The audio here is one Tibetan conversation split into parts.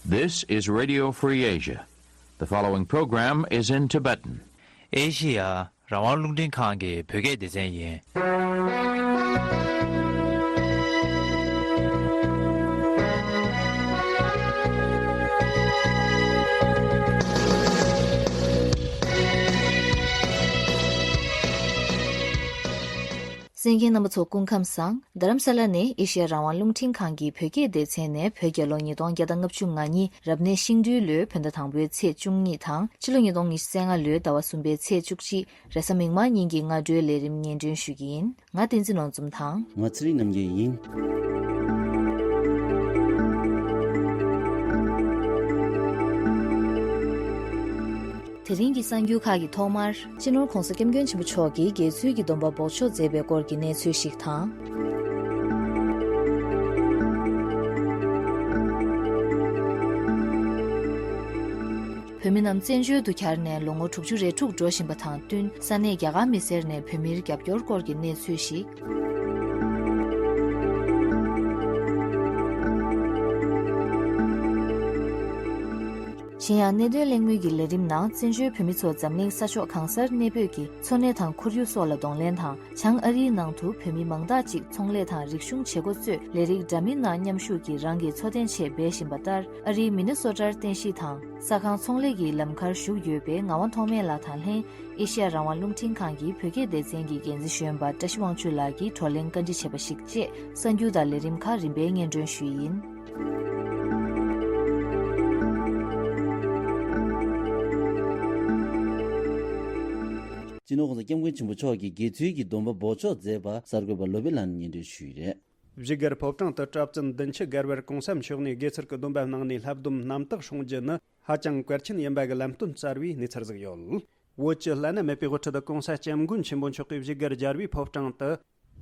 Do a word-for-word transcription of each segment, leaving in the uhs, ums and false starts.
This is Radio Free Asia. The following program is in Tibetan. ཨེ་ཤི་ཡ་རང་དབང་རླུང་འཕྲིན་ཁང་གི་བོད་སྐད་སྡེ་ཚན་ཡིན། གསན་མཁན་རྣམ་པ་ཚོ་སྐུ་ཁམས་བཟང་། རྡ་རམ་ས་ལ་ནས་ཨེ་ཤི་ཡ་རང་དབང་རླུང་འཕྲིན་ཁང་གི་བོད་སྐད་སྡེ་ཚན་ནས་བོད་རྒྱལ་ལོ་ཉིས་སྟོང་བརྒྱ་དང་ལྔ་བཅུ་ང་གཉིས་རབ་གནས་ཤིང་སྦྲུལ་ལོའི་བོད་ཟླ་དང་པོའི་ཚེས་བཅུ་གཉིས་དང་ཕྱི་ལོ་ཉིས་སྟོང་ཉི་ཤུ་རྩ་ལྔ་ལོའི་ཟླ་བ་གསུམ་པའི་ཚེས་བཅུ་གཅིག་རེས་གཟའ་མིག་དམར་ཉིན་གྱི་སྔ་དྲོའི་ལས་རིམ་སྙན་སྒྲོན་ཞུ་གི་ཡིན། ང་བསྟན་འཛིན་ནོར་འཛོམས་དང་། ང་ཚེ་རིང་རྣམ་རྒྱལ་ཡིན། དེ་རིང་གི་གསར་འགྱུར་ཁག་གི་ཐོག་མར། སྤྱི་ནོར་༧གོང་ས་༧སྐྱབས་མགོན་ཆེན་པོ་མཆོག་གིས་དགེ་ཚུལ་གྱི་སྡོམ་པ་འབོགས་ཆོག་མཛད་པའི་སྐོར་གྱི་གནས་ཚུལ་ཞིག་དང་། བོད་མི་རྣམས་བཙན་བྱོལ་དུ་གྱར་ནས་ལོ་ངོ་དྲུག་ཅུ་རེ་དྲུག་འགྲོ་བཞིན་པ་དང་བསྟུན། ས་གནས་རྒྱ་གར་མི་སེར་ནས་བོད་མིར་རྒྱབ་སྐྱོར་སྐོར་གྱི་གནས་ཚུལ་ཞིག་གཞན་ཡང་། གནད་དོན་གླེང་མོལ་གྱི་ལས་རིམ་ནང་། བཙན་བྱོལ་བོད་མི་ཚོ་འཛམ་གླིང་ས་ཕྱོགས་གང་སར་གནས་སྤོས་ཀྱིས་འཚོ་གནས་དང་ཁོར་ཡུག་སོགས་ལ་གདོང་ལེན་དང་། བྱང་ཨ་རིའི་ནང་དུ་བོད་མི་མང་དག་ཅིག་ཚོང་ལས་དང་རིག་གཞུང་བྱེད་སྒོ་གཙོས་ལས་རིགས་འདྲ་མིན་ནང་མཉམ་ཞུགས་ཀྱིས་རང་གི་འཚོ་རྟེན་ཆེད་འབད་བཞིན་པ་ལྟར། ཨ་རིའི་མི་ནི་སོ་ཊར་རྟེན་གཞི་དང་ས་ཁང་ཚོང་ལས་ཀྱི་ལམ་ཁར་བཞུགས་ཡོད་པའི་ངག་དབང་ཐོགས་མེད་ལགས་དང་ལྷན། ཨེ་ཤེ་ཡ་རང་དབང་རླུང་འཕྲིན་ཁང་གི་བོད་སྐད་སྡེ་ཚན་གྱི་འགན་འཛིན་གཞོན་པ་བཀྲ་ཤིས་དབང་ཕྱུག་ལགས་ཀྱིས་བགྲོ་གླེང་བཀའ་འདྲི་བྱས་པ་ཞིག་བཅས། གསར་འགྱུར་དང་ལས་རིམ་ཁག་རིམ་པས་སྙན་སྒྲོན་ཞུ་ཡི་ཡིན། སྤྱི་ནོར་༧གོང་ས་༧སྐྱབས་མགོན་ཆེན་པོ་མཆོག་གིས་དགེ་ཚུལ་གྱི་སྡོམ་པ་འབོགས་ཆོག་མཛད་པ་གསར་འགོད་པ་བློ་བྷེ་ལགས་ནས་སྙན་སྒྲོན་ཞུས་ཡི་རེད། བཞུགས་སྒར་ཕོ་བྲང་དུ་གྲྭ་བཙུན་བདུན་ཅུ་བརྒལ་བར་༧གོང་ས་མཆོག་ནས་དགེ་ཚུལ་གྱི་སྡོམ་པ་གནང་ནས་ལྷ་སྡོམ་རྣམ་དག་སྲུང་རྒྱུ་ནི་ཧ་ཅང་གལ་ཆེན་ཡིན་པ་གི་ལམ་སྟོན་གསར་བའི་གནས་ཚུལ་ཟིག་ཡོད། བོད་ཀྱི་བླ་ན་མེད་པའི་དབུ་ཁྲིད་༧གོང་ས་༧སྐྱབས་མགོན་ཆེན་པོ་མཆོག་གིས་བཞུགས་སྒར་རྒྱལ་བའི་ཕོ་བྲང་དུ།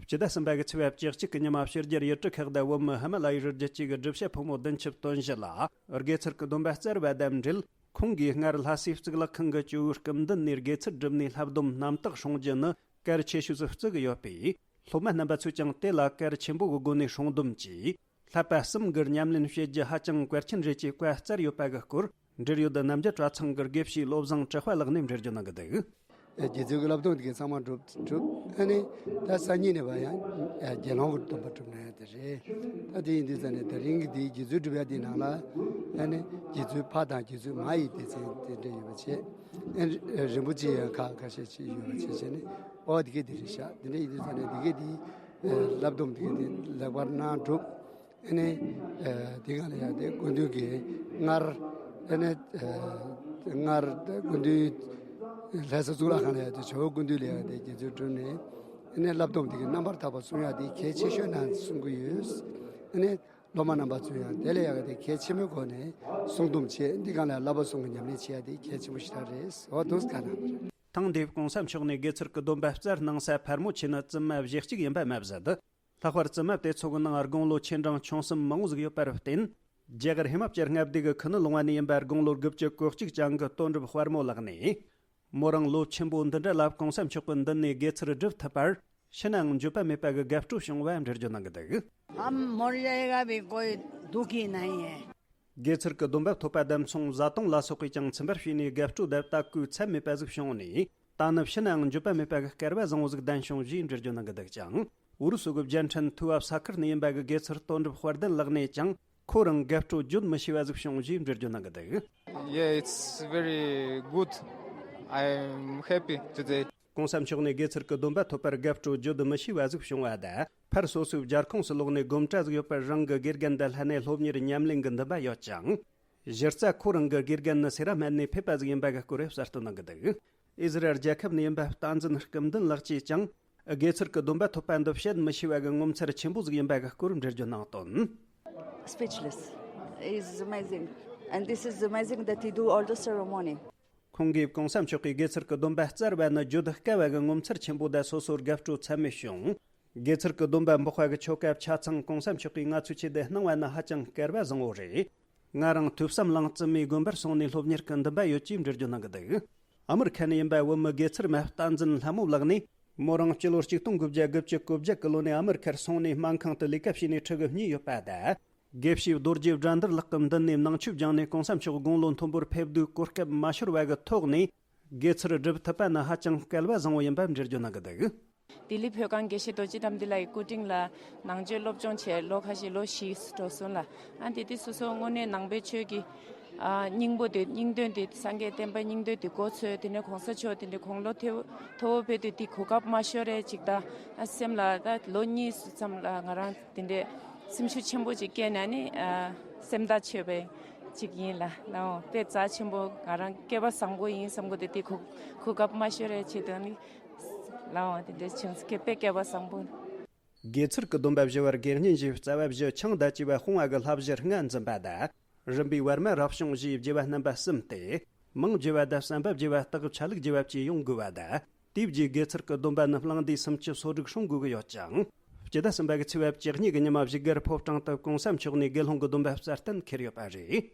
སྤྱི་ཟླ་གསུམ་པ་གི་ཚེས་པ་བཅུ་གཅིག་གི་ཉི་མ་ཕྱི་རྒྱལ་ཡུལ་གྲུ་ཁག་དང་བོད་མི་ཧི་མ་ལ་ཡའི་རི་རྒྱུད་བཅས་ཀྱི་སྒྲུབ་བྱེད་ཕོ་མོ་བདུན་ཅུ་དོན་བཞི་ལ་དགེ་ཚུལ་གྱི་སྡོམ་པ་སྩལ་བ་དང་འབྲེལ། ཁོང་གིས་སྔར་ལྷ་སའི་གཙུག་ལག་ཁང་གི་ཇོ་བོའི་སྐུ་མདུན་ནས་དགེ་ཚུལ་བསྒྲུབས་ནས་ལྷ་སྡོམ་རྣམ་དག་སྲུང་རྒྱུ་ནི་གལ་ཆེ་ཤོས་སུ་བརྩི་གི་ཡོད་པས། སློབ་མ་རྣམ་པ་ཚོས་ཀྱང་དེ་ལ་གལ་ཆེན་པོ་གི་སྒོ་ནས་སྲུང་སྡོམ་གྱིས། བསླབ་པ་གསུམ་གྱི་ཉམས་ལེན་བྱེད་རྒྱུ་ཧ་ཅང་གལ་ཆེན་རེད་ཅེས་བཀའ་སྩལ་ཡོད་པ་གི་སྐོར། འབྲེལ་ཡོད་རྣམ་རྒྱལ་གྲྭ་ཚང་གི་དགེ་བཤེས་བློ་བཟང་གྲགས་པ་ལགས་ནས་འགྲེལ་བརྗོད་གནང་གི་འདུག། དགེ་ཚུལ་གྱི་བསླབ་སྡོམ་དེ་གའི་ཚང་མ་གྲུབ་གྲུབ། ཨ་ནི་ད་སང་ཉིན་ནས་བ་ཡང་དགེ་སློང་གི་སྡོམ་པ་གྲུབ་ན་ཡང་དེ་རེད། ད་དེ་ཡིན་དུས་ཙང་ནས་དེ་རིང་གི་དེའི་དགེ་ཚུལ་སྒྲུབ་ཡ་དེའི་ནང་ལ་ཨ་ནི་དགེ་ཚུལ་ཕ་དང་དགེ་ཚུལ་མ་ཡི་སྡེ་ཚན་དེ་འདྲ་ཡོད་པ་བྱས། ཨ་ནི་རིན་པོ་ཆེ་ཡང་ཁག་ཁ་ཤས་ཅིག་ཡོད་པ་བྱས་བྱས་ནས། ཨོ་དེ་གའི་དེ་རེད་ཤག། དེ་འདྲ་ཡིན་དུས་ཙང་ནས་དེ་གའི་དེའི་བསླབ་སྡོམ་དེ་གའི་དེ་ལེགས་པར་གནང་གྲུབ། ཨ་ནི། ཨ་དེ་ག་ལ་ཡང་དེ་སྐུ་མདུན་གྱིས་སྔར། ཨ་ནི། ཨ་སྔར་དེ་སྐུ་མདུན། ལྷ་ས་གཙུག་ལག་ཁང་ལ་ཡང་དེ་ཇོ་བོ་སྐུ་མདུན་ལ་ཡང་དེ་དགེ་ཚུལ་བསྒྲུབས་ནས། ཨ་ནི་བསླབ་སྡོམ་དེ་གའི་རྣམ་པར་དག་པ་སྲུང་ཡག་དེ་གལ་ཆེ་ཤོས་ནང་གསུང་གི་ཡོད། ཨ་ནི་སློབ་མ་རྣམ་པ་ཚོས་ཡང་དེ་ལ་ཡང་དེ་གལ་ཆེན་པོའི་སྒོ་ནས་སྲུང་སྡོམ་བྱས། འདི་ག་ལ་བསླབ་པ་གསུམ་གྱི་ཉམས་ལེན་བྱེད་ཡག་དེ་གལ་ཆེན་པོ་ཞེ་དྲག་རེད། འོ་དུས་ག་ན། ཐེངས་འདིའི་༧གོང་ས་མཆོག་ནས་དགེ་ཚུལ་གྱི་སྡོམ་པ་སྩལ་གནང་ས་ཕལ་མོ་ཆེ་ནི་བཙུན་མ་བཞི་གཅིག་ཡིན་པ་མ་ཟད། ལྷག་པར་བཙུན་མ་དེ་ཚོ་གི་ནང་དགུང་ལོ་ཆེ་འབྲིང་ཆུང་གསུམ་མང་བོ་ཟིག་ཡོད་པར་བརྟེན། རྒྱ་གར་ཧི་མ་ཅལ་མངའ་སྡེ་གི་ཁུ་ནུ་ལུང་བ་ནས་ཡིན་པ་དགུང་ལོ་དགུ་བཅུ་གོ་གཅིག་ཅན་གྱི་དོན་གྲུབ་དཔལ་མོ་ལགས་ནས། མོ་རང་ལོ་ཆེན་པོ་འདི་འདྲ་ལ་༧གོང་ས་མཆོག་གི་མདུན་ནས་དགེ་ཚུལ་སྒྲུབ་ཐུབ་པར་ཕྱི་ནའང་འགྱོད་པ་མེད་པ་གི་དགའ་སྤྲོ་བྱུང་བ་འགྲེལ་བརྗོད་གནང་གི་འདུག། हम मर जाएगा भी कोई दुखी नहीं है। དགེ་ཚུལ་གྱི་སྡོམ་པ་ཐོབ་པ་དང་མཚུངས་བཟའ་བཏུང་ལ་སོགས་པས་ཀྱང་ཚིམ་པར་བྱས་ནས་དགའ་སྤྲོ་དང་དད་གུས་ཚད་མེད་པ་ཟིག་བྱུང་ནས། ད་ནི་ཕྱི་ནའང་འགྱོད་པ་མེད་པ་གི་སྐལ་བ་བཟང་བོ་ཟིག་ལྡན་བྱུང་ཞེས་འགྲེལ་བརྗོད་གནང་གི་འདུག་ཅིང་། ཨུ་རུ་སུ་གི་རྒྱལ་ཕྲན་ཐུ་བ་ས་ཁུལ་ནས་ཡིན་པ་གི་དགེ་ཚུལ་དོན་གྲུབ་དཔལ་ལྡན་ལགས་ནས་ཀྱང་ཁོ་རང་དགའ་སྤྲོ་བརྗོད་མི་ཤེས་པ་ཟིག་བྱུང་ཞེས་འགྲེལ་བརྗོད་གནང་གི་འདུག། Yeah, it's very good. I'm happy today. ༧གོང་ས་མཆོག་ནས་དགེ་ཚུལ་གྱི་སྡོམ་པ་ཐོབ་པར་དགའ་སྤྲོ་བརྗོད་མི་ཤེས་པ་ཟིག་བྱུང་བ་དང་། ཕར་སོ་སོའི་སྦྱར་ཁོངས་སུ་ལོག་ནས་དགོངས་འགྲེལ་ཟིག་ཡོད་པར་རང་གི་དགེ་རྒན་དང་ལྷན་ནས་སློབ་གཉེར་ཉམས་ལེན་གྱི་འདུན་པ་ཡོད་ཅིང་། གཞི་རྩ་ཁོ་རང་གི་དགེ་རྒན་ནི་སེ་ར་སྨད་ནས་ཕེབས་པ་ཟིག་ཡིན་པ་གི་སྐོར་གསལ་སྟོན་གནང་གི་འདུག། ཨི་ཟི་རལ་རྒྱལ་ཁབ་ནས་ཡིན་པ་བསྟན་འཛིན་སྐུ་མདུན་ལགས་ཀྱིས་ཀྱང་དགེ་ཚུལ་གྱི་སྡོམ་པ་ཐོབ་པ་འདི་བཤད་མི་ཤེས་པ་གི་ངོ་མཚར་ཆེན་པོ་ཟིག་ཡིན་པ་གི་སྐོར་འགྲེལ་བརྗོད་གནང་དོན། Speechless. It's amazing. And this is amazing that he do all the ceremony. ཁོང་གིས་༧གོང་ས་མཆོག་གིས་དགེ་ཚུལ་གྱི་སྡོམ་པ་སྩལ་བ་ནི་བརྗོད་དཀའ་བ་གི་ངོ་མཚར་ཆེན་པོ་དང་སོ་སོར་དགའ་སྤྲོ་ཚད་མེད་བྱུང་། དགེ་ཚུལ་གྱི་སྡོམ་པ་འབོགས་པ་གི་ཆོ་ག་ཆ་ཚང་༧གོང་ས་མཆོག་གིས་ང་ཚོའི་ཆེད་དུ་གནང་བ་ནི་ཧ་ཅང་སྐལ་བ་བཟང་བོ་རེད། ང་རང་ཐོས་བསམ་གླིང་བཙུན་མའི་དགོན་པར་སོང་ནས་སློབ་གཉེར་གྱི་འདུན་པ་ཡོད་ཅེས་འགྲེལ་བརྗོད་གནང་གི་འདུག། ཨ་མི་རི་ཁ་ནས་ཡིན་པ་བོད་མི་དགེ་ཚུལ་མ་བསྟན་འཛིན་ལྷ་མོ་ལགས་ནས། མོ་རང་སྤྱི་ལོ་གཅིག་སྟོང་དགུ་བརྒྱ་དགུ་བཅུ་གོ་བརྒྱད་ཀྱི་ལོ་ནས་ཨ་མི་རི་ཁར་སོང་ནས་སྨན་ཁང་དུ་ལས་ཀ་བྱས་ནས་ཕྲུ་གུ་གཉིས་ཡོད་པ་དང་། དགེ་བཤེས་རྡོ་རྗེ་དགྲ་འདུལ་ལགས་ཀྱི་མདུན་ནས་ནང་ཆོས་སྦྱངས་ནས་གོང་ས་མཆོག་དགུང་ལོ་མཐོན་པོར་ཕེབས་དུས་གོ་སྐབས་མ་ཤོར་བ་གི་ཐོག་ནས། དགེ་ཚུལ་སྒྲུབ་ཐུབ་པ་ནི་ཧ་ཅང་སྐལ་བ་བཟང་བོ་ཡིན་པ་འགྲེལ་བརྗོད་གནང་གི་འདུག། ལྡི་ལི་བོད་ཁང་དགེ་བཤེས་རྡོ་རྗེ་དམ་འདི་ལགས་ཀྱི་སྐུ་དྲིན་ལ་ནང་ཆོས་སློབ་སྦྱོང་བྱས་ལོ་ཁ་ཤས་ལོ་བཞི་འགྲོ་སོང་ལ། ཨ་དེ་དུས་སོ་སོ་དངོས་གནས་ནང་པའི་ཆོས་ཀྱི་ཨ་སྙིང་པོ་དེ་སྙིང་དོན་དེ་སངས་རྒྱས་བསྟན་པ་སྙིང་དོན་དེ་གོ་ཚོད་དེ་ནས་གོང་ས་མཆོག་དེ་འདྲའི་དགུང་ལོ་མཐོ་བོ་ཕེབས་དུས་དེ་གོ་སྐབས་མ་ཤོར་རེ་ཅིག་ད་ཨ་སེམས་ལ་ད་ལོ་གཉིས་ཙམ་ལ་ང་རང་དེ་འདྲའི་སེམས་ཤུགས་ཆེན་པོ་ཅིག་སྐྱེས་ནས་ནི་ཨ་སེམས་ཐག་ཆོད་པའི་ཅིག་ཡིན་ལ། ལའོ་དཔེ་རྩ་ཆེན་པོ་ང་རང་སྐལ་བ་བཟང་པོ་ཡིན་བསམ་གོ་དེ་དེ་གོ་གོ་སྐབས་མ་ཤོར་རེ་ཆེད་དུ་ནི་ལའོ་དེ་འདྲ་བྱུང་སྐད་དཔེ་སྐལ་བ་བཟང་པོ། དགེ་ཚུལ་གྱི་སྡོམ་པ་བཞི་བར་དགེ་བསྙེན་བཞི་རྩ་བ་བཞི་ཆང་དང་བཅས་པ་སྤོང་བ་གི་བསླབ་གཞི་ལྔ་འཛིན་པ་དང་། རིམ་པས་བར་མ་རབ་བྱུང་བཞིའི་བགྱི་བ་རྣམ་པ་གསུམ་སྟེ། མང་བགྱི་བ་དང་བསམ་པ་བགྱི་བ་དག་ཆ་ལུགས་བགྱི་བ་བཅས་ཡོང་དགོས་པ་དང་། དེའི་རྗེས་དགེ་ཚུལ་གྱི་སྡོམ་པ་རྣམས་བླངས་ཏེ་སུམ་ཅུ་སོ་དྲུག་སྲུང་དགོས་ཀྱི་ཡོད་ཅིང་། སྤྱི་ཟླ་གསུམ་པ་གི་ཚེས་པ་བཅུ་གཉིས་ཀྱི་ཉི་མ་བཞུགས་སྒར་ཕོ་བྲང་དུ་གོང་ས་མཆོག་ནས་དགེ་སློང་གི་སྡོམ་པ་གསལ་བསྟན་འཁེལ་ཡོད་པ་རེད།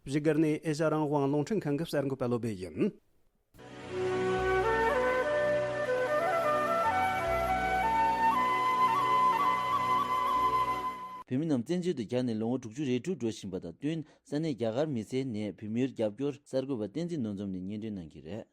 བཞུགས་སྒར་ནས་ཨེ་ཤ་རང་དབང་རླུང་འཕྲིན་ཁང་གི་གསར་འགོད་པ་བློ་བྷེ་ཡིན། བོད་མི་རྣམས་བཙན་བྱོལ་དུ་གྱར་ནས་ལོ་ངོ་དྲུག་ཅུ་རེ་དྲུག་འགྲོ་བཞིན་པ་དང་བསྟུན། ས་གནས་རྒྱ་གར་མི་སེར་ནས་བོད་མིར་རྒྱབ་སྐྱོར་གསར་འགོད་པ་བསྟན་འཛིན་ནོར་འཛོམས་ནས་སྙན་སྒྲོན་གནང་གི་རེད།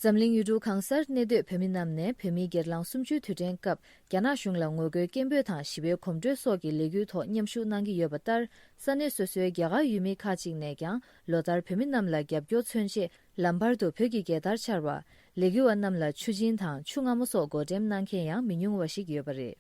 འཛམ་གླིང་ཡུལ་གྲུ་གང་སར་གནས་སྡོད་བོད་མི་རྣམས་ནས་བོད་མིའི་སྒེར་ལངས་གསུམ་བཅུའི་དུས་དྲན་སྐབས་རྒྱ་ནག་གཞུང་ལ་ངོ་རྒོལ་སྐད་འབོད་དང་ཞི་བའི་གོམ་བགྲོད་སོགས་ཀྱི་ལས་འགུལ་ཐོག་མཉམ་ཞུགས་གནང་གི་ཡོད་པ་ལྟར། ས་གནས་སོ་སོའི་རྒྱ་གར་ཡུལ་མི་ཁག་ཅིག་ནས་ཀྱང་ལོ་ལྟར་བོད་མི་རྣམས་ལ་རྒྱབ་སྐྱོར་མཚོན་ཆེད་ལམ་བར་དུ་བོད་ཀྱི་རྒྱལ་དར་འཕྱར་བ། ལས་འགུལ་བ་རྣམས་ལ་ཆུ་སྦྱིན་དང་ཆུ་མངར་མོ་སོགས་བགོ་འགྲེམས་གནང་མཁན་ཡང་མི་ཉུང་བ་ཞིག་ཡོད་པ་རེད།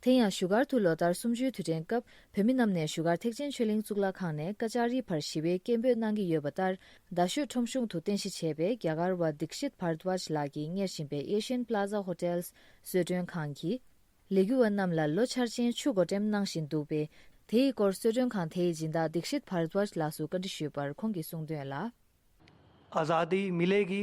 དེ་ཡང་བཞུགས་སྒར་དུ་ལོ་ལྟར་གསུམ་བཅུའི་དུས་དྲན་སྐབས་བོད་མི་རྣམས་ནས་བཞུགས་སྒར་ཐེག་ཆེན་ཆོས་གླིང་གཙུག་ལག་ཁང་ནས་ཀ་ཅཱ་རི་བར་ཞི་བའི་སྐད་འབོད་གནང་གི་ཡོད་པ་ལྟར། རྡ་ཤོད་ཁྲོམ་གཞུང་དུ་རྟེན་གཞི་བྱས་པའི་རྒྱ་གར་བ་དིག་ཤིད་བྷར་དབཱཇ་ལགས་ཀྱིས་གཉེར་བཞིན་པའི་ཨེ་ཤི་ཡན་པ་ལ་ཛ་ཧོ་ཊེལ་གསོལ་མགྲོན་ཁང་གིས། ལས་འགུལ་བ་རྣམས་ལ་ལོ་འཆར་ཅན་ཆུ་བགོ་འགྲེམས་གནང་བཞིན་འདུག་པས། དེའི་སྐོར་གསོལ་མགྲོན་ཁང་དེའི་སྦྱིན་བདག་དིག་ཤིད་བྷར་དབཱཇ་ལགས་སུ་བཀའ་འདྲི་ཞུས་པར་ཁོང་གིས་གསུངས་དོན་ལ། आज़ादी मिलेगी,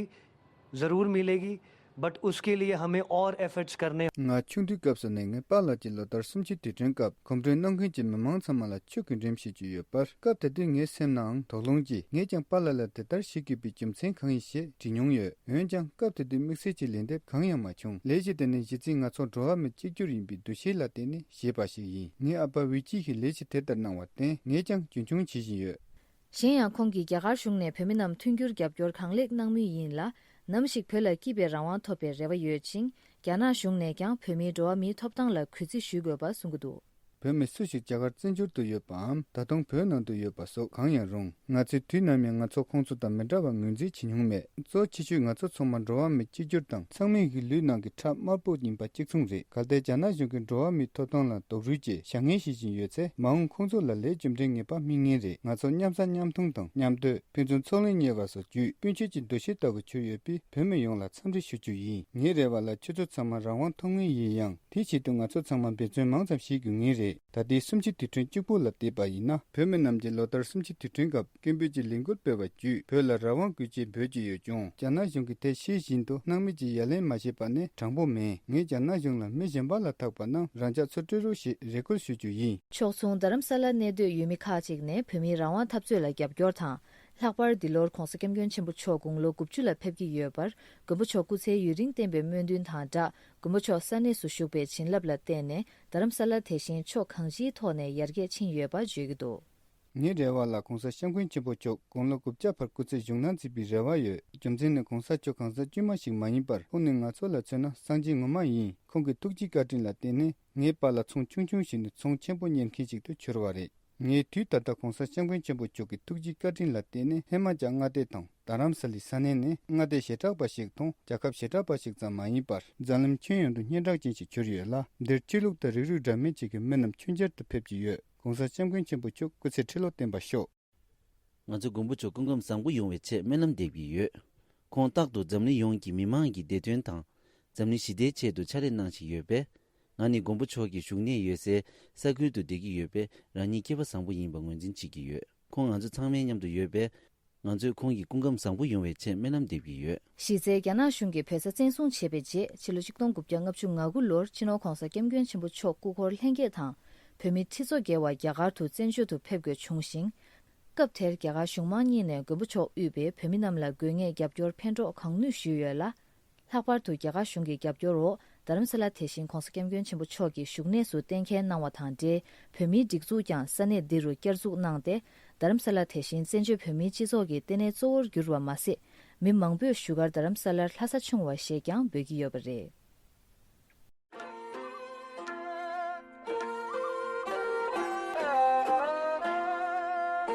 ज़रूर मिलेगी, but उसके लिए हमें और एफर्ट्स करने। ང་ཆུང་དུས་སྐབས་སུ་ནས་ངའི་པཱ་ལགས་ཀྱིས་ལོ་ལྟར་གསུམ་བཅུའི་དུས་དྲན་སྐབས་གོམ་བགྲོད་གནང་མཁན་གྱི་མི་མང་ཚང་མ་ལ་ཆུ་གི་འགྲེམས་བྱེད་ཀྱི་ཡོད་པར་སྐབས་དེ་དུས་ངའི་སེམས་ནའང་དོགས་སློང་སྐྱེས། ངས་ཀྱང་པཱ་ལགས་ལ་དེ་ལྟར་བྱེད་དགོས་པའི་རྒྱུ་མཚན་གང་ཡིན་ཞེས་དྲིས་མྱོང་ཡོད། འོན་ཀྱང་སྐབས་དེ་དུས་དམིགས་བསལ་གྱི་ལན་འདེབས་གང་ཡང་མ་བྱུང་། ལས་གཞི་དེ་ནི་གཞི་རྩའི་ང་ཚོ་འགྲོ་བ་མི་གཅིག་གྱུར་ཡིན་པའི་འདུ་ཤེས་ལ་བརྟེན་ནས་བྱས་པ་ཞིག་ཡིན། ངའི་ཨ་ཕ་ཝི་ཅི་ཡིས་ལས་གཞི་དེ་ལྟར་གནང་བར་བརྟེན་ངས་ཀྱང་རྒྱུན་འཁྱོངས་བྱེད་བཞིན་ཡོད། གཞན་ཡང་ཁོང་གིས་རྒྱ་གར་གཞུང་ནས་བོད་མི་རྣམས་མཐུན་འགྱུར་རྒྱབ་སྐྱོར་གང་ལེགས་གནང་མུས་ཡིན་ལ། ནམ་ཞིག་བོད་ལ་སྐྱིད་པའི་རང་དབང་ཐོབ་པའི་རེ་བ་ཡོད་ཅིང་། རྒྱ་ནག་གཞུང་ནས་ཀྱང་བོད་མིའི་འགྲོ་བ་མིའི་ཐོབ་ཐང་ལ་གུས་བརྩི་ཞུ་དགོས་པ་གསུང་གི་འདུག། བོད་མི་སུ་ཞིག་རྒྱ་གར་བཙན་བྱོལ་དུ་ཡོད་པའམ་ད་དུང་བོད་ནང་དུ་ཡོད་པ་སོགས་གང་ཡང་རུང་། ང་ཚོས་དུས་ནམ་ཡང་ང་ཚོ་ཁོང་ཚོ་དང་མི་འདྲ་བར་ངོས་འཛིན་བྱེད་མྱོང་མེད། གཙོ་ཆེ་ཤོས་ང་ཚོ་ཚང་མ་འགྲོ་བ་མི་གཅིག་གྱུར་དང་། ཚང་མས་ཀྱི་ལུས་ནང་གི་ཁྲག་དམར་པོ་ཡིན་པ་གཅིག་མཚུངས་རེད། གལ་ཏེ་རྒྱ་ནག་གཞུང་གིས་འགྲོ་བ་མིའི་ཐོབ་ཐང་ལ་རྡོག་རོལ་གྱིས་ཞབས་འགན་བཞེས་བཞིན་ཡོད་ཚེ། མ་འོངས་ཁོང་ཚོ་ལ་ལས་རྒྱུ་འབྲས་ངེས་པ་སྨིན་ངེས་རེད། ང་ཚོ་མཉམ་ཟ་མཉམ་འཐུང་དང་མཉམ་སྡོད། ཕན་ཚུན་ཚོགས་ལན་གཉེར་བ་སོགས་བརྒྱུད་སྤུན་མཆེད་ཀྱི་འདུ་ཤེས་ལྟ་བུ་གྱུར་ཡོད་པས། བོད་མི་ཡོངས་ལ་འཚམས་འདྲི་ཞུ་རྒྱུ་ཡིན། ངའི་རེ་བ་ལ་ཁྱོད་ཚོ་ཚང་མ་རང་དབང་ཐོབ་ངེས་ཡིན་ཡང་། དེའི་ཆེད་དུ་ང་ཚོ་ཚང་མ་འབད་བརྩོན་མང་ཙམ་བྱེད་དགོས་ངེས་རེད། ད་ལྟའི་གསུམ་བཅུའི་དུས་དྲན་གཅིག་པུ་ལ་བལྟས་པ་ཡིན་ན། བོད་མི་རྣམས་ཀྱིས་ལོ་ལྟར་གསུམ་བཅུའི་དུས་དྲན་སྐབས་སྐད་འབོད་ཀྱི་ལས་འགུལ་སྤེལ་བ་བརྒྱུད། བོད་ལ་རང་དབང་དགོས་ཅེས་འབོད་ཀྱི་ཡོད་ཀྱང་། རྒྱ་ནག་གཞུང་གིས་དེ་ཤེས་བཞིན་དུ་སྣང་མེད་ཀྱིས་ཡ་ལན་མ་བྱས་པ་ནི་དྲང་པོ་མིན། ངས་རྒྱ་ནག་གཞུང་ལ་མི་གཞན་པ་ལ་ཐག་པ་རྣམས་རང་འཇགས་ཚུར་སྤྲོད་རོགས་ཞེས་རེ་སྐུལ་ཞུ་རྒྱུ་ཡིན། ཕྱོགས་མཚུངས་རྡ་རམ་ས་ལར་གནས་སྡོད་ཡུལ་མི་ཁག་ཅིག་ནས་བོད་མིའི་རང་དབང་འཐབ་རྩོད་ལ་རྒྱབ་སྐྱོར་དང་། ལྷག་པར་འདི་ལོར་༧གོང་ས་༧སྐྱབས་མགོན་ཆེན་པོ་མཆོག་དགུང་ལོ་དགུ་བཅུ་ལ་ཕེབས་ཀྱི་ཡོད་པར། མགོན་པོ་མཆོག་སྐུ་ཚེ་ཡུན་རིང་བརྟན་པའི་སྨོན་འདུན་དང་སྦྲགས། མགོན་པོ་མཆོག་ས་གནས་སུ་བཞུགས་པའི་བྱིན་རླབས་ལ་བརྟེན་ནས། རྡ་རམ་ས་ལ་དེ་བཞིན་ཕྱོགས་གང་ཅིའི་ཐོག་ནས་ཡར་རྒྱས་ཕྱིན་ཡོད་པ་བརྗོད་ཀྱི་འདུག། ངའི་རེ་བ་ལ་༧གོང་ས་༧སྐྱབས་མགོན་ཆེན་པོ་མཆོག་དགུང་ལོ་དགུ་བརྒྱ་བར་སྐུ་ཚེ་བཞུགས་གནང་མཛད་པའི་རེ་བ་ཡོད། རྒྱུ་མཚན་ནི་༧གོང་ས་མཆོག་གང་ཟག་དཀྱུས་མ་ཞིག་མ་ཡིན་པར། ཁོང་ནི་ང་ཚོ་ལ་མཚོན་ན་སངས་རྒྱས་ངོ་མ་ཡིན། ཁོང་གི་ཐུགས་རྗེའི་བཀའ་དྲིན་ལ་བརྟེན་ནས། ངའི་པཱ་ལགས་ཚོང་ཆུང་ཆུང་ཞིག་ནས་ཚོང་ཆེན་པོ་གཉེར་མཁན་ཞིག་ཏུ་གྱུར་བ་རེད། ངས་དུས་ད་ལྟ་༧གོང་ས་༧སྐྱབས་མགོན་ཆེན་པོ་མཆོག་གི་ཐུགས་རྗེའི་བཀའ་དྲིན་ལ་བརྟེན་ནས། ཧེ་མ་ཅག་མངའ་སྡེ་དང་རྡ་རམ་ས་ལའི་ས་གནས་ནས་མངའ་སྡེ་བྱེ་བྲག་པ་ཞིག་དང་རྒྱལ་ཁབ་བྱེ་བྲག་པ་ཞིག་ཙམ་མ་ཡིན་པར། འཛམ་གླིང་ཁྱོན་ཡོངས་དུ་སྙན་གྲགས་ཅན་ཞིག་གྱུར་ཡོད་ལ། འདིར་ཆོས་ལུགས་དང་རིགས་རུས་འདྲ་མིན་བཅས་ཀྱི་མི་རྣམས་མཆོད་མཇལ་དུ་ཕེབས་ཀྱི་ཡོད། ༧གོང་ས་༧སྐྱབས་མགོན་ཆེན་པོ་མཆོག་སྐུ་ཚེ་ཁྲི་ལོ་བརྟན་པར་ཤོག། ང་ཚོས་མགོན་པོ་མཆོག་སྐུ་ཁམས་བཟང་པོ་ཡོང་བའི་ཆེད་སྨོན་ལམ་འདེབས་ཀྱི་ཡོད། ཁོང་རྟག་ཏུ་འཛམ་གླིང་ཡོངས་ཀྱི་མི་མང་གི་བདེ་དོན་དང་། འཛམ་གླིང་ཞི་བདེའི་ཆེད་དུ་ཕྱག་ལས་གནང་བཞིན་ཡོད་པས། ང་ནི་མགོན་པོ་མཆོག་གི་བཞུགས་གནས་ཡོད་སའི་ས་ཁུལ་དུ་བསྡད་ཀྱི་ཡོད་པས། རང་ཉིད་སྐྱེས་པ་བཟང་པོ་ཡིན་པ་ངོས་འཛིན་བྱེད་ཀྱི་ཡོད། ཁོང་ང་ཚོ་ཚང་མའི་མཉམ་དུ་ཡོད་པས། ང་ཚོས་ཁོང་གི་སྐུ་ཁམས་བཟང་པོ་ཡོང་བའི་ཆེད་སྨོན་ལམ་འདེབས་ཀྱི་ཡོད། གཞི་རྩའི་རྒྱ་ནག་གཞུང་གིས་བོད་ས་བཙན་བཟུང་བྱས་པའི་རྗེས། ཕྱི་ལོ་ཆིག་སྟོང་དགུ་བརྒྱ་ལྔ་བཅུ་ང་དགུ་ལོར་སྤྱི་ནོར་༧གོང་ས་༧སྐྱབས་མགོན་ཆེན་པོ་མཆོག་སྐུ་འཁོར་ལྷན་རྒྱས་དང་། བོད་མི་ཁྲི་ཚོ་བརྒལ་བ་རྒྱ་གར་དུ་བཙན་བྱོལ་དུ་ཕེབས་དགོས་བྱུང་ཞིང་། སྐབས་དེར་རྒྱ་གར་གཞུང་མང་གཉིས་ནས་མགོན་པོ་མཆོག་དབུས་པའི་བོད་མི་རྣམས་ལ་དགོས་ངེས་རྒྱབ་སྐྱོར་ཕན་གྲོགས་གང་ནུས་ཞུས་ཡོད་ལ། ལྷག་པར་དུ་རྒྱ་གར་གཞུང་གི་རྒྱབ་སྐྱོར་འོག་ རྡ་རམ་ས་ལ་དེ་བཞིན་༧གོང་ས་༧སྐྱབས་མགོན་ཆེན་པོ་མཆོག་གིས་བཞུགས་གནས་སུ་གཏན་འཁེལ་གནང་བ་དང་འབྲེལ། བོད་མིའི་སྒྲིག་འཛུགས་ཀྱང་ས་གནས་འདི་རུ་བསྐྱར་འཛུགས་གནང་སྟེ། རྡ་རམ་ས་ལ་དེ་བཞིན་བཙན་བྱོལ་བོད་མིའི་སྤྱི་ཚོགས་ཀྱི་ལྟེ་གནས་གཙོ་བོར་གྱུར་བ་མ་ཟད། མི་མང་པོས་བཞུགས་སྒར་རྡ་རམ་ས་ལར་ལྷ་ས་ཆུང་བ་ཞེས་ཀྱང་འབོད་ཀྱི་ཡོད་པ་རེད།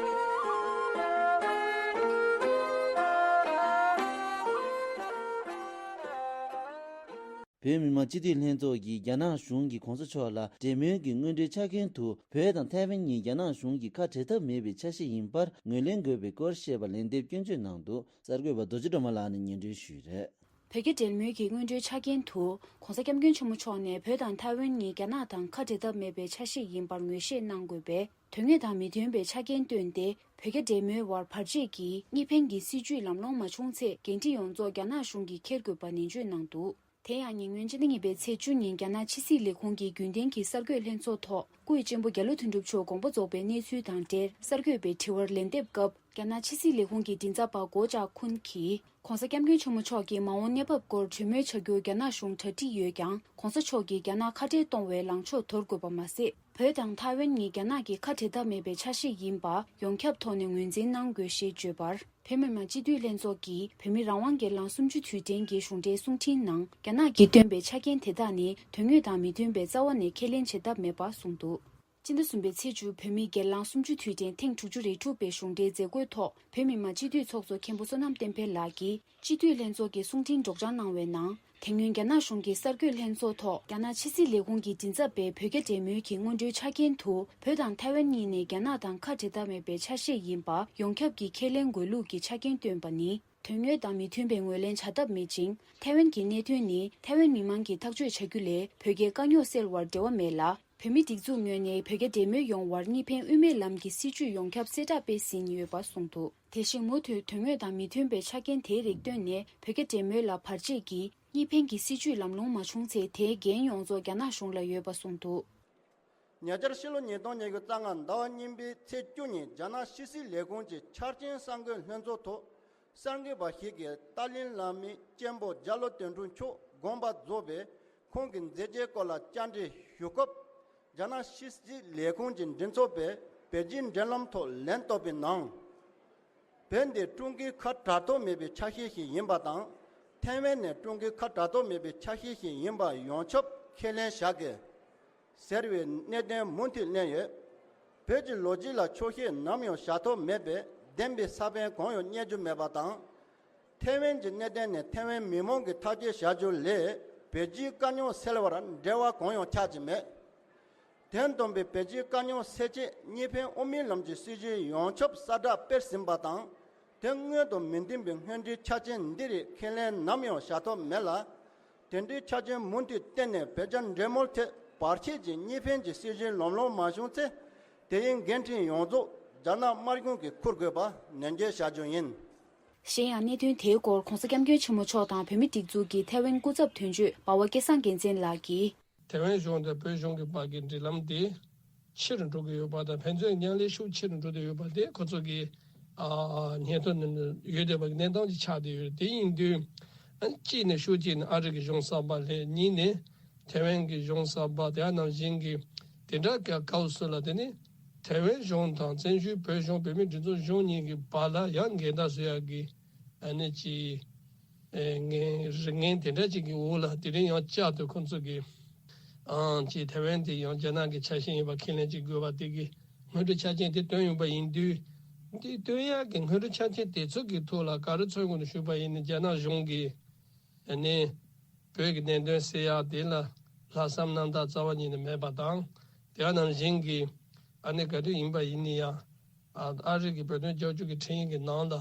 བོད་མི་མང་སྤྱི་འཐུས་ལྷན་ཚོགས་ཀྱིས་རྒྱ་ནག་གཞུང་གིས་༧གོང་ས་མཆོག་ལ་འབྲེལ་མོལ་གྱི་སྔོན་འགྲོའི་ཆ་རྐྱེན་དུ་བོད་དང་ཐའེ་ཝན་གཉིས་རྒྱ་ནག་གཞུང་གིས་ཁ་བྲལ་ཐབས་མེད་པའི་ཆ་ཤས་ཡིན་པར་ངོས་ལེན་དགོས་པའི་སྐོར་བཤད་པ་ལན་འདེབས་སྐྱོན་བརྗོད་གནང་འདུག་གསར་འགོད་པ་རྡོ་རྗེ་སྒྲོལ་མ་ལགས་ནས་སྙན་སྒྲོན་ཞུས་རེད། བོད་རྒྱ་འབྲེལ་མོལ་གྱི་སྔོན་འགྲོའི་ཆ་རྐྱེན་དུ་༧གོང་ས་༧སྐྱབས་མགོན་ཆེན་པོ་མཆོག་ནས་བོད་དང་ཐའེ་ཝན་གཉིས་རྒྱ་ནག་དང་ཁ་བྲལ་ཐབས་མེད་པའི་ཆ་ཤས་ཡིན་པར་ངོས་བཞེས་གནང་དགོས་པས། དོན་དངོས་དང་མི་མཐུན་པའི་ཆ་རྐྱེན་བཏོན་ཏེ། བོད་རྒྱ་འབྲེལ་མོལ་བར་བར་ཆད་ཀྱིས་གཉིས་ཕན་གྱི་སྲིད་བྱུས་ལམ་ལྷོང་མ་བྱུང་ཚེ། འགན་འཁྲི་ཡོངས་རྫོགས་རྒྱ་ནག་གཞུང་གིས་འཁྱེར་དགོས་པ་ནན་བརྗོད་གནང་འདུག་དེ་ཡང་ཉེ་སྔོན་སྤྱི་ཟླ་གཉིས་པའི་ཚེས་བཅུ་ཉིན་རྒྱ་ནག་ཕྱི་སྲིད་ལས་ཁུངས་ཀྱི་རྒྱུན་ལྡན་གྱི་གསར་འགོད་ལྷན་ཚོགས་ཐོག་སྐུའི་གཅེན་པོ་རྒྱ་ལོ་དོན་གྲུབ་མཆོག་དགོངས་པ་རྫོགས་པའི་གནས་ཚུལ་དང་འབྲེལ་གསར་འགོད་པའི་དྲི་བར་ལན་འདེབས་སྐབས། རྒྱ་ནག་ཕྱི་སྲིད་ལས་ཁུངས་ཀྱི་མགྲིན་ཚབ་པ་གོ་ཅཱ་ཁུན་གྱིས། ༧གོང་ས་༧སྐྱབས་མགོན་ཆེན་པོ་མཆོག་གིས་མ་འོངས་གནས་བབ་སྐོར་གྲོས་མོལ་བྱ་རྒྱུར་རྒྱ་ནག་གཞུང་གྲ་སྒྲིག་ཡོད་ཀྱང་། ༧གོང་ས་མཆོག་གིས་རྒྱ་ནག་ཁ་བྲལ་གཏོང་བའི་ལངས་ཕྱོགས་དོར་དགོས་པ་མ་ཟད། བོད་དང་ཐའེ་ཝན་གཉིས་རྒྱ་ནག་གི་ཁ་བྲལ་ཐབས་མེད་པའི་ཆ་ཤས་ཡིན་པ་ཡོངས་ཁྱབ་ཐོག་ནས་ངོས་འཛིན་གནང་དགོས་ཞེས་བརྗོད་པར། བོད་མི་མང་སྤྱི་འཐུས་ལྷན་ཚོགས་ཀྱིས་བོད་མི་རང་དབང་སྒེར་ལངས་གསུམ་བཅུ་དུས་དྲན་གྱི་གཞུང་འབྲེལ་གསུང་འཕྲིན་ནང་། རྒྱ་ནག་གིས་བཏོན་པའི་ཆ་རྐྱེན་དེ་དག་ནི་དོན་དངོས་དང་མི་མཐུན་པས་རྩ་བ་ནས་ཁས་ལེན་བྱེད་ཐབས་མེད་པ་གསུངས་འདུག་སྤྱི་ཟླ་གསུམ་པའི་ཚེས་བཅུ། བོད་མིའི་སྒེར་ལངས་གསུམ་བཅུ་དུས་དྲན་ཐེངས་དྲུག་ཅུ་རེ་དྲུག་པའི་གཞུང་འབྲེལ་མཛད་སྒོའི་ཐོག་བོད་མི་མང་སྤྱི་འཐུས་ཚོགས་གཙོ་མཁན་པོ་བསོད་ནམས་བསྟན་འཕེལ་ལགས་ཀྱིས་སྤྱི་འཐུས་ལྷན་ཚོགས་ཀྱི་གསུང་འཕྲིན་སྒྲོག་སྦྱང་གནང་བའི་ནང་། དེ་སྔོན་རྒྱ་ནག་གཞུང་གི་གསར་འགོད་ལྷན་ཚོགས་ཐོག་རྒྱ་ནག་ཕྱི་སྲིད་ལས་ཁུངས་ཀྱི་མགྲིན་ཚབ་པས་བོད་རྒྱ་འབྲེལ་མོལ་གྱི་སྔོན་འགྲོའི་ཆ་རྐྱེན་དུ། བོད་དང་ཐའེ་ཝན་གཉིས་ནི་རྒྱ་ནག་དང་ཁ་བྲལ་ཐབས་མེད་པའི་ཆ་ཤས་ཡིན་པ་ཡོངས་ཁྱབ་ཀྱིས་ཁས་ལེན་དགོས་ལུགས་ཀྱི་ཆ་རྐྱེན་བཏོན་པ་ནི། དོན་དངོས་དང་མི་མཐུན་པའི་ངོས་ལེན་བྱ་ཐབས་མེད་ཅིང་། ཐའེ་ཝན་གྱི་གནད་དོན་ནི་ཐའེ་ཝན་མི་མང་གིས་ཐག་གཅོད་བྱ་རྒྱུ་ལས་བོད་རྒྱའི་དཀའ་རྙོག་སེལ་བར་འབྲེལ་བ་མེད་ལ། བོད་མིའི་སྒྲིག་འཛུགས་ངོས་ནས་བོད་རྒྱ་འབྲེལ་མོལ་ཡོང་བར་གཉིས་ཕན་དབུ་མའི་ལམ་གྱི་སྲིད་བྱུས་ཡོངས་ཁྱབ་གསལ་བསྒྲགས་སྤེལ་ཟིན་ཡོད་པ་གསུངས་འདུག་དེ་བཞིན་མུ་མཐུད་དོན་དངོས་དང་མི་མཐུན་པའི་ཆ་རྐྱེན་དེའི་རིགས་བཏོན་ནས་བོད་རྒྱ་འབྲེལ་མོལ་ལ་བར་ཆད་ཀྱིས་གཉིས་ཕན་གྱི་སྲིད་བྱུས་ལམ་ལྷོང་མ་བྱུང་ཚེ་དེའི་འགན་ཡོངས་རྫོགས་རྒྱ་ནག་གཞུང་ལ་ཡོད་པ་གསུངས་འདུག་ཉེ་ཆར་ཕྱི་ལོ་ཉིས་སྟོང་ཉི་ཤུ་རྩ་ལྔ་ཟླ་བ་གཉིས་པའི་ཚེས་བཅུ་ཉིན་རྒྱ་ནག་ཕྱི་སྲིད་ལས་ཁུངས་ཀྱི་འཆར་ཅན་གསར་འགོད་ལྷན་ཚོགས་ཐོག་གསར་འགོད་པ་ཞིག་གིས་ཏཱ་ལའི་བླ་མའི་གཅེན་པོ་རྒྱ་ལོ་དོན་གྲུབ་མཆོག་དགོངས་པ་རྫོགས་པའི་ཁོང་གི་མཛད་རྗེས་སྐོར་ལ་བཅར་འདྲི་ཞུ་སྐབས། རྒྱ་ནག་ཕྱི་སྲིད་ལས་ཁུངས་ཀྱི་མགྲིན་ཚབ་པས་བོད་རྒྱའི་འབྲེལ་ལམ་ཐོག་ལན་བཏབ་པའི་ནང་། བོད་འདི་ཀྲུང་གོའི་ཁ་བྲལ་ཐབས་མེད་པའི་ཆ་ཤས་ཤིག་ཡིན་པ་དང་། ཐའེ་ཝན་ནི་ཀྲུང་གོའི་ཁ་བྲལ་ཐབས་མེད་པའི་ཆ་ཤས་ཤིག་ཡིན་པ་ཡོངས་ཁྱབ་ཁས་ལེན་བྱ་དགོས། ཟེར་བའི་གནད་དོན་མུ་མཐུད་གླེང་ཡོད། བོད་ཀྱི་ལོ་རྒྱུས་ལ་འཁྱོག་བཤད་ནམ་ཡང་བྱ་ཐབས་མེད་པས་བདེན་པའི་ས་བོན་གང་ཡང་རྙེད་རྒྱུ་མེད་པ་དང་། ཐའེ་ཝན་གྱི་གནད་དོན་ནི་ཐའེ་ཝན་མི་མང་གིས་ཐག་གཅོད་བྱ་རྒྱུ་ལས་བོད་རྒྱའི་དཀའ་རྙོག་སེལ་བར་འབྲེལ་བ་གང་ཡང་ཆགས་ཀྱི་མེད། དེ་མཚུངས་པའི་བོད་རྒྱའི་དཀའ་རྙོག་སེལ་ཆེད་གཉིས་ཕན་དབུ་མའི་ལམ་གྱི་སྲིད་བྱུས་ཡོངས་ཁྱབ་གསལ་བསྒྲགས་སྤེལ་ཟིན་པ་དང་། དེ་སྔོན་དང་མི་མཐུན་པའི་སྔོན་འགྲོའི་ཆ་རྐྱེན་འདི་རིགས་ཁས་ལེན་ནམ་ཡང་བྱ་ཐབས་མེད་ལ། དེ་འདྲའི་ཆ་རྐྱེན་མུ་མཐུད་བསྟན་ནས་བོད་རྒྱ་འབྲེལ་མོལ་ཐད་བར་ཆད་ཀྱི་གཉིས་ཕན་གྱི་སྲིད་བྱུས་ལམ་ལྷོང་མ་བྱུང་ཚེ། དེ་ཡི་འགན་འཁྲི་ཡོངས་རྫོགས་རྒྱ་ནག་དམར་གཞུང་གིས་འཁུར་དགོས་པ་ནན་བརྗོད་བྱ་རྒྱུ་ཡིན། གཞན་ཡང་གནད་དོན་དེའི་སྐོར་༧གོང་ས་༧སྐྱབས་མགོན་ཆེན་པོ་མཆོག་དང་བོད་མིའི་སྒྲིག་འཛུགས་ཀྱི་ཐའེ་ཝན་སྐུ་ཚབ་དོན་གཅོད་འབའ་བ་སྐལ་བཟང་རྒྱལ་མཚན་ལགས་ཀྱིས། ཐའེ་ཝན་གཞུང་དང་བོད་གཞུང་གི་བར་གྱི་འབྲེལ་ལམ་དེ་ཆེ་རུ་འགྲོ་གི་ཡོད་པ་དང་། ཕན་ཚུན་མཉམ་ལས་ཤུགས་ཆེ་རུ་འགྲོ་བསྡད་ཡོད་པ་དེ་ཁོ་ཚོ་གི་ཨ་སྙན་ཐོ་ནང་ཡོད་བསྡད་པ་གི་གནས་སྟངས་ཅིག་ཆགས་བསྡད་ཡོད། དེ་ཡིན་དུས་ཨ་གཅིག་ནས་ཤུགས་གཅིག་ནས་ཨ་རི་གི་གཞུང་གསར་པ་ལས། གཉིས་ནས་ཐའེ་ཝན་གྱི་གཞུང་གསར་པ། དེ་ནང་བཞིན་གྱི་དེ་འདྲ་ག་སྐབས་སུ་ལ་དེ་ནི་ཐའེ་ཝན་གཞུང་དང་བཙན་བྱོལ་བོད་གཞུང་བོད་མིའི་སྒྲིག་འཛུགས་གཞུང་གཉིས་ཀྱི་བར་ལ་ཡང་འགལ་ཟླ་བཟོ་ཡག་གི་ཨ་ནི་ཅིག་ཨེ་ངན་རིགས་ངན་དེ་འདྲ་ཅིག་གི་འོག་ལ་དེ་རིང་ཡང་བསྐྱར་དུ་ཁོང་ཚོ་གི་ཨང་ཅིག་ཐའེ་ཝན་དེ་ཡང་རྒྱ་ནག་གི་ཆ་ཤས་ཡིན་པ་ཁས་ལེན་ཅིག་དགོས་པ་དེ་གི་སྔོན་འགྲོ་ཆ་རྐྱེན་དེ་བཏོན་ཡོང་པ་ཡིན་དུས། དེ་བཏོན་ཡག་གི་སྔོན་འགྲོ་ཆ་རྐྱེན་དེ་ཚོ་གི་ཐོག་ལ་ག་རེ་མཚོན་དགོས་འདུག་ཞུས་པ་ཡིན་ན། རྒྱ་ནག་གཞུང་གིས་ཨ་ནི་བོད་ཀྱི་གནད་དོན་སེལ་ཡག་དེ་ལ་ལྷག་བསམ་རྣམ་དག་རྩ་བ་ཉིད་ནས་མེད་པ་དང་། དེ་ནང་བཞིན་གྱི་ཨ་ནི་ག་དུས་ཡིན་པ་ཡིན་ན་ཡང་ཨ་ཨ་རི་གི་བོད་དོན་རྒྱབ་སྐྱོར་གྱི་ཁྲིམས་ཡིག་གི་ནང་ལ་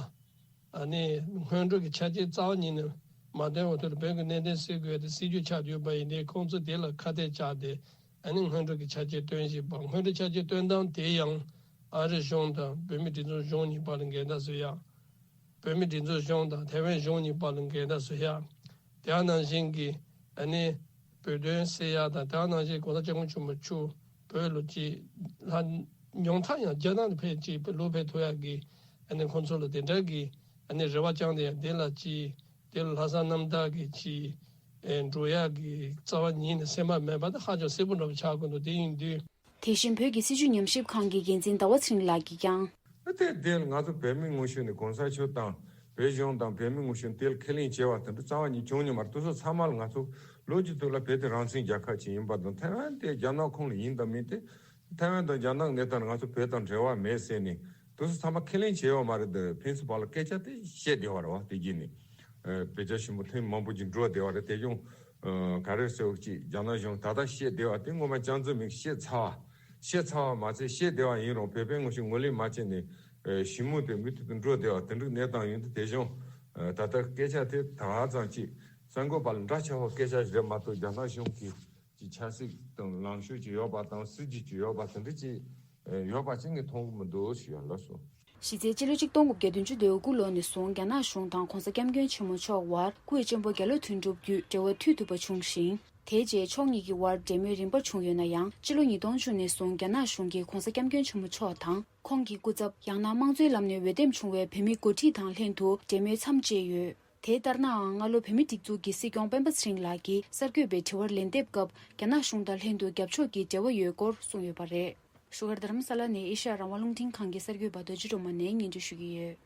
ཨ་ནི་སྔོན་འགྲོ་གི་ཆ་རྐྱེན་རྩ་བ་ཉིད་ནས་མ་བཏོན་བར་དུ་བོད་ཀྱི་གནད་དོན་སེལ་དགོས་དེ་སྲིད་ཇུས་ཆགས་ཡོད་པ་ཡིན་ཏེ། ཁོང་ཚོ་དེ་ལ་ཁ་གཏད་བཅག་སྟེ་ཨ་ནི་སྔོན་འགྲོ་གི་ཆ་རྐྱེན་བཏོན་བཞིན་པ། སྔོན་འགྲོ་ཆ་རྐྱེན་བཏོན་སྟངས་དེ་ཡང་ཨ་རི་གཞུང་དང་བོད་མིའི་སྒྲིག་འཛུགས་གཞུང་གཉིས་བར་ལ་འགལ་ཟླ་བཟོ་ཡག་བོད་མིའི་སྒྲིག་འཛུགས་གཞུང་དང་ཐའེ་ཝན་གཞུང་གཉིས་བར་ལ་འགལ་ཟླ་བཟོ་ཡག་དེ་ནང་བཞིན་གྱི་ཨ་ནི་བོད་དོན་སེལ་ཡག་དང་། དེ་ནང་བཞིན་༧གོང་ས་༧སྐྱབས་མགོན་ཆེན་པོ་མཆོག་བོད་ལ་ཅིག་ལྷ་ཉུང་མཐའ་ཡང་རྒྱ་ནག་ལ་ཕེབས་ཅིག་ལོག་ཕེབས་ཐུབ་ཡག་གི་ཨ་ནི་ཁོང་ཚོ་ལ་དེ་འདྲ་གི་ཨ་ནི་རེ་བ་བཅངས་ཏེ་ཡང་དེ་ལ་ཅིག་དེ་ལ་ལྷག་བསམ་རྣམ་དག་གི་ཅིག་ ཨེ་འགྲོ་ཡག་གི་རྩ་བ་ཉིད་ནས་སེམས་པ་མེད་པ་དེ་ཧ་ཅང་གསལ་པོ་འདྲ་པོ་ཆགས་ཀྱི་འདུག་དེ་ཡིན་དུས། དེ་བཞིན་བོད་ཀྱི་སྲིད་བྱུས་ཉམས་ཞིབ་ཁང་གི་འགན་འཛིན་ཟླ་བ་ཚེ་རིང་ལགས་ཀྱིས་ཀྱང་། ཨ་དེ་དེ་ང་ཚོ་བོད་མི་དངོས་གཞི་ནས་གོང་ས་མཆོག་དང་བོད་གཞུང་དང་བོད་མི་དངོས་གཞི་དེ་ལ་ཁས་ལེན་བྱས་པ་དེ་འདྲ་རྩ་བ་ཉིད་བྱུང་མྱོང་མ་རེད། དེ་ཚོ་ཚང་མ་ལ་ང་ཚོ་ལོ་རྒྱུས་ཐོག་ལ་བོད་དེ་རང་བཙན་རྒྱལ་ཁབ་ཅིག་ཡིན་པ་དང་། ཐའེ་ཝན་དེ་རྒྱ་ནག་ཁོངས་ལ་ཡིན་དང་མིན་དེ། ཐའེ་ཝན་དང་རྒྱ་ནག་གནས་སྟངས་ང་ཚོ་བོད་དང་འབྲེལ་བ་མེད་ཟེར་ནས་དེ་ཚོ་ཚང་མ་ཁས་ལེན་བྱས་ཡོད་མ་རེད། དེ་ཕན་ཚུན་བར་ལ་སྐད་ཆ་དེ་བཤད་བསྡད་པ་རེད་བ། དེ་བརྒྱུད་ནས་ཨ་བོད་རྒྱ་ཞི་མོལ་ཐེངས་མང་པོ་ཅིག་འགྲོ་བསྡད་པ་རེད། དེ་གཞུང་ཨ་ག་རེ་ཟེར་བ་ཅིག་རྒྱ་ནག་གཞུང་ད་ལྟ་བཤད་བསྡད་པ་དེ་ངོ་མ་སྐྱོན་འཛུགས་མེད། བཤད་ཚར་བ་བཤད་ཚར་བ་མ་ཚད་བཤད་བསྡད་པ་ཡིན་རུང་བོད་པའི་ངོ་ཤེས་ངོས་ལེན་མ་བྱས་ནས་ཨ་ཞི་མོལ་དེ་མུ་མཐུད་དུ་འགྲོ་བསྡད་པ་དེ་འདྲའི་གནས་སྟངས་ཡིན་དུས། དེ་གཞུང་ཨ་ད་ལྟ་སྐད་ཆ་དེ་ད་ག་ཙམ་ཅིག་གསར་འགོད་པ་ལ་འདྲ་ཆགས་པ་སྐད་ཆ་ཞིག་རེད་མ་གཏོགས། རྒྱ་ནག་གཞུང་གི་ཀྱི་ཆབ་སྲིད་དང་ལངས་ཕྱོགས་ཀྱི་ཡོད་པ་དང་སྲིད་ཇུས་ཀྱི་ཡོད་པ་དེ་འདྲ་ཅིག་ཡོད་པ་ཅིག་ངས་མཐོང་གི་མི་འདུག་ཞུ་ཡ་ལགས་སོ། གཞི་རྩའི་སྤྱི་ལོ་གཅིག་སྟོང་དགུ་བརྒྱ་བདུན་ཅུ་དོན་དགུ་ལོ་ནས་བཟུང་རྒྱ་ནག་གཞུང་དང་གོང་ས་སྐྱབས་མགོན་ཆེན་པོ་མཆོག་དབར་སྐུའི་གཅེན་པོ་རྒྱ་ལོ་དོན་གྲུབ་བརྒྱུད་འབྲེལ་བ་མཐུད་ཐུབ་པ་བྱུང་ཞིང་། དེའི་རྗེས་ཕྱོགས་གཉིས་ཀྱི་དབར་འབྲེལ་མོལ་རིམ་པར་བྱུང་ཡོད་ན་ཡང་། སྤྱི་ལོ་ཉིས་སྟོང་བཅུ་ནས་བཟུང་རྒྱ་ནག་གཞུང་གིས་གོང་ས་སྐྱབས་མགོན་ཆེན་པོ་མཆོག་དང་ཁོང་གི་སྐུ་ཚབ། ཡང་ན་དམངས་གཙོའི་ལམ་ནས་འོས་འདེམས་བྱུང་བའི་བོད་མི་འགོ་ཁྲིད་དང་ལྷན་དུ་འབྲེལ་མོལ་མཚམས་བཅད་ཡོད། དེ་ལྟར་ནའང་། སྔ་ལོ་བོད་མིའི་སྒྲིག་འཛུགས་ཀྱི་སྲིད་སྐྱོང་སྤེན་པ་ཚེ་རིང་ལགས་ཀྱིས་གསར་འགོད་པའི་དྲི་བར་ལན་འདེབས་སྐབས། རྒྱ་ནག་གཞུང་དང་ལྷན་དུ་རྒྱབ་ཕྱོགས་ཀྱི་འབྲེལ་བ་ཡོད་སྐོར་གསུངས་ཡོད་པ་རེད། བཞུགས་སྒར་རྡ་རམ་ས་ལ་ནས་ཨེ་ཤ་ཡ་རང་དབང་རླུང་འཕྲིན་ཁང་གི་གསར་འགོད་པ་རྡོ་རྗེ་སྒྲོལ་མ་ནས་སྙན་སྒྲོན་ཞུ་གི་ཡོད།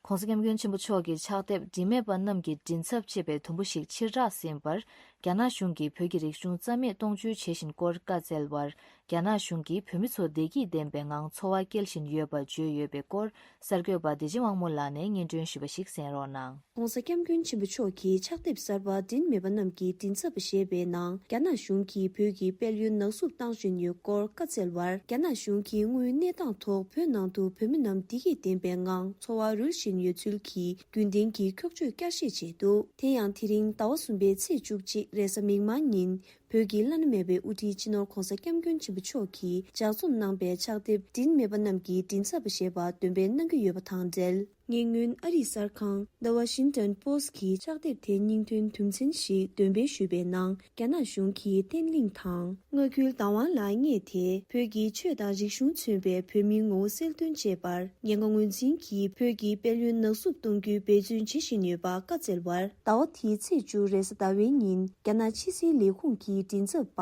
གོང་ས་སྐྱབས་མགོན་ཆེན་པོ་མཆོག་གི་ཕྱག་དེབ་དྲི་མེད་པ་རྣམས་ཀྱི་མགྲིན་ཚབ་ཅེས་པའི་དུམ་བུ་ཞིག་ཕྱིར་བསྒྲགས་ཟིན་པར། རྒྱ་ནག་གཞུང་གིས་བོད་ཀྱི་རིག་གཞུང་རྩ་མེད་གཏོང་རྒྱུའི་བྱེད་བཞིན་སྐོར་བཀའ་སྩལ་བར། རྒྱ་ནག་གཞུང་གིས་བོད་མི་ཚོ་བདེ་སྐྱིད་ལྡན་པའི་ངང་འཚོ་བ་སྐྱེལ་བཞིན་ཡོད་པ་བརྗོད་ཡོད་པའི་སྐོར། གསར་འགོད་པ་བདེ་ཆེན་དབང་མོ་ལགས་ནས་སྙན་སྒྲོན་ཞུས་པ་ཞིག་གསན་རོགས་གནང་། གོང་ས་སྐྱབས་མགོན་ཆེན་པོ་མཆོག་གི་ཕྱག་དེབ་གསར་པ་དྲིན་མེད་པ་རྣམས་ཀྱི་མགྲིན་ཚབ་ཞེས་པའི་ནང་། རྒྱ་ནག་གཞུང་གིས་བོད་ཀྱི་དཔལ་ཡོན་ནག་བསུབ་བཏང་བཞིན་ཡོད་སྐོར་བཀའ་སྩལ་བར། རྒྱ་ནག་གཞུང་གིས་དངོས་གནས་སྟངས་ཐོག་བོད་ནང་དུ་བོད་མི་རྣམས་བདེ་སྐྱིད་ལྡན་པའི་ངང་འཚོ་བ་རོལ་བཞིན་ཡོད་ཚུལ་གྱི་རྒྱུན་ལྡན་གྱི་འཁྱོག་བརྗོད་བསྐྱར་བཤད་བྱས་འདུག་དེ་ཡང་དེ་རིང་ཟླ་བ་གསུམ་པའི་ཚེས་བཅུ་གཅིག་རེས་གཟའ་མིག་དམར་ཉིན། བོད་ཀྱི་བླ་ན་མེད་པའི་དབུ་ཁྲིད་སྤྱི་ནོར་གོང་ས་སྐྱབས་མགོན་ཆེན་པོ་མཆོག་གིས་ལྗགས་རྩོམ་གནང་པའི་ཕྱག་དེབ་དྲིན་མེད་པ་རྣམས་ཀྱི་མགྲིན་ཚབ་ཞེས་པ་འདོན་སྤེལ་གནང་གི་ཡོད་པ་དང་འབྲེལ། ངེད་སྔོན་ཨ་རིའི་གསར་ཁང་The Washington Post གིས་ཕྱག་དེབ་དེའི་སྙིང་དོན་དུམ་ཚན་ཞིག་འདོན་སྤེལ་ཞུས་པའི་ནང་། རྒྱ་ནག་གཞུང་གིས་བརྟན་ལྷིང་དང་མངའ་ཁུལ་བདག་དབང་ལ་བསྙད་དེ། བོད་ཀྱི་ཆོས་དང་རིག་གཞུང་མཚོན་པའི་བོད་མིའི་ངོ་བོ་གསལ་སྟོན་བྱེད་པར་ཉེན་ཁ་ངོས་འཛིན་གྱིས་བོད་ཀྱི་དཔལ་ཡོན་ནག་བསུབ་གཏོང་རྒྱུའི་འབད་བརྩོན་བྱེད་བཞིན་ཡོད་པ་བཀའ་སྩལ་བར། ཟླ་བ་འདིའི་ཚེས་བཅུ་རེས་གཟའ་ཟླ་བའི་ཉིན། རྒྱ་ནག་ཕྱི་སྲིད་ལས་ཁུངས་ཀྱི་མགྲིན་ཚབ་པ་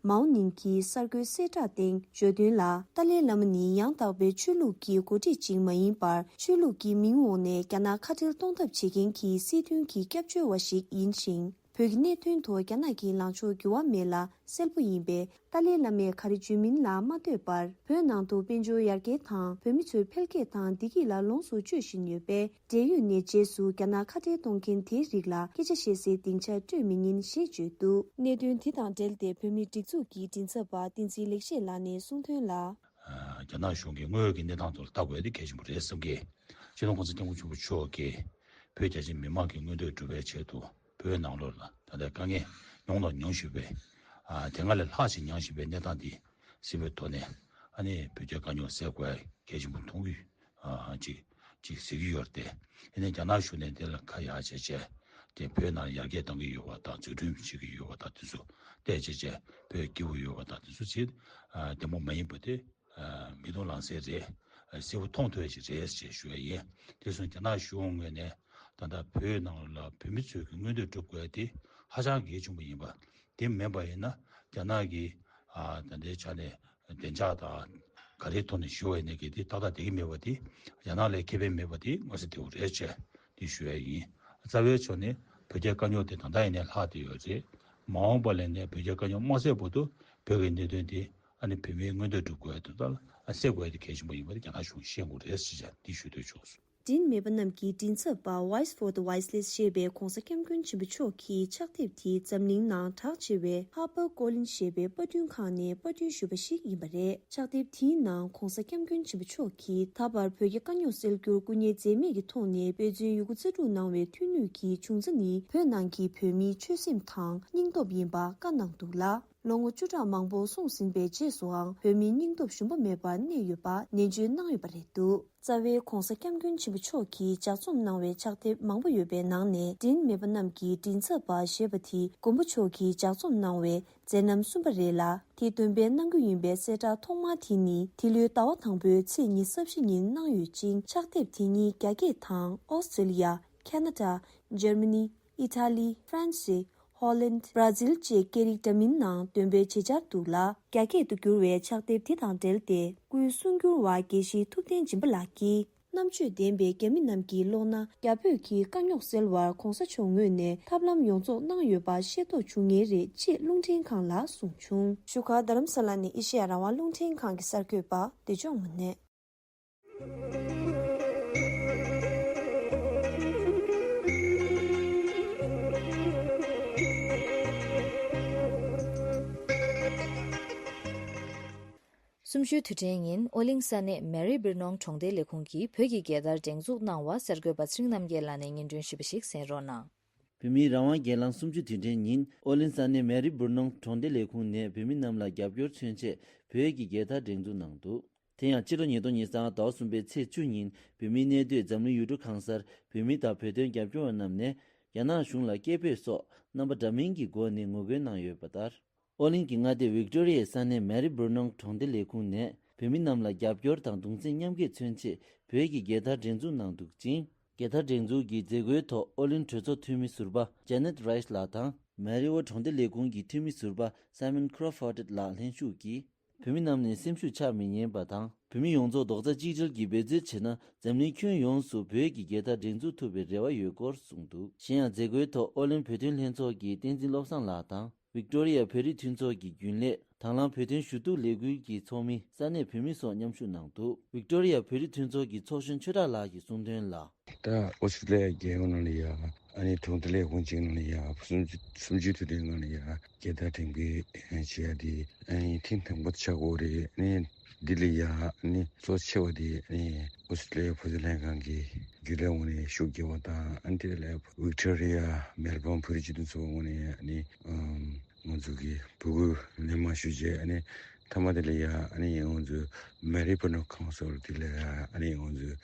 མའོ་ནིང་གིས་གསར་འགོད་གསལ་བསྒྲགས་སྟེང་བརྗོད་དོན་ལ། ཏཱ་ལའི་བླ་མ་ནི་ཡང་དག་པའི་ཆོས་ལུགས་ཀྱི་འགོ་ཁྲིད་ཅིག་མ་ཡིན་པར། ཆོས་ལུགས་ཀྱི་མིང་འོག་ནས་རྒྱ་ནག་ཁ་བྲལ་གཏོང་ཐབས་བྱེད་མཁན་གྱི་སྲིད་དོན་གྱི་སྐྱབས་བཅོལ་བ་ཞིག་ཡིན་ཞིང་། བོད་ཀྱི་གནད་དོན་ཐོག་རྒྱ་ནག་གི་ལངས་ཕྱོགས་འགྱུར་བ་མེད་ལ་གསལ་པོ་ཡིན་པས། ཏཱ་ལའི་བླ་མས་ག་རེ་བརྗོད་མིན་ལ་མ་ལྟོས་པར། བོད་ནང་དུ་དཔལ་འབྱོར་ཡར་རྒྱས་དང་བོད་མི་ཚོའི་འཕེལ་རྒྱས་དང་བདེ་སྐྱིད་ལ་ལོངས་སུ་སྤྱོད་བཞིན་ཡོད་པས། འབྲེལ་ཡོད་ནས་རྗེས་སུ་རྒྱ་ནག་ཁ་བྲལ་གཏོང་མཁན་དེའི་རིགས་ལ་སྐད་ཆ་བཤད་སའི་སྡིངས་ཆ་སྤྲོད་མི་ཉན་ཞེས་བརྗོད་འདུག་གནད་དོན་དེ་དང་འབྲེལ་ཏེ་བོད་མིའི་སྒྲིག་འཛུགས་ཀྱི་མགྲིན་ཚབ་པ་བསྟན་འཛིན་ལེགས་བཤད་ལགས་ནས་གསུངས་དོན་ལ། རྒྱ་ནག་གཞུང་གི་དངོས་ཡོད་ཀྱི་གནས་སྟངས་ཐོག་ལ་ལྟ་དགོས་ཡ་དེ་གལ་ཆེན་པོ་རེད་བསམ་གི། སྤྱི་ནོར་གོང་ས་སྐྱབས་མགོན་ཆེན་པོ་མཆོག་གིས་བོད་རྒྱ་ཆེའི་མི་མང་གི་མངོན་འདོད་སྒྲུབ་པའི་ཆེད་དུ་བོད་ནང་ལོགས་ལ་ད་ལྟའི་དཀའ་ངལ་མྱོང་དང་མྱོང་བཞིན་པའི། ཨ་དེ་སྔ་ལས་ལྷག་ཅིག་མྱངས་བཞིན་པའི་གནས་སྟངས་འདི་སེལ་བའི་ཐོག་ནས། ཨ་ནི་བོད་རྒྱའི་དཀའ་རྙོག་སེལ་དགོས་གལ་ཆེན་པོ་མཐོང་གི། ཨ་ཅིག་ཅིག་ཟེར་གྱི་ཡོད་རེད་དེ། ཡིན་ནའི་རྒྱ་ནག་གཞུང་ནས་འདི་ལ་ཁ་ཡག་བྱས་བྱས། དེ་བོད་ནང་ཡར་རྒྱས་གཏང་གི་ཡོད་པ་དང་འཛུགས་སྐྲུན་བྱེད་ཀྱི་ཡོད་པ་དང་དེ་ཚོ་བལྟས་བྱས་བྱས་བོད་སྐྱིད་པོ་ཡོད་པ་དང་དེ་ཚོ་ཅིག་ཨ་བདེ་མོ་མ་ཡིན་པ་དེ། ཨ་མིག་མཐོང་ལག་ཟིན་རེད། ཨ་གསལ་པོ་མཐོང་ཐུབ་ཡ་ཞིག་རེད་ཅེས་ཞུ་ཡ་ཡིན། དེ་སོང་རྒྱ་ནག་གཞུང་ངོས་ནས་ད་ལྟ་བོད་ནང་ལ་བོད་མི་ཚོས་ཀྱི་མངོན་འདོད་སྒྲུབ་དགོས་ཡ་དེ་ཧ་ཅང་གལ་ཆེན་པོ་ཡིན་པ། དེ་མིན་པ་ཡིན་ན་རྒྱ་ནག་གིས་ཨ་ད་ལྟའི་ཆ་ནས་བདེ་འཇགས་དང་ག་རེའི་ཐོག་ནས་ཞུ་བ་ཡིན་ན་གི་དེ་ཏག་ཏག་བསྡད་ཀྱི་མེད་པ་དེ་རྒྱ་ནག་ལ་ཁེ་ཕན་མེད་པ་དེ་མངོན་གསལ་དོད་པོ་རེད་ཅེས་དེ་ཞུ་ཡ་ཡིན། རྩ་བའི་ཕྱོགས་ནས་བོད་རྒྱའི་དཀའ་རྙོག་དེ་ད་ལྟ་ཡིན་ནའི་ལྷག་བསྡད་ཡོད་རེད། མ་འོངས་པ་ལ་ནས་བོད་རྒྱའི་དཀའ་རྙོག་མ་སེལ་བར་དུ་བོད་ཀྱི་གནད་དོན་དེ། ཨ་ནི་བོད་མིའི་མངོན་འདོད་སྒྲུབ་དགོས་དོན་དག་ལ་ཨ་སེལ་དགོས་དེ་གལ་ཆེན་པོ་ཡིན་པ་དེ་རྒྱ་ནག་གཞུང་ཤེས་དགོས་རེད་ཟེར་བྱས་འདི་ཞུ་འདོད་བྱུང་སོང་། དྲིན་མེད་པ་རྣམས་ཀྱི་མགྲིན་ཚབ་པ་Voice for the Voiceless ཞེས་པའི་༧གོང་ས་༧སྐྱབས་མགོན་ཆེན་པོ་མཆོག་གི་ཕྱག་དེབ་དེ་འཛམ་གླིང་ནང་གྲགས་ཆེ་བའི་Harper Collins ཞེས་པའི་པར་སྐྲུན་ཁང་ནས་པར་སྐྲུན་ཞུས་པ་ཞིག་ཡིན་པ་རེད། ཕྱག་དེབ་དེའི་ནང་༧གོང་ས་༧སྐྱབས་མགོན་ཆེན་པོ་མཆོག་གིས་ད་བར་བོད་ཀྱི་དཀའ་རྙོག་སེལ་རྒྱུར་སྐུ་ཉིད་འཛད་མེད་ཀྱི་ཐོག་ནས་འབད་བརྩོན་ཡོད་རྒུ་རྩལ་སྤྲུགས་གནང་བའི་མཐུ་ནུས་ཀྱི་འབྱུང་རྩ་ནི་བོད་ནང་གི་བོད་མིའི་ཆོད་སེམས་དང་སྙིང་སྟོབས་ཡིན་པ་བཀའ་གནང་འདུག་ལ། ལོ་ངོ་བཅུ་ཕྲག་མང་པོ་སོང་ཟིན་པའི་རྗེས་སུའང་བོད་མིའི་སྙིང་སྟོབས་ཞུམ་པ་མེད་པར་གནས་ཡོད་པ་ནན་བརྗོད་གནང་ཡོད་པ་རེད་འདུག་རྩ་བའི་༧གོང་ས་༧སྐྱབས་མགོན་ཆེན་པོ་མཆོག་གིས་ལྗགས་རྩོམ་གནང་བའི་ཕྱག་དེབ་མང་པོ་ཡོད་པའི་ནང་ནས་མགྲིན་མེད་པ་རྣམས་ཀྱི་མགྲིན་ཚབ་པ་ཞེས་པ་དེ་མགོན་པོ་མཆོག་གིས་ལྗགས་རྩོམ་གནང་བའི་མཛད་རྣམ་གསུམ་པ་རེད་ལ། དེ་འདོན་སྤེལ་གནང་རྒྱུ་ཡིན་པའི་གསལ་བསྒྲགས་ཐོག་མ་དེ་ནི་འདི་ལོའི་ཟླ་བ་དང་པོའི་ཚེས་ཉི་ཤུ་རྩ་བཞི་ཉིན་གནང་ཡོད་ཅིང་། ཕྱག་དེབ་དེ་ཉིད་རྒྱ་སྐད་དང་ཨོ་སི་ཀྲི་ལི་ཡ། ཁ་ན་ཌ། འཇར་མ་ནི། ཨི་ཐ་ལི། ཧྥ་རན་སི། ཧོ་ལན། བྷ་ར་ཛིལ་བཅས་སྐད་རིགས་འདྲ་མིན་ནང་འདོན་སྤེལ་བྱེད་འཆར་འདུག་ལ། རྒྱ་སྐད་དུ་བསྒྱུར་བའི་ཕྱག་དེབ་དེ་དང་འབྲེལ་ཏེ། སྐུའི་གསུང་སྒྱུར་བ་དགེ་བཤེས་ཐུབ་བསྟན་སྦྱིན་པ་ལགས་ཀྱིས། རྣམ་དཔྱོད་ལྡན་པའི་རྒྱ་མི་རྣམས་ཀྱིས་ཀློག་ན། རྒྱ་བོད་ཀྱི་དཀའ་རྙོག་སེལ་བར་༧གོང་ས་མཆོག་ངོས་ནས་ཐབས་ལམ་ཡོངས་རྫོགས་གནང་ཡོད་པ་ཤེས་རྟོགས་བྱུང་ངེས་རེད་ཅེས་རླུང་འཕྲིན་ཁང་ལ་གསུངས་བྱུང་། བཞུགས་སྒར་རྡ་རམ་ས་ལ་ནས་ཨེ་ཤེ་ཡ་རང་དབང་རླུང་འཕྲིན་ཁང་གི་གསར་འགོད་པ་བདེ་མཆོག་དངོས་གནས། གསུམ་བཅུའི་དུས་དྲན་ཉིན་ཨོ་གླིང་ས་གནས་མེ་རི་སྦིར་ནོང་གྲོང་སྡེ་ལས་ཁུངས་ཀྱིས་བོད་ཀྱི་རྒྱལ་དར་སྒྲེང་འཛུགས་གནང་བ་གསར་འགོད་པ་ཚེ་རིང་རྣམ་རྒྱལ་ལགས་ནས་སྙན་སྒྲོན་ཞིབ་པ་ཞིག་གསན་རོགས་གནང་། བོད་མིའི་རང་དབང་སྒེར་ལངས་གསུམ་བཅུའི་དུས་དྲན་ཉིན་ཨོ་གླིང་ས་གནས་མེ་རི་སྦིར་ནོང་གྲོང་སྡེ་ལས་ཁུངས་ནས་བོད་མི་རྣམས་ལ་རྒྱབ་སྐྱོར་མཚོན་ཆེད་བོད་ཀྱི་རྒྱལ་དར་སྒྲེང་འཛུགས་གནང་འདུག་དེ་ཡང་ཕྱི་ལོ་ཉིས་སྟོང་ཉི་ཤུ་རྩ་ལྔ་ཟླ་བ་གསུམ་པའི་ཚེས་བཅུ་ཉིན་བོད་མིའི་གནས་སྡོད་འཛམ་གླིང་ཡུལ་གྲུ་གང་སར་བོད་མི་དང་བོད་དོན་རྒྱབ་སྐྱོར་བ་རྣམས་ནས་རྒྱ་ནག་གཞུང་ལ་སྐད་འབོད་སོགས་རྣམ་པ་འདྲ་མིན་གྱི་སྒོ་ནས་ངོ་རྒོལ་གནང་ཡོད་པ་ལྟར། ཨོ་གླིང་གི་མངའ་སྡེ་ཝིག་ཏོ་རི་ཡའི་ས་གནས་མེ་རི་སྦུར་ནོང་གྲོང་སྡེ་ལས་ཁུངས་ནས་བོད་མི་རྣམས་ལ་རྒྱབ་སྐྱོར་དང་གདུང་སེམས་མཉམ་སྐྱེད་མཚོན་ཆེད་བོད་ཀྱི་རྒྱལ་དར་སྒྲེང་འཛུགས་གནང་འདུག་ཅིང་། རྒྱལ་དར་སྒྲེང་འཛུགས་ཀྱི་མཛད་སྒོའི་ཐོག་ཨོ་གླིང་གྲོས་ཚོགས་འཐུས་མི་ཟུར་པ་ཇེ་ནེད་རའིས་ལགས་དང་། མེ་རི་ཝོ་གྲོང་སྡེ་ལས་ཁུངས་ཀྱི་འཐུས་མི་ཟུར་པ་སའི་མོན་ཁྲོ་ཧྥོ་ཌེད་ལགས་ལྷན་ཞུགས་ཀྱིས། བོད་མི་རྣམས་ནས་སེམས་ཤུགས་ཆག་མི་ཉན་པ་དང་། བོད་མི་ཡོངས་རྫོགས་རྡོག་རྩ་གཅིག་སྒྲིལ་གྱིས་འབད་རྩོལ་བྱས་ན། འཛམ་གླིང་ཁྱོན་ཡོངས་སུ་བོད་ཀྱི་རྒྱལ་དར་སྒྲེང་འཛུགས་ཐུབ་པའི་རེ་བ་ཡོད་སྐོར་གསུངས་འདུག་གཞན་ཡང་མཛད་སྒོའི་ཐོག་ཨོ་གླིང་བོད་དོན་ལྷན་ཚོགས་ཀྱི་བསྟན་འཛིན་བློ་བཟང་ལགས་དང་། ཝིག་ཏོ་རི་ཡ་བོད་རིགས་མཐུན་ཚོགས་ཀྱི་རྒྱུན་ལས། དང་བླངས་བོད་དོན་ཞུ་གཏུག་ལས་འགུལ་གྱི་ཚོགས་མི། ས་གནས་བོད་མི་སོགས་མཉམ་ཞུགས་གནང་འདུག་ཝིག་ཏོ་རི་ཡ་བོད་རིགས་མཐུན་ཚོགས་ཀྱི་ཚོགས་གཞོན་ཆོས་གྲགས་ལགས་ཀྱིས་གསུངས་དོན་ལ། ད་ཨོ་སི་ཀྲི་ལི་ཡ་རྒྱལ་ཡོངས་ནང་ལ་ཡ། ཨ་ནི་གྲོང་སྡེ་ལས་ཁུངས་གཅིག་ནང་ལ་ཡ། གསུམ་བཅུ་གསུམ་བཅུའི་དུས་དྲན་ནང་ལ་ཡ། རྒྱལ་དར་སྒྲེང་འབུལ་བྱེད་ཡ་དེ་ཨ་ནི་ཐེངས་དང་པོ་ཆགས་ཀྱི་ཡོད་རེད། ཨ་ནི་འདི་ལ་ཡ་ཨ་ནི་གཙོ་ཆེ་བ་དེ་ཨ་ནི་ཨོ་སི་ཀྲི་ལི་ཡ་བོད་དོན་ལྷན་ཁང་གི་རྒྱུན་ལས་ངོས་ནས་ཤུགས་རྒྱབ་པ་དང་། ཨ་ནི་དེ་ལ་ཝིག་ཏོ་རི་ཡ་མེལ་བོན་བོད་རིགས་སྤྱི་མཐུན་ཚོགས་པ་ངོས་ནས་ཨ་ནི་ཨམ། ང་ཚོ་གི་འབོད་སྐུལ་སྣེ་མང་ཞུས་རྗེས། ཨ་ནི་མཐའ་མ་དེ་ལ་ཡ་ཨ་ནི་ང་ཚོ་མེ་རི་སྦུར་ནོང་ཁོང་སིལ་དེ་ལ་ཡ་ཨ་ནི་ང་ཚོ་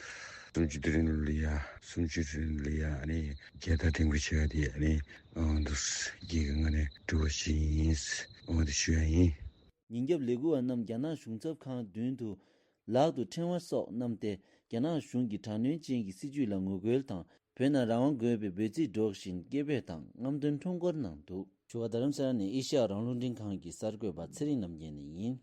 གསུམ་བཅུའི་དུས་དྲན་ལ་ཡ་གསུམ་བཅུའི་དུས་དྲན་ལ་ཡ་ཨ་ནི་རྒྱལ་དར་སྒྲེང་འབུལ་བྱེད་ཡ་དེ་ཨ་ནི་ང་ཚོ་སྒེར་གྱི་ངོས་ནས་སྒྲུབ་པ་ཞིག་ཡིན། འོ་དེ་ཞུ་ཡ་ཡིན། ཉིན་རྒྱབ་ལས་འགུལ་བ་རྣམས་རྒྱ་ནག་གཞུང་ཚབ་ཁང་མདུན་དུ་ལག་ཏུ་ཕྲེང་བ་སོགས་བསྣམས་ཏེ། རྒྱ་ནག་གཞུང་གི་དྲག་གནོན་ཅན་གྱི་སྲིད་བྱུས་ལ་ངོ་རྒོལ་དང་། བོད་ནང་རང་དབང་དགོས་པའི་འབོད་ཚིག་སྒྲོག་བཞིན་སྐད་འབོད་དང་རྔམ་སྟོན་ཁྲོམ་སྐོར་གནང་འདུག་བཞུགས་སྒར་རྡ་རམ་ས་ལ་ནས་ཨེ་ཤེ་ཡ་རང་དབང་རླུང་འཕྲིན་ཁང་གི་གསར་འགོད་པ་ཚེ་རིང་རྣམ་རྒྱལ་ནས་ཡིན།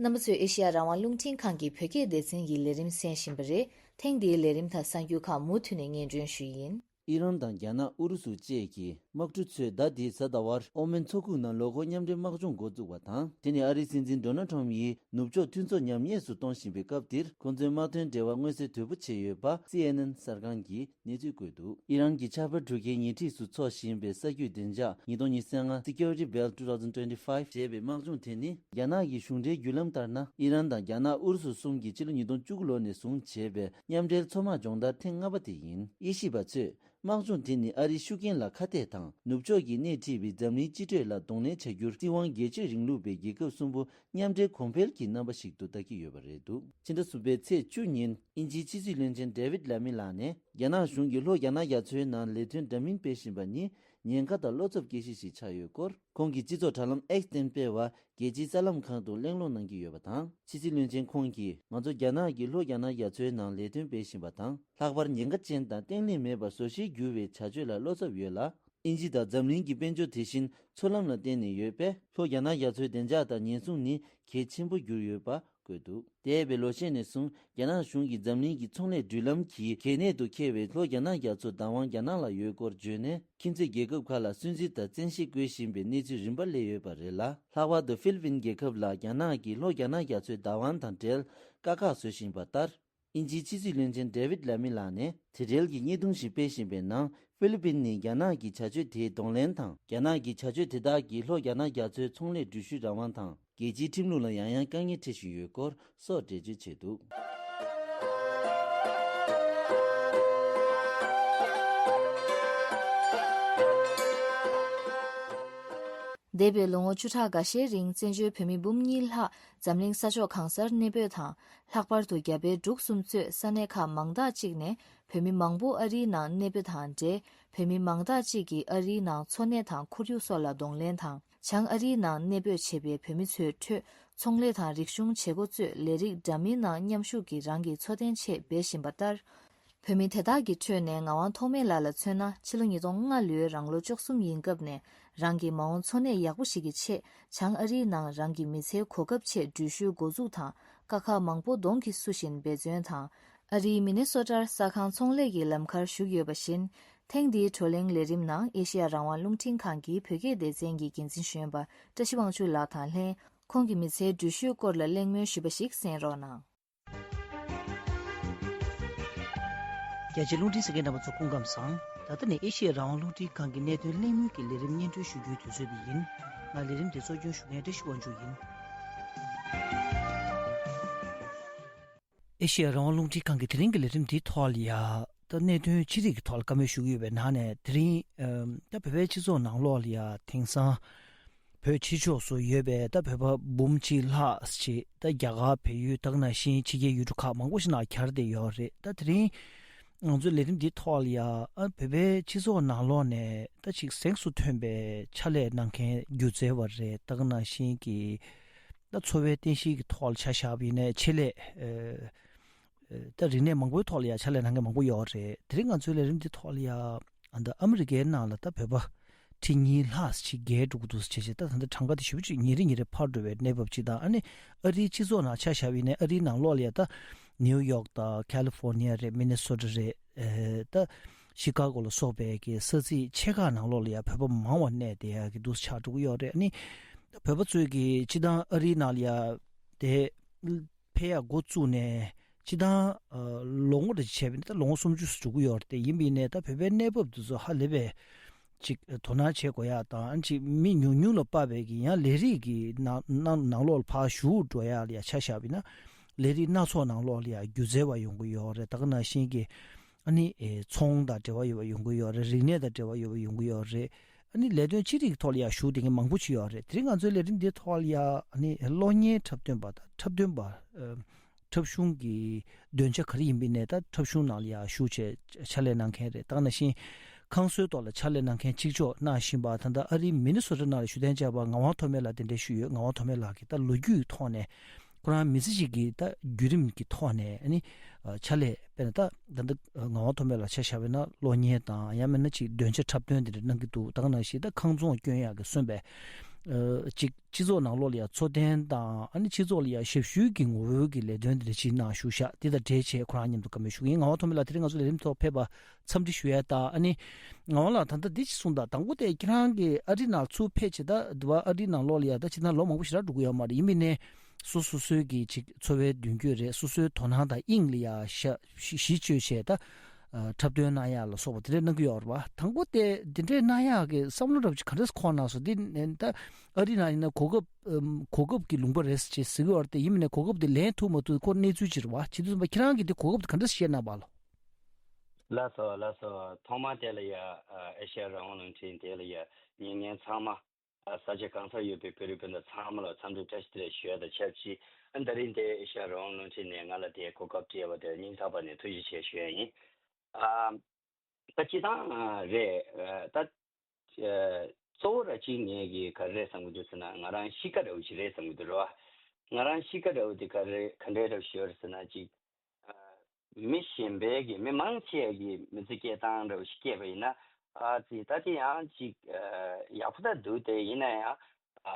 རྣམ་པ་ཚོས་ཨེ་ཤེ་ཡ་རང་དབང་རླུང་འཕྲིན་ཁང་གི་བོད་སྐད་སྡེ་ཚན་གྱི་ལས་རིམ་གསན་བཞིན་པ་རེད། ཐེངས་འདིའི་ལས་རིམ་དང་གསར་འགྱུར་ཁག་མུ་མཐུད་ནས་སྙན་སྒྲོན་ཞུ་ཡི་ཡིན། ཨི་རན་དང་རྒྱ་ནག་ཨུ་རུ་སུ་བཅས་ཀྱི་དམག་གྲུ་ཚོས་ཟླ་འདིའི་གཟའ་ཟླ་བར་ཨོ་མན་མཚོ་ཁུག་ནང་ལོ་འཁོར་མཉམ་འབྲེལ་དམག་སྦྱོང་འགོ་བཙུགས་པ་དང་། དེ་ནི་ཨ་རིའི་སྲིད་འཛིན་ཌོ་ནལ་ཁྲམ་ཡིས་ནུབ་ཕྱོགས་མཐུན་ཚོགས་ཉམས་ཉེས་སུ་གཏོང་བཞིན་པའི་སྐབས་འདིར། ཁོང་ཚོའི་དམག་དོན་འབྲེལ་བ་མངོན་གསལ་དོད་པོ་བྱས་ཡོད་པ་སི་ཨེན་ཨེན་གསར་ཁང་གིས་གནས་ཚུལ་བཀོད་འདུག་ཨི་རན་གྱི་ཆར་པ་གྲུ་ཁའི་ཉེ་འཁྲིས་སུ་འཚོགས་བཞིན་པའི་ས་རྒྱུས་བདེ་འཇགས་ཉིས་སྟོང་ཉི་ཤུ་རྩ་ལྔ། Security Belt two thousand twenty-five ཞེས་པའི་དམག་སྦྱོང་དེ་ནི། རྒྱ་ནག་གི་གཞུང་འབྲེལ་བརྒྱུད་ལམ་ལྟར་ན། ཨི་རན་དང་རྒྱ་ནག་ཨུ་རུ་སུ་གསུམ་གྱིས་ཕྱི་ལོ་ཉིས་སྟོང་བཅུ་དགུ་ལོ་ནས་བཟུང་བྱས་པའི་མཉམ་འབྲེལ་མཚོ་དམག་སྦྱོང་བརྡར་ཐེངས་ལྔ་པ་དེ་ཡིན། དབྱེ་ཞིབ་པ་ཚོས། དམག་སྦྱོང་དེ་ནི་ཨ་རིའི་ཤུགས་རྐྱེན་ལ་ཁ་གཏད་དང་། ནུབ་ཕྱོགས་ཀྱིས་སྣེ་ཁྲིད་པའི་འཛམ་གླིང་སྤྱི་གྲོས་ལ་གདོང་ལེན་བྱ་རྒྱུར། སྲིད་དབང་སྒེར་གཅོད་རིང་ལུགས་པའི་རྒྱལ་ཁབ་གསུམ་པོ་མཉམ་འབྲེལ་གོང་འཕེལ་གྱི་རྣམ་པ་ཞིག་ཏུ་ལྟ་གི་ཡོད་པ་རེད་འདུག་ཕྱི་ཟླ་གསུམ་པའི་ཚེས་བཅུ་ཉིན། དབྱིན་ཇིའི་ཕྱི་སྲིད་བློན་ཆེན་ཌེ་ཝིད་ལ་མི་ལགས་ནས། རྒྱ་ནག་གཞུང་གིས་ལྷོ་རྒྱ་ནག་རྒྱ་མཚོའི་ནང་ལས་དོན་འདྲ་མིན་སྤེལ་བཞིན་པ་ནི། ཉེན་ཁ་དང་བློ་འཚབ་སྐྱེ་གཞི་ཞིག་ཆགས་ཡོད་སྐོར། ཁོང་གིས་སྤྱི་ཚོགས་དྲ་ལམ་X སྟེང་སྤེལ་བར། རྒྱལ་སྤྱིའི་གསར་ལམ་ཁག་ཏུ་གླེང་སློང་གནང་གི་ཡོད་པ་དང་། ཕྱི་སྲིད་བློན་ཆེན་ཁོང་གིས། ང་ཚོ་རྒྱ་ནག་གིས་ལྷོ་རྒྱ་ནག་རྒྱ་མཚོའི་ནང་ལས་དོན་སྤེལ་བཞིན་པ་དང་། ལྷག་པར་ཉེན་ཁ་ཅན་དང་བརྟན་ལྷིང་མེད་པར་བཟོ་གཞིར་གྱུར་བའི་བྱ་སྤྱོད་ལ་བློ་འཚབ་ཡོད་ལ། དབྱིན་ཇི་དང་འཛམ་གླིང་གི་དཔལ་འབྱོར་དེ་བཞིན་མཚོ་ལམ་ལ་བརྟེན་ནས་ཡོད་པས། ལྷོ་རྒྱ་ནག་རྒྱ་མཚོའི་བདེ་འཇགས་དང་ཉེན་སྲུང་ནི་གལ་ཆེན་པོ་གྱུར་ཡོད་པ་བཀོད་འདུག་འདས་པའི་ལོ་ཤས་ནས་བཟུང་རྒྱ་ནག་གཞུང་གིས་འཛམ་གླིང་གི་ཚོང་ལས་འགྲུལ་ལམ་གྱི་གལ་གནད་དུ་འཁེལ་བའི་ལྷོ་རྒྱ་ནག་རྒྱ་མཚོ་བདག་དབང་རྒྱ་ནག་ལ་ཡོད་སྐོར་བརྗོད་ནས། ཁྱིམ་མཚེས་རྒྱལ་ཁབ་ཁག་ལ་སུན་གཙེར་དང་བཙན་ཤེད་བཀོལ་བཞིན་པའི་གནས་ཚུལ་རིམ་པ་སླེབས་ཡོད་པ་རེད་ལ། ལྷག་པར་དུ་ཧྥི་ལི་པིན་རྒྱལ་ཁབ་ལ་རྒྱ་ནག་གིས་ལྷོ་རྒྱ་ནག་རྒྱ་མཚོའི་བདག་དབང་དང་འབྲེལ་དཀའ་ཁག་བཟོ་བཞིན་པ་ལྟར། དབྱིན་ཇིའི་ཕྱི་སྲིད་བློན་ཆེན་ཌེ་ཝིད་ལ་མི་ལགས་ནས། དེ་འབྲེལ་གྱི་བརྙན་ཐུང་ཞིག་སྤེལ་བཞིན་པའི་ནང་། ཧྥི་ལི་པིན་ནི་རྒྱ་ནག་གི་བྱ་སྤྱོད་དེའི་གདོང་ལེན་དང་། རྒྱ་ནག་གི་བྱ་སྤྱོད་དེ་དག་གིས་ལྷོ་རྒྱ་ནག་རྒྱ་མཚོའི་ཚོང་ལས་འགྲུལ་བཞུད་རང་དབང་དང་། རྒྱལ་སྤྱིའི་ཁྲིམས་ལུགས་ལ་ཡང་ཡང་དཀའ་ངལ་འཕྲད་བཞིན་ཡོད་སྐོར་སོགས་འགྲེལ་བརྗོད་བྱས་འདུག་འདས་པའི་ལོ་ངོ་བཅུ་ཕྲག་འགའ་ཤས་རིང་བཙན་བྱོལ་བོད་མི་འབུམ་གཉིས་ལྷག་འཛམ་གླིང་ས་ཕྱོགས་གང་སར་གནས་སྤོས་དང་། ལྷག་པར་དུ་རྒྱ་བལ་འབྲུག་གསུམ་གཙོས་ས་གནས་ཁག་མང་དག་ཅིག་ནས་བོད་མི་མང་པོ་ཨ་རིའི་ནང་གནས་སྤོ་དང་འབྲེལ། བོད་མི་མང་དག་ཅིག་གིས་ཨ་རིའི་ནང་འཚོ་གནས་དང་ཁོར་ཡུག་སོགས་ལ་གདོང་ལེན་དང་། བྱང་ཨ་རིའི་ནང་གནས་སྤོས་བྱས་པའི་བོད་མི་ཚོའི་ཁྲོད། ཚོང་ལས་དང་རིག་གཞུང་བྱེད་སྒོ་གཙོས་ལས་རིགས་འདྲ་མིན་ནང་མཉམ་ཞུགས་ཀྱིས་རང་གི་འཚོ་རྟེན་ཆེད་འབད་བཞིན་པ་ལྟར། བོད་མི་དེ་དག་གི་ཁྲོད་ནས་ངག་དབང་ཐོགས་མེད་ལགས་ལ་མཚོན་ན། ཕྱི་ལོ་ཉིས་སྟོང་ལྔ་ལོའི་རང་ལོ་བཅུ་གསུམ་ཡིན་སྐབས་ནས་རང་གི་མ་འོངས་འཚོ་གནས་ཡག་པོ་ཞིག་གི་ཆེད། བྱང་ཨ་རིའི་ནང་རང་གི་མི་ཚེའི་གོ་སྐབས་ཆེད་འགྲུལ་བཞུད་འགོ་འཛུགས་དང་། དཀའ་ཁག་མང་པོ་གདོང་གིས་བསུ་བཞིན་འབད་བརྩོན་དང་། ཨ་རིའི་མི་ནི་སོ་ཊར་ས་ཁང་ཚོང་ལས་ཀྱི་ལམ་ཁར་ཞུགས་ཡོད་པ་བཞིན། ཐེངས་འདིའི་བགྲོ་གླེང་ལས་རིམ་ནང་ཨེ་ཤེ་ཡ་རང་དབང་རླུང་འཕྲིན་ཁང་གི་བོད་སྐད་སྡེ་ཚན་གྱི་འགན་འཛིན་གཞོན་པ་བཀྲ་ཤིས་དབང་ཕྱུག་ལགས་དང་ལྷན། ཁོང་གི་མི་ཚེའི་འགྲུལ་བཞུད་སྐོར་ལ་གླེང་མོལ་ཞུས་པ་ཞིག་གསན་རོགས་གནང་། རྒྱ་ཆེའི་རླུང་འཕྲིན་གསན་མཁན་རྣམ་པ་ཚོ་སྐུ་ཁམས་བཟང་། ད་ལྟ་ནི་ཨེ་ཤེ་ཡ་རང་དབང་རླུང་འཕྲིན་ཁང་གི་གནད་དོན་གླེང་མོལ་གྱི་ལས་རིམ་སྙན་སྒྲོན་ཞུ་རྒྱུའི་དུས་ཚོད་དེ་ཡིན། ང་ལས་རིམ་དེ་གཙོ་སྐྱོང་ཞུ་མཁན་བཀྲ་ཤིས་དབང་ཕྱུག་ཡིན། ཨེ་ཤེ་ཡ་རང་དབང་རླུང་འཕྲིན་ཁང་གི་དེ་རིང་གི་ལས་རིམ་འདིའི་ཐོག་ལ་ཡ། ད་གནད་དོན་ཅི་རིགས་ཀྱི་ཐོག་ལ་བཀའ་མོལ་ཞུ་གི་ཡོད་པའི་ནང་ནས། དེ་རིང་ཨམ། ད་བོད་པའི་སྤྱི་ཚོགས་ནང་ལོགས་ལ་ཡ་དེང་སང་བོད་ཕྱི་ཕྱོགས་སུ་ཡོད་པའི་ད་བོད་པ་འབུམ་གཅིག་ལྷག་ཅིག་ད་རྒྱ་གར་བལ་ཡུལ་དེ་ག་ནང་བཞིན་ཕྱི་རྒྱལ་ཡུལ་གྲུ་ཁག་མང་པོ་ཞིག་ནང་གྱར་བསྡད་ཡོད་རེད། ད་དེ་རིང་ང་ཚོའི་ལས་རིམ་འདིའི་ཐོག་ལ་ཡ། ཨ། བོད་པའི་སྤྱི་ཚོགས་ནང་ལོགས་ནས་ད་ཅིག་གཟེངས་སུ་ཐོན་པའི་ཕྱག་ལས་གནང་མཁན་སྒྱུ་རྩལ་བ་རེད། དེ་ག་ནང་བཞིན་གྱི་ད་འཚོ་བའི་རྟེན་གཞི་གི་ཐོག་ལ་ཆ་བཞག་པ་ཡིན་ནའི་ཆེད་ལས། ཨ། ད་རིག་གནས་མང་པོའི་ཐོག་ལ་ཡང་ཕྱག་ལས་གནང་མཁན་མང་པོ་ཡོད་རེད། དེ་རིང་ང་ཚོའི་ལས་རིམ་འདི་ཐོག་ལ་ཡང་ཨ་ད་ཨ་མི་རི་ཀའི་ནང་ལ་ད་བོད་པ་ཁྲི་གཉིས་ལྷག་ཅིག་བརྒལ་འགྲོ་གི་འདུག་ཟེར་བྱས་བྱས། ད་ད་ལྟ་གྲངས་ཀ་དེ་ཞེ་པོ་ཅིག་ཉིན་རེ་ཉིན་རེ་འཕར་འགྲོ་བའི་གནས་བབ་ཅིག་དང་། ཨ་ནི་ཨ་རིའི་སྤྱི་ཚོགས་ནང་ཆ་བཞག་པ་ཡིན་ནའི་ཨ་རིའི་ནང་ལོགས་ལ་ཡང་ད་ནིའུ་ཡོག་དང་ཁ་ལི་ཧྥོར་ནི་ཡ་རེད། མི་ནི་སོ་ཊ་རེད། ཨེ། ད་ཤི་ཀ་གོ་ལ་སོགས་པའི་གི་ས་ཚིགས་ཆེ་ཁག་ནང་ལོགས་ལ་ཡང་བོད་པ་མང་བ་གནས་བསྡད་ཡག་གི་འདུག་ཆགས་འགྲོ་གི་ཡོད་རེད། ཨ་ནི་ད་བོད་པ་ཚོས་གི་སྤྱི་བཏང་ཨ་རིའི་ནང་ལ་ཡ་དེ་ཕེབས་ཡག་འགོ་བཙུགས་ནས་སྤྱི་བཏང་ཨ་ལོ་ངོ་རེ་བྱས་པ་ཡིན་ན་ད་ལོ་ངོ་སུམ་ཅུ་ཙམ་འགྲོ་གི་ཡོད་རེད། དེ་ཡིན་པ་ཡིན་ནའི་ད་བོད་པའི་གནས་བབ་དེ་ཚོ་ཧ་ལས་པའི་ཅིག་དོ་སྣང་བྱེད་དགོས་ཡག་དང་། ཨ་ནི་ཅིག་མི་ཉུང་ཉུང་ལ་དཔག་པའི་གི་ཡང་ལས་རིགས་ཀྱི་ནང་ནང་ནང་ལོགས་ལ་ཕར་ཞུགས་འགྲོ་ཡག་ལ་ཡ་ཆ་བཞག་པ་ཡིན་ན། ལས་རིགས་སྣ་ཚོགས་ནང་ལོགས་ལ་ཡ་སྒྱུ་རྩལ་བ་ཡོང་གི་ཡོད་རེད། དེ་ག་ནང་བཞིན་གྱི་ཨ་ནི་ཨེ་ཚོང་དང་འབྲེལ་བ་ཡོད་པ་ཡོང་གི་ཡོད་རེད། རིག་གནས་དང་འབྲེལ་བ་ཡོད་པ་ཡོང་གི་ཡོད་རེད། ཨ་ནི་ལས་དོན་ཅི་རིགས་ཐོག་ལ་ཡ་ཞུགས་བསྡད་མཁན་མང་པོ་ཅིག་ཡོད་རེད། དེ་རིང་ང་ཚོའི་ལས་རིམ་འདིའི་ཐོག་ལ་ཡ་ཨ་ནི་གློག་བརྙན་འཁྲབ་སྟོན་པ་དང་འཁྲབ་སྟོན་པ། ཨ། འཁྲབ་གཞུང་གི་འདོན་ཆ་ག་རེ་ཡིན་པ་ཡིན་ནའི་ད་འཁྲབ་གཞུང་ནང་ལ་ཡ་ཞུགས་བྱས་ཕྱག་ལས་གནང་མཁན་རེད། དེ་ག་ནང་བཞིན་ཁང་བཟོའི་ཐོག་ལ་ཕྱག་ལས་གནང་མཁན་གཅིག་ལྕོགས་གནང་བཞིན་པ། ད་ལྟ་ཨ་རིའི་མི་ནི་སོ་ཊ་ནང་ལ་བཞུགས་གདན་འཇགས་པ་ངག་དབང་ཐོགས་མེད་ལགས་གདན་འདྲེན་ཞུས་ཡོད། ངག་དབང་ཐོགས་མེད་ལགས་ཀྱིས་ད་ལོ་རྒྱུས་ཐོག་ནས་ཁོ་རང་མི་ཚེ་གཅིག་གི་ད་བརྒྱུད་རིམ་གྱི་ཐོག་ནས་ཨ་ནི་ཕྱག་ལས། དཔེར་ན་ད་ད་ལྟ་ངག་དབང་ཐོགས་མེད་ལགས་ཆ་བཞག་པ་ཡིན་ན་གློག་བརྙན་དང་། ཡང་མིན་ན་ཅིག་འདོན་ཆ་འཁྲབ་སྟོན་དེ་འདྲ་གནང་གི་འདུག་དེ་ག་ནང་བཞིན་ད་ཁང་ཚོང་སྐྱོན་ཡག་གི་སོན་པའི་ཨ་ཅིག་སྤྱི་ཚོགས་ནང་ལོགས་ལ་ཡ་འཚོ་རྟེན་དང་། ཨ་ནི་སྤྱི་ཚོགས་ལ་ཡ་ཞབས་ཞུའི་གི་ངོ་བོའི་གི་ལས་དོན་དེ་འདྲ་ཅིག་གནང་བཞུགས་ཤག་དེ་དང་འབྲེལ་བྱས་ཁོ་རང་མཉམ་དུ་བཀའ་མོལ་ཞུ་གི་ཡིན། ངག་དབང་ཐོགས་མེད་ལགས་དེ་རིང་ང་ཚོ་ལས་རིམ་ཐོག་ཕེབས་པ་འཚམས་འདྲི་ཞུ་ཡ་དང་། ཨ་ནི་ངག་དབང་ལགས་ད་ལྟ་འདི་ཅིག་གསུངས་དང་། དང་པོ་དེ་ཁྱེད་རང་གིས་ཨ་རི་ནང་ཚུར་ཕེབས་བྱས། ད་འདི་བ་ཨ་རི་ནང་ལོགས་ལ་ཡ་ད་ཅིག་ད་ལོ་མང་པོ་ཞེ་དྲག་འགྲོ་གི་ཡོད་མ་རེད། ཡིན་པ་ཡིན་ནའི་སོ་སོ་སོའི་གི་ཅིག་འཚོ་བའི་མདུན་སྐྱོད་རེད། སོ་སོའི་དོ་སྣང་དང་དབྱིངས་ལ་ཡ་ཤ་གཞི་གཞི་བཅོལ་བྱས་ད་ཨ་འཁྲབ་སྟོན་གནང་ཡག་ལ་སོགས་པ་དེ་འདྲ་གནང་གི་ཡོད་རེད་བ། དང་པོ་དེ་འདི་འདྲའི་གནང་ཡག་གི་བསམ་བློ་འདྲ་པོ་ཅིག་ག་འདྲས་འཁོར་གནང་སོང་། འདི་ནས་ད་ཨ་རི་ནང་ཡིན་ན་གོ་སྐབས་ཨམ་གོ་སྐབས་ཀྱི་ལུང་པ་རེད་ཟེར་བྱས་ཟེར་གི་ཡོད་རེད་དེ། ཡིན་མིན་ནས་གོ་སྐབས་དེ་ལེན་ཐུབ་མ་ཐུབ་ཁོ་གནས་ཚུལ་ཅིག་རེད་བ། བྱེད་དུས་ཙམ་པ་ཁྱེད་རང་གིས་དེ་གོ་སྐབས་དེ་ག་འདྲས་བཤད་གནང་བ་ལོ། ལགས་སོ། ལགས་སོ། ཐོག་མར་དེ་ལ་ཡ་ཨ་ཨེ་ཤ་ཡ་རང་དབང་རླུང་འཕྲིན་དེ་ལ་ཡ་ཉན་མཁན་ཚང་མ། ཨ་ས་ཆ་གང་སར་ཡོད་པའི་བོད་རིགས་སྤུན་ཟླ་ཚང་མ་ལ་འཚམས་འདྲི་བཀྲ་ཤིས་བདེ་ལེགས་ཞུ་ཡ་དང་ཆབས་ཅིག་ཨ་ད་རིང་འདིར་ཨེ་ཤ་ཡ་རང་དབང་རླུང་འཕྲིན་ནས་ང་ལ་དེའི་གོ་སྐབས་སྤྲད་པ་དེར་སྙིང་ཐག་པ་ནས་ཐུགས་རྗེ་ཆེ་ཞུ་ཡ་ཡིན། ཨ་ད་སྤྱིར་བཏང་རེད། ཨ་ད་ཨ་གཙོ་བོ་ར་གཅིག་ངས་ཀྱིས་ག་རེ་རེད་བསམ་གྱི་འདུག་ཟེར་ན། ང་རང་གཤིས་ཀ་འདྲ་བོ་ཅིག་རེད་བསམ་གྱི་འདུག་རེད་བ། ང་རང་གཤིས་ཀ་འདྲ་བོ་དེ་ག་རེ་ག་འདྲའི་འདྲ་བོ་ཞིག་ཡོད་རེད་ཟེར་ན། ཅིག་ཨ་མི་གཞན་པའི་གི་མི་མང་ཆེ་གི་མི་ཚེ་སྐྱེལ་སྟངས་འདྲ་བོ་ཞིག་སྐྱེས་པ་ཡིན་ན། ཨ་ཙི་ད་དེ་ཡང་ཅིག་ཨ་ཡག་པོ་ད་འདུག་དེ་ཡིན་ན་ཡང་ཨ་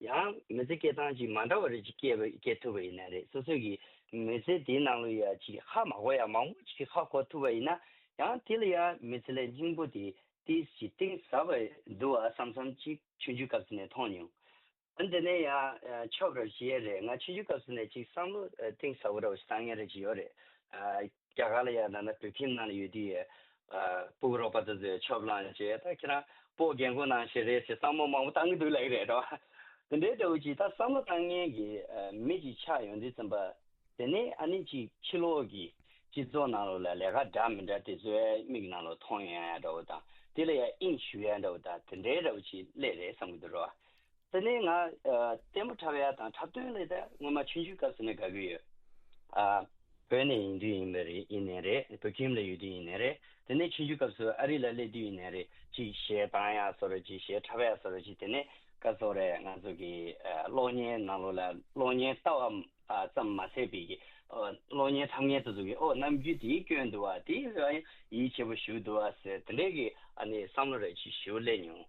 ཡང་མི་ཚེ་སྐྱེལ་སྟངས་ཅིག་མ་འདྲ་བ་རེ་ཅིག་སྐྱེས་པ་སྐྱེལ་ཐུབ་པ་ཡིན་ན་རེད། སོ་སོ་གི་མི་ཚེ་དེའི་ནང་ལ་ཡ་ཅིག་ཧ་མ་གོ་ཡ་མང་པོ་ཅིག་ཧ་གོ་ཐུབ་པ་ཡིན་ན། ཡང་དེ་ལ་ཡ་མི་ཚེ་ལ་སྙིང་པོ་དེ་ཏིས་ཅིག་གཏིང་ཟབ་པ་འདུག་ཨ་བསམ་བསམ་ཅིག་ཆུང་ཆུང་སྐབས་སུ་ནས་མཐོང་མྱོང་། ཨ་འདི་ནས་ཡང་ཨ་ཆོབ་ར་ཞིག་ཡས་རེད། ང་ཆུང་ཆུང་སྐབས་སུ་ནས་ཅིག་བསམ་བློ་ཨ་གཏིང་ཟབ་པོ་ར་བ་ཞིག་བཏང་མཁན་ར་ཅིག་ཡོད་རེད། ཨ་རྒྱ་གར་ལ་ཡང་ན་ན་བོད་ཁྱིམ་ནང་ལ་ཡོད་དུས་ཨ་སྤུ་གུ་རོགས་པ་ཚོ་ཚོས་ཆོབ་ལངས་བྱས། ད་ཁྱེད་རང་སྤོ་རྒན་གོག་ནང་བཞིན་རེད་ཟེར་བསམ་བློ་མང་པོ་བཏང་གི་འདུག་ལབ་ཀྱི་རེད་དོ། དེ་འདྲའི་འདྲ་བོ་ཅིག་ད་བསམ་བློ་བཏང་མཁན་གྱི་ཨ་མི་ཅིག་ཆགས་ཡོང་དུས་ཙམ་པ། དེ་ནས་ཨ་ནི་ཅིག་ཕྱི་ལོགས་ཀྱི་སྤྱི་ཚོགས་ནང་ལོགས་ལ་ལས་ཀ་འདྲ་མི་འདྲ་དེ་ཚོའི་མིག་ནང་ལོགས་མཐོང་ཡོང་ཡ་འདྲ་བོ་དང་ དེ་ལ་ཡང་དབྱིངས་ཞུགས་ཡ་འདྲ་བོ་དང་དེ་འདྲའི་འདྲ་བོ་ཅིག་སླེབས་རེད་བསམ་གྱི་འདུག་རོ། དེ་ནས་ང་ཨ་ལྟད་མོ་འཁྲབ་ཡ་དང་འཁྲབ་སྟོན་ལ་ད་སྔོན་མ་ཆུང་ཆུང་སྐབས་སུ་ནས་དགའ་གི་ཡོད། ཨ་བོད་ནས་ཡིན་དུས་ཡིན་པ་རེད། ཡིན་ནའི་རེད། བོད་ཁྱིམ་ལ་ཡོད་དུས་ཡིན་ནའི་རེད། དེ་ནས་ཆུང་ཆུང་སྐབས་སུ་ཨ་རི་ལ་སླེབས་དུས་ཡིན་ནའི་རེད། ཅིག་གཞས་བཏང་ཡ་བཟོ་འདྲ་ཅིག་གཞས་འཁྲབ་ཡ་བཟོ་འདྲ་ཅིག་དེ་ནས་སྐབས་སུ་རེད། ང་ཚོ་གི་ཨ་གློག་བརྙན་ནང་ལོགས་ལ་གློག་བརྙན་ལྟ་བ་ཨ་ཙམ་མ་ཟད་པའི་གི་ཨ་གློག་བརྙན་འཁྲབ་མཁན་དེ་ཚོ་གི་ཨོ་རྣམ་འགྱུར་དེའི་སྐྱོན་འདུག་བ། དེ་ཡིད་ཆེས་པོ་ཞུ་འདུག་བ་ཟེར་དེ་འདྲའི་གི་ཨ་ནི་བསམ་བློ་རེ་ཅིག་ཞུ་སླེབས་མྱོང་།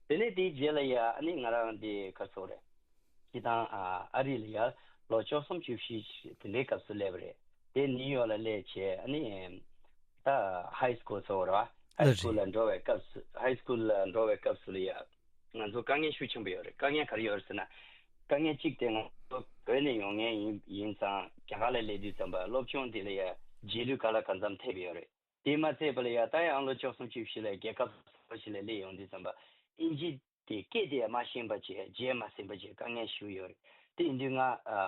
དེ་ནས་དེའི་རྗེས་ལ་ཡ་ཨ་ནི་ང་རང་དེ་ག་རེ་ཟེར་དགོས་རེད། སྤྱིར་བཏང་ཨ་ཨ་རི་ལ་ཡ་ལོ་བཅུ་གསུམ་བཅུ་བཞི་དེ་འདྲའི་སྐབས་སུ་སླེབས་པ་རེད། དེ་ནིའུ་ཡོག་ལ་སླེབས་བྱས་ཨ་ནི་ད་ཧའི་སྐུལ་ཟེར་དགོས་རེད་བ། ཧའི་ལགས་སྐུལ་རེད། ལ་འགྲོ་བའི་སྐབས་སུ་ཧའི་སྐུལ་ལ་འགྲོ་བའི་སྐབས་སུ་ལ་ཡ་ང་ཚོ་དཀའ་ངལ་ཤུགས་ཆེན་པོ་ཡོད་རེད། དཀའ་ངལ་ག་རེ་ཡོད་རེད་ཟེར་ན། དཀའ་ངལ་གཅིག་དེ་ང་ཚོ་བོད་ནས་ཡོང་མཁན་ཡིན་ཡིན་ཙང་རྒྱ་གར་ལ་སླེབས་དུས་ཙམ་པ་སློབ་སྦྱོང་དེ་ལ་ཡ་རྗེས་ལུས་ག་ལ་གང་འཚམ་ཐེབས་ཡོད་རེད། དེ་མ་ཚད་པ་ལ་ཡ་ད་ཡང་ལོ་བཅུ་གསུམ་བཅུ་བཞི་ལ་རྒྱལ་ཁབ་གསར་པ་ཞིག་ལ་སླེབས་ཡོང་དུས་ཙམ་པ་ཨིན་ཇི་དེ་སྐད་དེ་མ་ཤེས་པ་བྱས་རྗེས་མ་ཟིན་པ་བྱས་དཀའ་ངལ་ཞུ་ཡོད་རེད། དེ་ཡིན་དུས་ང་ཨ་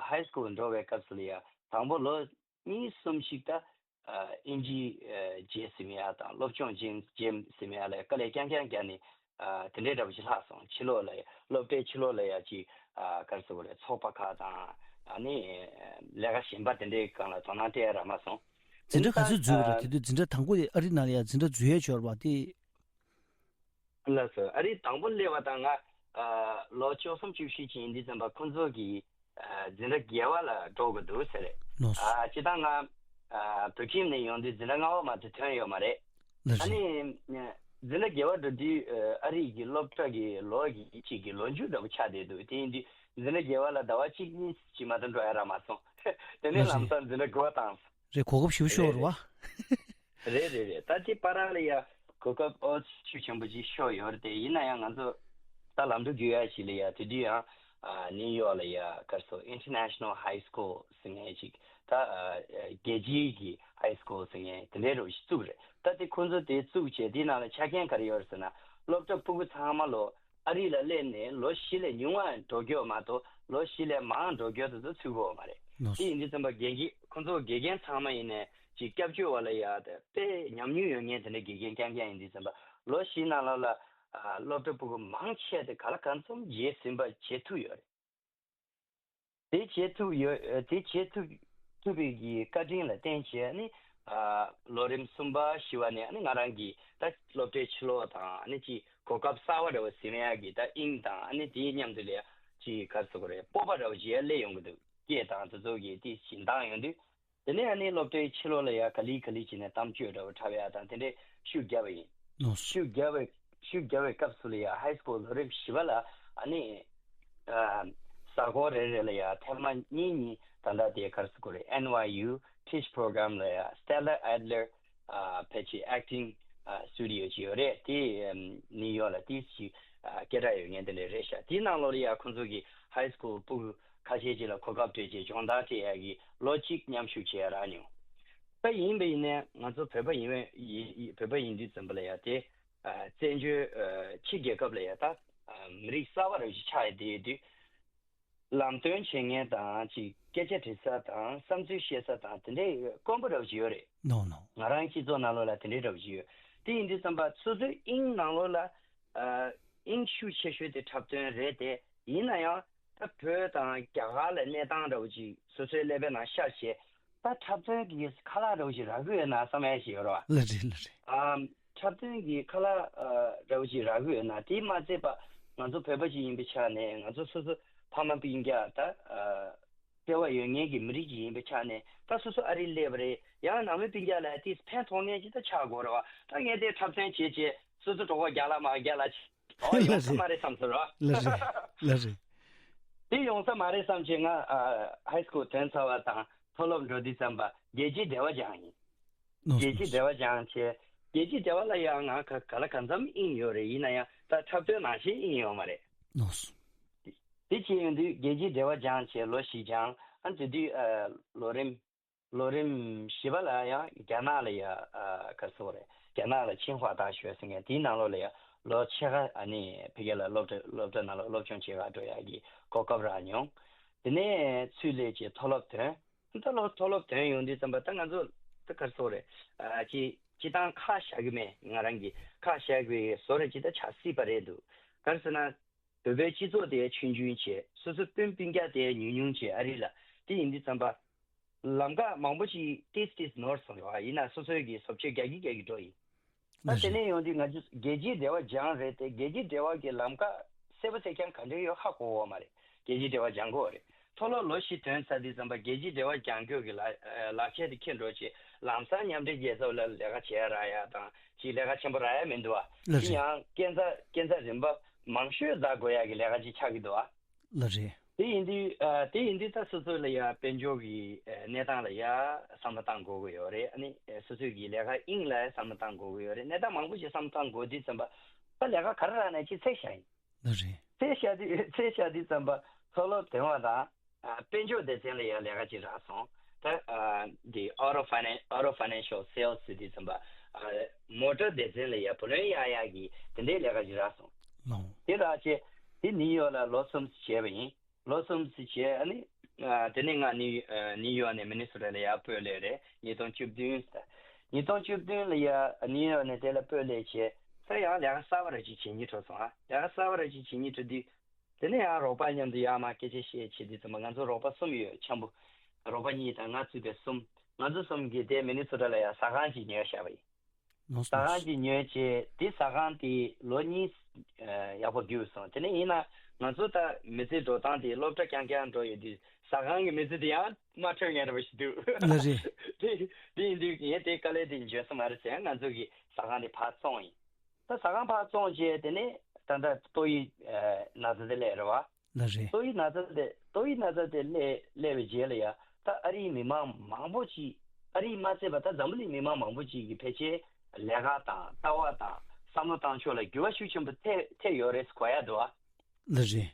ཧའི་སྐུལ་འགྲོ་བའི་སྐབས་སུ་ལ་ཡ་དང་པོ་ལོ་གཉིས་གསུམ་ཞིག་ད་ཨ་ཨིན་ཇི་ཨ་བརྗེད་ཟིན་ཡ་དང་སློབ་སྦྱོང་བརྗེད་བརྗེད་ཟིན་ཡ་ལ་དཀའ་ལས་རྐྱང་རྐྱང་བརྒྱབ་ནས་ཨ་དེ་འདྲའི་འདྲ་པོ་ཞིག་ལྷག་སོང་། ཕྱི་ལོགས་ལ་ཡ་སློབ་གྲྭའི་ཕྱི་ལོགས་ལ་ཡ་ཅིག་ཨ་ག་རེ་ཟེར་དགོས་རེད། ཚོགས་པ་ཁག་དང་ཨ་ནི་ལས་ཀ་གཞན་པ་དེ་འདྲའི་སྒང་ལ་དོ་སྣང་སྤྲད་ཡ་རག་མ་སོང་། འཛིན་གྲྭ་ག་ཚོད་འཛུལ་བ་རེད། ཨ་དེ་དུས་འཛིན་གྲྭ་དང་པོ་དེ་ཨ་རི་ནང་ལ་ཡ་འཛིན་གྲྭ་འཛུལ་ཡས་འབྱོར་བ་དེ། ལགས་སོ། ཨ་རི་དང་པོ་སླེབས་པ་དང་ང་ཨ་ལོ་བཅུ་གསུམ་བཅུ་བཞི་ཅིག་ཡིན་དུས་ཙམ་པ་ཁོང་ཚོ་གིས་ཨ་འཛིན་གྲྭ་བརྒྱད་པ་ལ་འགྲོ་དགོས་འདུག་ཟེར་རེད། ལགས་སོ། ཨ་སྤྱིར་བཏང་ང་ཨ་བོད་ཁྱིམ་ནས་ཡོང་དུས་འཛིན་གྲྭ་ལྔ་པ་མ་གཏོགས་ཐོན་ཡོད་མ་རེད། ལགས་ཨ་རེད། ནི་འཛིན་གྲྭ་བརྒྱད་པ་འགྲོ་དུས་ཨ་རི་གི་སློབ་གྲྭ་གི་ལོ་གཅིག་གི་ལོ་མཇུག་འདྲ་པོ་ཆགས་བསྡད་འདུག་དེ་ཡིན་དུས་འཛིན་གྲྭ་བརྒྱད་པ་ལ་ཟླ་བ་གཅིག་གཉིས་ཅིག་མ་གཏོགས་འགྲོ་ཡ་རག་མ་སོང་། དེ་ནས་ལགས་ལམ་རེད། སང་འཛིན་གྲྭ་དགུ་པ་བཏང་སོང་། རེད། གོ་སྐབས་ཞེ་པོ་ཤོར་རེད། བ། རེད་རེད་རེད། ད་དེ་བར་ལ་ཡ་གོ་སྐབས་ཨོ་ཤུགས་ཆེན་པོ་ཅིག་ཤོར་ཡོད་རེད་དེ། ཡིན་ན་ཡང་ང་ཚོ་ད་ལམ་འགྲོ་རྒྱུག་ཡ་ཞིག་ལ་ཡ་དེ་དུས་ཡང་ཨ་ནིའུ་ཡོག་ལ་ཡ་ག་རེ་ཟེར་International High School ཟེར་མཁན་ཅིག་ད་ཨ་རྒྱལ་སྤྱིའི་གི་High School ཟེར་མཁན་དེ་འདྲའི་རུ་ཞིག་བཙུགས་རེད། ད་དེ་ཁོང་ཚོ་དེ་བཙུགས་བྱས་དེའི་ནང་ལ་ཆ་རྐྱེན་ག་རེ་ཡོད་རེད་ཟེར་ན། སློབ་གྲྭ་ཕྲུ་གུ་ཚང་མ་ལོ་ཨ་རི་ལ་སླེབས་ནས་ལོ་བཞི་ལས་ཉུང་བ་འགྲོ་རྒྱུ་མ་གཏོགས་ལོ་བཞི་ལས་མང་འགྲོ་རྒྱུ་དེ་ཚོ་ཚུད་ཀྱི་ཡོད་མ་རེད། ལགས་སོ། དེ་ཡིན་དུས་ཙམ་པ་དགེ་རྒན་ཁོང་ཚོ་དགེ་རྒན་ཚང་མ་ཡིན་ནའི་ཅིག་སྐྱབས་བཅོལ་བ་ལ་ཡ་དེ་དཔེ་ཉམས་མྱོང་ཡོད་མཁན་དེ་འདྲ་དགེ་རྒན་རྐྱང་རྐྱང་ཡིན་དུས་ཙམ་པ་ལོ་བཞི་ནང་ལོགས་ལ་ཨ་སློབ་གྲྭ་ཕྲུ་གུ་མང་ཆེ་དེ་ག་ལ་གང་འཚམ་བརྗེད་ཟིན་པ་བྱེད་ཐུབ་ཡོད་རེད། དེ་བྱེད་ཐུབ་ཡོད། དེ་བྱེད་ཐུབ་ཐུབ་པའི་གི་བཀའ་དྲིན་ལ་བརྟེན་བྱས་ནི་ཨ་ལོ་རིམ་གསུམ་པ་བཞི་པ་ནས་ནི་ང་རང་གིས་ད་སློབ་གྲྭའི་ཕྱི་ལོགས་དང་ནི་ཅིག་གོ་སྐབས་གསར་པ་འདྲ་བོ་ཟིན་ཡག་གི་ད་དབྱིངས་དང་ནི་དེའི་མཉམ་དུ་ལ་ཅིག་ག་རེ་ཟེར་དགོས་རེད། སྤོབས་པ་འདྲ་བོ་ཞིག་སླེབས་ཡོང་གི་འདུག་སྐད་དང་དེ་ཚོ་གི་དེ་བཞིན་བཏང་ཡོང་དུས། དེ་ནས་ཨ་ནི་སློབ་གྲྭའི་ཕྱི་ལོགས་ལ་ཡ་ག་ལེ་ག་ལེ་བྱས་ནས་གཏམ་བརྗོད་འདྲ་བོ་འཁྲབ་ཡ་དང་དེ་འདྲས་ཤུགས་བརྒྱབ་པ་ཡིན། ལགས་སོ། ཤུགས་བརྒྱབ་པའི་ཤུགས་བརྒྱབ་པའི་སྐབས་སུ་ལ་ཡ་ཧའི་སྐུལ་ལོ་རིམ་བཞི་པ་ལ་ཨ་ནི་ཨ་གཟའ་འཁོར་རེ་རེ་ལ་ཡ་ཐེངས་མ་གཉིས་གཉིས་ད་ལྟ་དེ་ག་རེ་ཟེར་དགོས་རེད། N Y U Teach Program ལ་ཡ་Stella Adler ཨ་ཕལ་ཆེར་Acting ཨ་Studio ཅིག་ཡོད་རེད། དེ་ཨམ་ནིའུ་ཡོག་ལ་ཏིས་ཅིག་ཨ་སྐད་གྲགས་ཡོད་མཁན་དེ་འདྲ་རེད་ཤག་དེའི་ནང་ལོགས་ལ་ཡ་ཁོང་ཚོ་གི་ཧའི་སྐུལ་ཕྲུ་གུ་ཁ་ཤས་ཅིག་ལ་གོ་སྐབས་སྤྲད་བྱས་སྦྱོང་བརྡར་སྤྲད་ཡ་གི་ལོ་གཅིག་མཉམ་ཞུགས་བྱས་ཡ་རག་མྱོང་། ད་ཡིན་པ་ཡིན་ནའི་ང་ཚོ་བོད་པ་ཡིན་པ་ཡིན་བོད་པ་ཡིན་དུས་ཙམ་པ་ལ་ཡ་དེ་ཨ་བཙན་བྱོལ་ཨ་ཕྱི་རྒྱལ་ཁབ་ལ་ཡ་ད་ཨ་མི་རིགས་གསར་པ་རེ་ཞིག་ཆགས་ཡ་དེ་ཡོད་དུས། ལམ་སྟོན་བྱེད་མཁན་དང་ཅིག་སྐད་ཆ་དྲི་ས་དང་བསམ་ཚུལ་བཤད་ས་དང་དེ་འདྲའི་དཀོན་པོ་འདྲ་བོ་ཅིག་ཡོད་རེད། ནོ་ནོ། ང་རང་སྤྱི་ཚོགས་ནང་ལོགས་ལ་དེ་འདྲའི་འདྲ་བོ་ཅིག་ཡོད། དེ་ཡིན་དུས་ཙམ་པ་སོ་སོའི་དབྱིངས་ནང་ལོགས་ལ་ཨ་དབྱིངས་ཤུགས་ཆེ་ཤོས་དེ་འཁྲབ་སྟོན་རེད་དེ། ཡིན་ན་ཡང་ད་བོད་དང་རྒྱ་གར་ལ་གནས་སྟངས་འདྲ་བོ་ཅིག་སོ་སོའི་ཀླད་པའི་ནང་ཤར་བྱས། ད་འཁྲབ་སྟོན་གྱི་ཁ་ལག་འདྲ་བོ་ཞིག་རག་གི་ཡོད་ན་བསམ་ཡ་ཞིག་ཡོད་རེད་བ། ལགས་རེད་ལགས་རེད། ཨམ། འཁྲབ་སྟོན་གྱི་ཁ་ལག་ཨ་འདྲ་བོ་ཞིག་རག་གི་ཡོད་ན། དེས་མ་ཚད་པ་ང་ཚོ་བོད་པ་ཞིག་ཡིན་པའི་ཆ་ནས་ང་ཚོ་སོ་སོ་ཕ་མ་སྤུན་ཀྱག་ད་ཨ་འབྲེལ་བ་ཡོད་མཁན་གྱི་མི་རིགས་ཤིག་ཡིན་པའི་ཆ་ནས། ད་སོ་སོ་ཨ་རི་སླེབས་པ་རེད། ཡང་ནང་མི་སྤུན་ཀྱག་ལ་ཏིས་ཕན་ཐོགས་མཁན་ཅིག་ད་ཆགས་དགོས་རེད་བ། ད་ངས་དེ་འཁྲབ་སྟོན་བྱས་བྱས་སོ་སོ་གྲོད་ཁོག་རྒྱགས་ལ་མ་རྒྱགས་ལ་ཨོ་ཡོང་ས་མ་རེད་བསམ་སོང་ར། ལགས་རེད། ལགས་རེད། དེ་ཡོང་ས་མ་རེད་བསམ་བྱས་ང་ཨ་ཧའི་སྐུལ་ཐོན་ཚར་བ་དང་མཐོ་སློབ་འགྲོ་དུས་ཙམ་པ་རྒྱལ་སྤྱིའི་འབྲེལ་བ་སྦྱངས་ཡིན། ནོ་རྒྱལ་སྤྱིའི་འབྲེལ་བ་སྦྱངས་བྱས། རྒྱལ་སྤྱིའི་འབྲེལ་བ་ལ་ཡང་ང་ག་ག་ལ་གང་འཚམ་དབྱིངས་ཡོད་རེད། ཡིན་ན་ཡང་ད་འཁྲབ་སྟོན་ནང་བཞིན་དབྱིངས་ཡོད་མ་རེད། ནོ། དེ་བྱས་ཡོང་དུས་རྒྱལ་སྤྱིའི་འབྲེལ་བ་སྦྱངས་བྱས་ལོ་བཞི་སྦྱངས། ཨ་དེ་དུས་ཨ་ལོ་རིམ་ལོ་རིམ་བཞི་པ་ལ་ཡང་རྒྱ་ནག་ལ་ཡ་ཨ་ག་རེ་ཟེར་དགོས་རེད། རྒྱ་ནག་ལ་ཆིང་ཧྭ་大学ཟེར་མཁན་དེའི་ནང་ལོགས་ལ་ཡ་ལོ་ཕྱེད་ཀ་ཨ་ནི་ཕ་གི་ལ་སློབ་གྲྭ་སློབ་གྲྭ་ནང་ལ་སློབ་སྦྱོང་བྱེད་ག་འགྲོ་ཡ་གི་གོ་སྐབས་རག་མྱོང་། དེ་ནས་ཚུར་སླེབས་བྱས་མཐོ་སློབ་ཐོན། ད་ལོ་མཐོ་སློབ་ཐོན་ཡོང་དུས་ཙམ་པ་ད་ང་ཚོ་ད་ག་རེ་ཟེར་དགོས་རེད། ཨ་ཅིག་ སྤྱི་བཏང་ཁ་བཞག་གི་མེད། ང་རང་གི་ཁ་བཞག་པའི་བཟོ་འདྲ་ཅིག་ད་ཆགས་སྲིད་པ་རེད་འདུག་ག་རེ་ཟེར་ན། བོད་པའི་སྤྱི་ཚོགས་དེ་ཆུང་ཆུང་བྱས། སོ་སོ་སྤུན་སྤུན་ཀྱག་དེ་ཉུང་ཉུང་བྱས། ཨ་རི་ལ་དེ་ཡིན་དུས་ཙམ་པ། ལམ་ཁ་མང་པོ་ཞིག་ཏིས་ཏིས་ནོར་སོང་རེད་བ། ཡིན་ན་སོ་སོའི་གི་བཟོ་བཅོས་རྒྱག་གི་རྒྱག་གི་འགྲོ་ཡིན། ད་དེ་ནས་ཡོང་དུས་ང་ཚོ་རྒྱལ་སྤྱིའི་འབྲེལ་བ་སྦྱངས་རེད་དེ། རྒྱལ་སྤྱིའི་འབྲེལ་བ་གི་ལམ་ཁ་གསལ་པོ་གསལ་རྐྱང་ག་འདྲ་ཡོད་ཧ་གོ་བ་མ་རེད། རྒྱལ་སྤྱིའི་འབྲེལ་བ་སྦྱང་དགོས་རེད། མཐོ་སློབ་ལོ་བཞི་ཐོན་ཚར་དུས་ཙམ་པ་རྒྱལ་སྤྱིའི་འབྲེལ་བ་སྦྱང་རྒྱུ་གི་ལག་ལག་ཁྱེར་དེ་འཁྱེར་འགྲོ་བྱས། ལམ་སང་མཉམ་འབྲེལ་རྒྱལ་ཚོགས་ལ་ལས་ཀ་བྱས་རག་ཡ་དང་ཅིག་ལས་ཀ་ཆེན་པོ་རག་ཡ་མི་འདུག་བ། ལགས་དེ་རེད། ཡང་སྐས་འཛེག་སྐས་འཛེག་རིམ་པ་མང་ཤོས་འཛེག་དགོས་ཡ་གི་ལས་ཀ་ཅིག་ཆགས་ཀྱི་འདུག་བ། ལགས་རེད། དེ་ཡིན་དུས་ཨ། དེ་ཡིན་དུས་ད་སོ་སོ་ལ་ཡ་དཔལ་འབྱོར་གྱི་ཨ། གནས་སྟངས་ལ་ཡ་བསམ་བློ་བཏང་དགོས་ཀྱི་ཡོད་རེད། ཨ་ནི་ཨ། སོ་སོའི་གི་ལས་ཀ་དབྱིངས་ལ་བསམ་བློ་བཏང་དགོས་ཀྱི་ཡོད་རེད། གནས་སྟངས་མང་པོ་ཞིག་བསམ་བློ་བཏང་དགོས་དུས་ཙམ་པ་ད་ལས་ཀ་ག་རེ་རག་ནའི་ཅིག་འཚོལ་བཞག་ཡིན། ལགས་རེད། འཚོལ་བཞག་དུས་འཚོལ་བཞག་དུས་ཙམ་པ་མཐོ་སློབ་ཐོན་པ་དང་ཨ། དཔལ་འབྱོར་སྡེ་ཚན་ལ་ཡ་ལས་ཀ་ཅིག་རག་སོང་། ད་ཨ། འདི་auto finance, auto financial sales ཟེར་དུས་ཙམ་པ་ཨ། མོ་ཊ་སྡེ་ཚན་ལ་ཡ་བུ་ལོན་གཡར་ཡག་གི་དེ་འདྲའི་ལས་ཀ་ཅིག་རག་སོང་། ལགས། དེ་རག་བྱས་དེ་ནིའུ་ཡོག་ལ་ལོ་གསུམ་བྱས་པ་ཡིན། ལོ་གསུམ་ཙམ་བྱས། ཨ་ནི་ཨ། དེ་ནས་ང་ནིའུ་ཨ། ནིའུ་ཡོག་ནས་མི་ནི་སོ་ཊ་ལ་ཡར་སྤོས་ལས་རེད། ཉིས་སྟོང་བཅུ་བདུན་ཟེར། ཉིས་སྟོང་བཅུ་བདུན་ལ་ཡར་ནིའུ་ཡོག་ནས་དེ་ལ་སྤོས་ལས་བྱས། ད་ཡང་ལས་ཀ་གསར་པ་ར་ཅིག་བྱེད་སྙིང་བྲོ་སོང་ཨ། ལས་ཀ་གསར་པ་ར་ཅིག་བྱེད་སྙིང་བྲོ་དུས། དེ་ནས་ཡང་རོགས་པ་མཉམ་དུ་ཡར་མར་སྐད་ཆ་བཤད་བྱེད་དུས་ཙམ་པ་ང་ཚོ་རོགས་པ་གསུམ་ཡོད། འཆམ་པོ། རོགས་པ་གཉིས་དང་ང་ཚུད་པའི་གསུམ། ང་ཚོ་གསུམ་གྱིས་དེ་མི་ནི་སོ་ཊ་ལ་ཡར་ཟ་ཁང་ཅིག་ཉོས་བཞག་པ་ཡིན། ལགས་སོ། ཟ་ཁང་ཅིག་ཉོས་བྱས་དེ་ཟ་ཁང་དེ་ལོ་གཉིས་ཨ། ཡག་པོ་བརྒྱུད་སོང་། དེ་ནས་ཡིན་ན་ང་ཚོ་ད་མི་ཚེ་འགྲོ་སྟངས་དེ་སློབ་གྲྭ་རྐྱང་རྐྱང་འགྲོ་ཡོད་དུས་ཟ་ཁང་གི་མི་ཚེ་དེ་ཡང་མ་འཕྲོད་མཁན་འདྲ་པོ་ཞིག་འདུག་ལགས་རེད། དེ་དེ་ཡིན་དུས་ངས་དེ་དཀའ་ལས་དེ་འཇོན་ས་མ་རེད་ཟེར། ང་ཚོ་གི་ཟ་ཁང་དེ་ཕར་བཙོངས་ཡིན། ད་ཟ་ཁང་ཕར་བཙོངས་བྱས་དེ་ནས་ད་ལྟ་ཏོག་དབྱིབས་ཨ། ན་ཚ་དེ་སླེབས་རེད་བ། ལགས་རེད། ཏོག་དབྱིབས་ན་ཚ་དེ་ཏོག་དབྱིབས་ན་ཚ་དེ་སླེབས་སླེབས་པའི་རྗེས་ལ་ཡ་ད་ཨ་རིའི་མི་མང་མང་པོ་ཅིག་ཨ་རིའི་མ་ཚད་པ་ད་འཛམ་བུ་གླིང་མི་མང་མང་པོ་ཅིག་གི་ཕལ་ཆེར་ལས་ཀ་དང་ལྟ་བ་དང་བསམ་བློ་བཏང་ཕྱོགས་ལ་འགྱུར་བ་ཤུགས་ཆེན་པོ་ཐེབས་ཐེབས་ཡོད་རེད་གོ་ཡ་འདུག་ཨ། ལགས་རེད།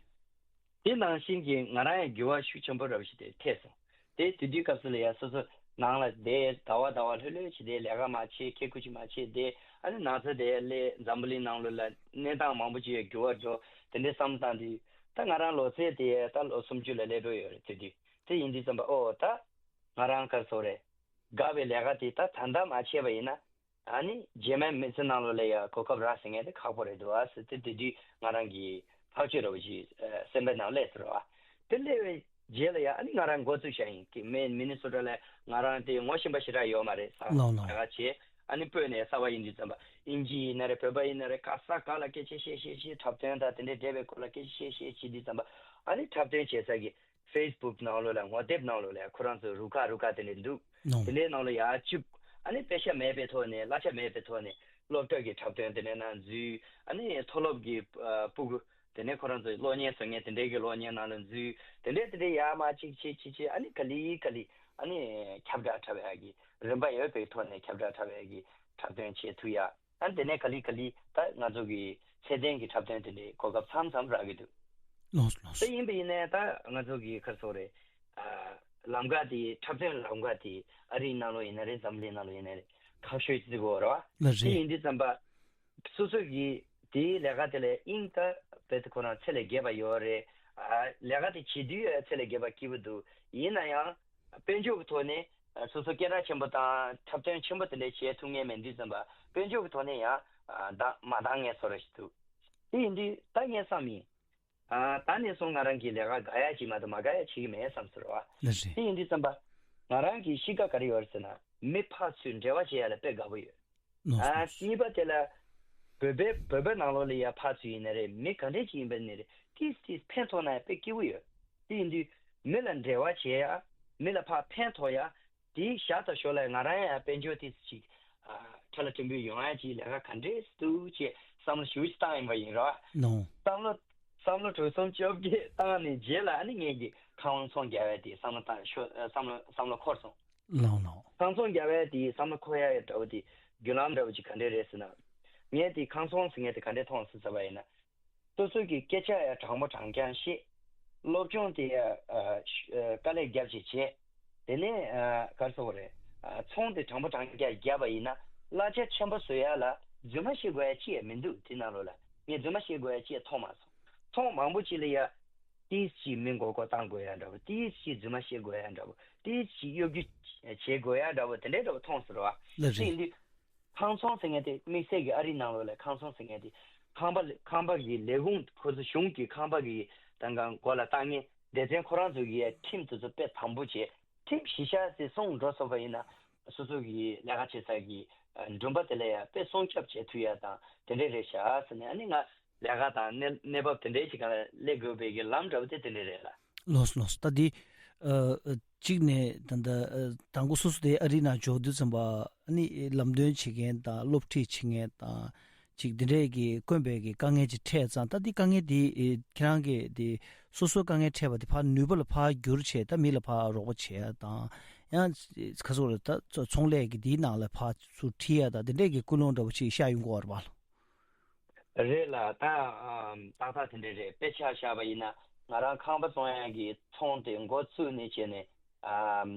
དེ་ནང་བཞིན་གྱི་ང་རང་ཡང་འགྱུར་བ་ཤུགས་ཆེན་པོ་རབ་ཞིག་དེ་ཐེབས་སོང་། དེ་དེ་དུས་སྐབས་སུ་ལ་ཡ་སོ་སོ་ནང་ལ་བསྡད་ཟླ་བ་ཟླ་བ་ལྷོད་ལྷོད་བྱས་ཏེ་ལས་ཀ་མ་བྱེད་ཁེ་ཁུ་ཅིག་མ་བྱེད་དེ་ཨ་ནི་ན་ཚ་དེ་སླེབས་འཛམ་བུ་གླིང་ནང་ལོགས་ལ་གནས་སྟངས་མང་པོ་ཅིག་ཡང་འགྱུར་བ་འགྲོ་དེ་འདྲའི་བསམ་བཏང་དུས་ད་ང་རང་ལོ་ཚད་དེ་ད་ལོ་སུམ་ཅུ་ལ་སླེབས་འགྲོ་ཡོད་རེད། དེ་དུས་དེ་ཡིན་དུས་ཙམ་པ་ཨོ་ད་ང་རང་ག་རེ་ཟེར་དགོས་རེད། དགའ་བའི་ལས་ཀ་དེ་ད་ད་ལྟ་མ་བྱས་པ་ཡིན་ན། ཨ་ནི་རྗེས་མའི་མི་ཚེ་ནང་ལོགས་ལ་ཡ་གོ་སྐབས་རག་ཟེར་མཁན་དེ་ཁག་པོ་རེད་འདུག་ཨ་ཟེར་ཏེ་དེ་དུས་ང་རང་གི་ཐག་གཅོད་འདྲ་བོ་ཞིག་ཨ་སེམས་པའི་ནང་སླེབས་ཟེར་བ། དེ་སླེབས་པའི་རྗེས་ལ་ཡ་ཨ་ནི་ང་རང་འགོ་བཙུགས་བཞག་ཡིན་གི་མེད་མི་ནི་སོ་ཊ་ལ་ང་རང་དེ་ངོ་ཤེས་པ་ཞེ་དྲག་ཡོད་མ་རེད་ས་ལགས་ལགས། ལས་ཀ་བྱས་ཨ་ནི་སྤོས་ནས་གསར་པ་ཡིན་དུས་ཙམ་པ་དབྱིན་ཇི་ཡིན་ན་རེད་བོད་པ་ཡིན་ན་རེད་ག་ས་ག་ལ་སྐད་ཆ་བཤད་བཤད་བཤད་འཁྲབ་སྟོན་དང་དེ་འདྲའི་འབྲེལ་བའི་སྐོར་ལ་སྐད་ཆ་བཤད་བཤད་བྱེད་དུས་ཙམ་པ་ཨ་ནི་འཁྲབ་སྟོན་བྱེད་ས་གི་ཧྥེ་སི་བུག་ནང་ལོགས་ལ་ངོ་དེབ་ནང་ལོགས་ལ་ཁོ་རང་ཚོ་རུ་ཁག་རུ་ཁག་དེ་འདྲ་འདུག་ནོ། དེ་འདྲའི་ནང་ལ་ཡར་བཅུག་ཨ་ནི་དཔེ་ཆ་མེད་པའི་ཐོག་ནས་གླ་ཆ་མེད་པའི་ཐོག་ནས་སློབ་གྲྭ་གི་འཁྲབ་སྟོན་དེ་འདྲའི་ནང་འཛུལ། ཨ་ནི་མཐོ་སློབ་ཀྱི་ཨ་སྤུ་གུ་དེ་ནས་ཁོ་རང་ཚོ་གློག་བརྙན་བཟོ་མཁན་དེ་འདྲའི་གི་གློག་བརྙན་ནང་ལ་འཛུལ། དེ་འདྲའི་དེ་འདྲའི་ཡར་མར་གཅིག་བྱེད་གཅིག་བྱེད་ཨ་ནི་ག་ལེ་ག་ལེ་ཨ་ནི་ཁྱབ་བསྒྲགས་འཁྲབ་ཡག་གི་རིམ་པ་ཡོད་པའི་ཐོག་ནས་ཁྱབ་བསྒྲགས་འཁྲབ་ཡག་གི་འཁྲབ་སྟོན་བྱེད་ཐུབ་ཡག་ཨ་ནི་དེ་ནས་ག་ལེ་ག་ལེ་ད་ང་ཚོ་གི་ཚད་ལྡན་གྱི་འཁྲབ་སྟོན་དེ་འདྲའི་གོ་སྐབས་མཚམས་མཚམས་རག་གི་འདུག་ལགས་སོ་ལགས་སོ། དེ་ཡིན་པ་ཡིན་ནའི་ད་ང་ཚོ་གི་ག་རེ་ཟེར་དགོས་རེད། ཨ་ལམ་ཁ་དེ་འཁྲབ་སྟོན་ལམ་ཁ་དེ་ཨ་རིའི་ནང་ལོགས་ཡིན་ན་རེད་འཛམ་གླིང་ནང་ལོགས་ཡིན་ན་རེད་ཁག་ཤོས་ཅིག་ཡོད་རེད་བ། ལགས་དེ་རེད། ཡིན་དུས་ཙམ་པ་སོ་སོ་གི་དེའི་ལས་ཀ་དེ་ལ་དབྱིངས་ད་རྦད་དེ་ཁོ་རང་ཚད་ལས་བརྒལ་བ་ཡོད་རེད། ཨ་ལས་ཀ་དེ་བྱེད་དུས་ཡང་ཚད་ལས་བརྒལ་བ་སྐྱིད་པོ་འདུག་ཡིན་ན་ཡང་། དཔལ་འབྱོར་གྱི་ཐོག་ནས་སོ་སོ་སྐད་གྲགས་ཆེན་པོ་དང་འཁྲབ་སྟོན་ཆེན་པོ་དེ་འདྲ་བྱེད་ཐུབ་མཁན་མེད་དུས་ཙམ་པ་དཔལ་འབྱོར་གྱི་ཐོག་ནས་ཡང་འདང་མ་འདང་ངེས་བཟོ་འདྲ་ཞིག་འདུག་དེ་ཡིན་དུས་ད་ངས་བསམ་ཡིན། ད་ནས་བཟུང་ང་རང་གིས་ལས་ཀ་དགའ་ཡ་ཅིག་མ་གཏོགས་མ་དགའ་ཡ་བྱེད་ཀྱི་མེད་བསམ་ཟེར་བ། ལགས་རེད། དེ་ཡིན་དུས་ཙམ་པ་ང་རང་གི་གཤིས་ཀ་ག་རེ་ཡོད་རེད་ཟེར་ན་མི་ཕར་ཚུར་འབྲེལ་བ་བྱེད་ཡ་ལ་དཔེ་དགའ་པོ་ཡོད། ནོ། ཨ་གཉིས་པ་དེ་ལ་བོད་པའི་བོད་པའི་ནང་ལོགས་ལ་ཡ་ཕར་ཚུར་ཡིན་ན་རེད་མི་ག་འདྲས་ཅིག་ཡིན་པ་ནི་རེད་ཏིས་ཏིས་ཕན་ཐོགས་ན་ཡ་དཔེ་སྐྱིད་པོ་ཡོད། དེ་ཡིན་དུས་མི་ལ་འབྲེལ་བ་བྱེད་ཡ་མི་ལ་ཕར་ཕན་ཐོགས་ཡ་དེའི་ཞར་དང་ཞོར་ལ་ང་རང་ཡང་དཔལ་འབྱོར་ཏིས་ཅིག་ཨ་ཁྲ་ལ་ཕྲན་བུ་ཡོང་ཡ་ཅིག་ལས་ཀ་ག་འདྲས་འདུག་ཅེས་བསམ་བློ་ཞེ་པོ་ཅིག་བཏང་ཡིན་པ་ཡིན་རོ། ནོ། བསམ་བློ་བསམ་བློ་གྲོས་གསུམ་བཅོ་བརྒྱད་བཏང་ནས་རྗེས་ལ་ཨ་ནི་ངེད་ཀྱི་ཁང་བ་ཚོང་རྒྱག་ཡ་དེ་བསམ་བློ་བཏང་ཤོ་བསམ་བློ་བསམ་བློ་འཁོར་སོང་། ལགས་ལགས། ཁང་ཚོང་རྒྱག་ཡ་དེ་བསམ་བློ་འཁོར་ཡ་ཡ་འདྲ་བོ་དེ་བརྒྱུད་ལམ་འདྲ་བོ་ཅིག་ག་འདྲས་རེད་ཟེར་ན། ངས་དེ་ཁང་ཚོང་ཟེར་མཁན་དེ་ག་འདྲས་མཐོང་སོང་ཟེར་བ་ཡིན་ན། སོ་སོ་གི་སྐད་ཆ་ཡ་དྲང་པོ་དྲང་རྐྱང་བཤད། སློབ་སྦྱོང་དེ་ཡ་ཨ་ཨ་དཀའ་ལས་རྒྱབ་བྱས་བྱས། དེ་ནས་ཨ་ག་རེ་ཟེར་དགོས་རེད། ཨ་ཚོང་དེ་དྲང་པོ་དྲང་རྐྱང་བརྒྱབ་པ་ཡིན་ན་གླ་ཆ་ཆེན་པོ་བཟོ་ཡ་ལ་རྫུན་མ་བཤད་དགོས་ཡ་ཅི་ཡ་མི་འདུག་དེ་ནང་ལོགས་ལ་ངས་རྫུན་མ་བཤད་དགོས་ཡ་ཅི་ཡ་མཐོང་མ་སོང་། ཚོང་མང་པོ་ཅིག་ལ་ཡ། ཏིས་ཅིག་མི་མགོ་སྐོར་བཏང་དགོས་ཡ་འདྲ་བོ། ཏིས་ཅིག་རྫུན་མ་བཤད་དགོས་ཡ་འདྲ་བོ། ཏིས་ཅིག་གཡོ་སྒྱུ་བྱེད་དགོས་ཡ་འདྲ་བོ་དེ་འདྲའི་འདྲ་བོ་མཐོང་སོང་ར་བ། ལགས་རེད། དེ་ཡིན་དུས། ཁང་ཚོང་ཟེར་མཁན་དེ་དམིགས་བསལ་གྱི་ཨ་རིའི་ནང་ལོགས་ལ་ཁང་ཚོང་ཟེར་མཁན་དེ་ཁང་པ་ཁང་པ་གི་ལས་ཁུངས་ཁོ་ཚོ་གཞུང་གི་ཁང་པ་གི་ད་ག་མགོ་ལ་བཏགས་མཁན་སྡེ་ཚན་ཁོ་རང་ཚོ་གི་ཁྲིམས་དེ་ཚོ་དཔེ་དམ་པོ་བྱས། ཁྲིམས་གཞི་བཞག་ཅིག་སྲུང་འགྲོ་ཐུབ་པ་ཡིན་ན། སོ་སོ་གི་ལས་ཀ་བྱེད་ས་གི་ཨ་མགྲོན་པོ་དེ་ལ་ཡང་དཔེ་སྲུང་སྐྱོབ་བྱེད་ཐུབ་ཡ་དང་དེ་འདྲས་རེད་ཤག་ཟེར་ནས། ཨ་ནི་ང་ལས་ཀ་དང་གནས་གནས་བབ་དེ་འདྲས་ཅིག་སྒང་ལ་སླེབས་དགོས་པའི་གི་ལམ་འདྲ་བོ་དེ་དེ་འདྲས་རེད་ལ། ལོས་ལོས། ད་འདི་ཨ་གཅིག་ནས་ད་ལྟ་ཨ་དང་པོ་སོ་སོ་དེ་ཨ་རིའི་ནང་འབྱོར་དུས་ཙམ་པ་ཨ་ནི་ལམ་སྟོན་བྱེད་མཁན་དང་སློབ་ཁྲིད་བྱེད་མཁན་དང་། ཅིག་འདི་འདྲས་ཀྱི་དཀོན་པའི་གི་དཀའ་ངལ་ཅིག་འཕྲད་ཙང་། ད་འདི་དཀའ་ངལ་འདི་ཨེ་ཁྱེད་རང་གིས་འདི་སོ་སོའི་དཀའ་ངལ་འཕྲད་པ་འདི་ཕར་ནུས་པ་ལ་ཕར་བསྒྱུར་བྱས། ད་མི་ལ་ཕར་རོགས་པ་བྱེད་ཡ་དང་། ཡང་ཁ་སོ་རེ་ད་ཚོང་ལས་ཀྱི་འདིའི་ནང་ལ་ཕར་ཚུར་ཁྲིད་ཡ་དང་། འདི་འདྲས་ཀྱི་ཀུན་སློང་འདྲ་པོ་ཅིག་ཤར་ཡོང་གི་ཡོད་རེད་པ། རེད་ལ། ད་ཨམ་ཏག་ཏག་དེ་འདྲས་རེད། དཔེ་ཆ་བཞག་པ་ཡིན་ན་ང་རང་ཁང་པ་བཙོང་ཡ་གི་ཚོང་དེ་འགོ་བཙུགས་ནས་བྱས་ནས། ཨམ་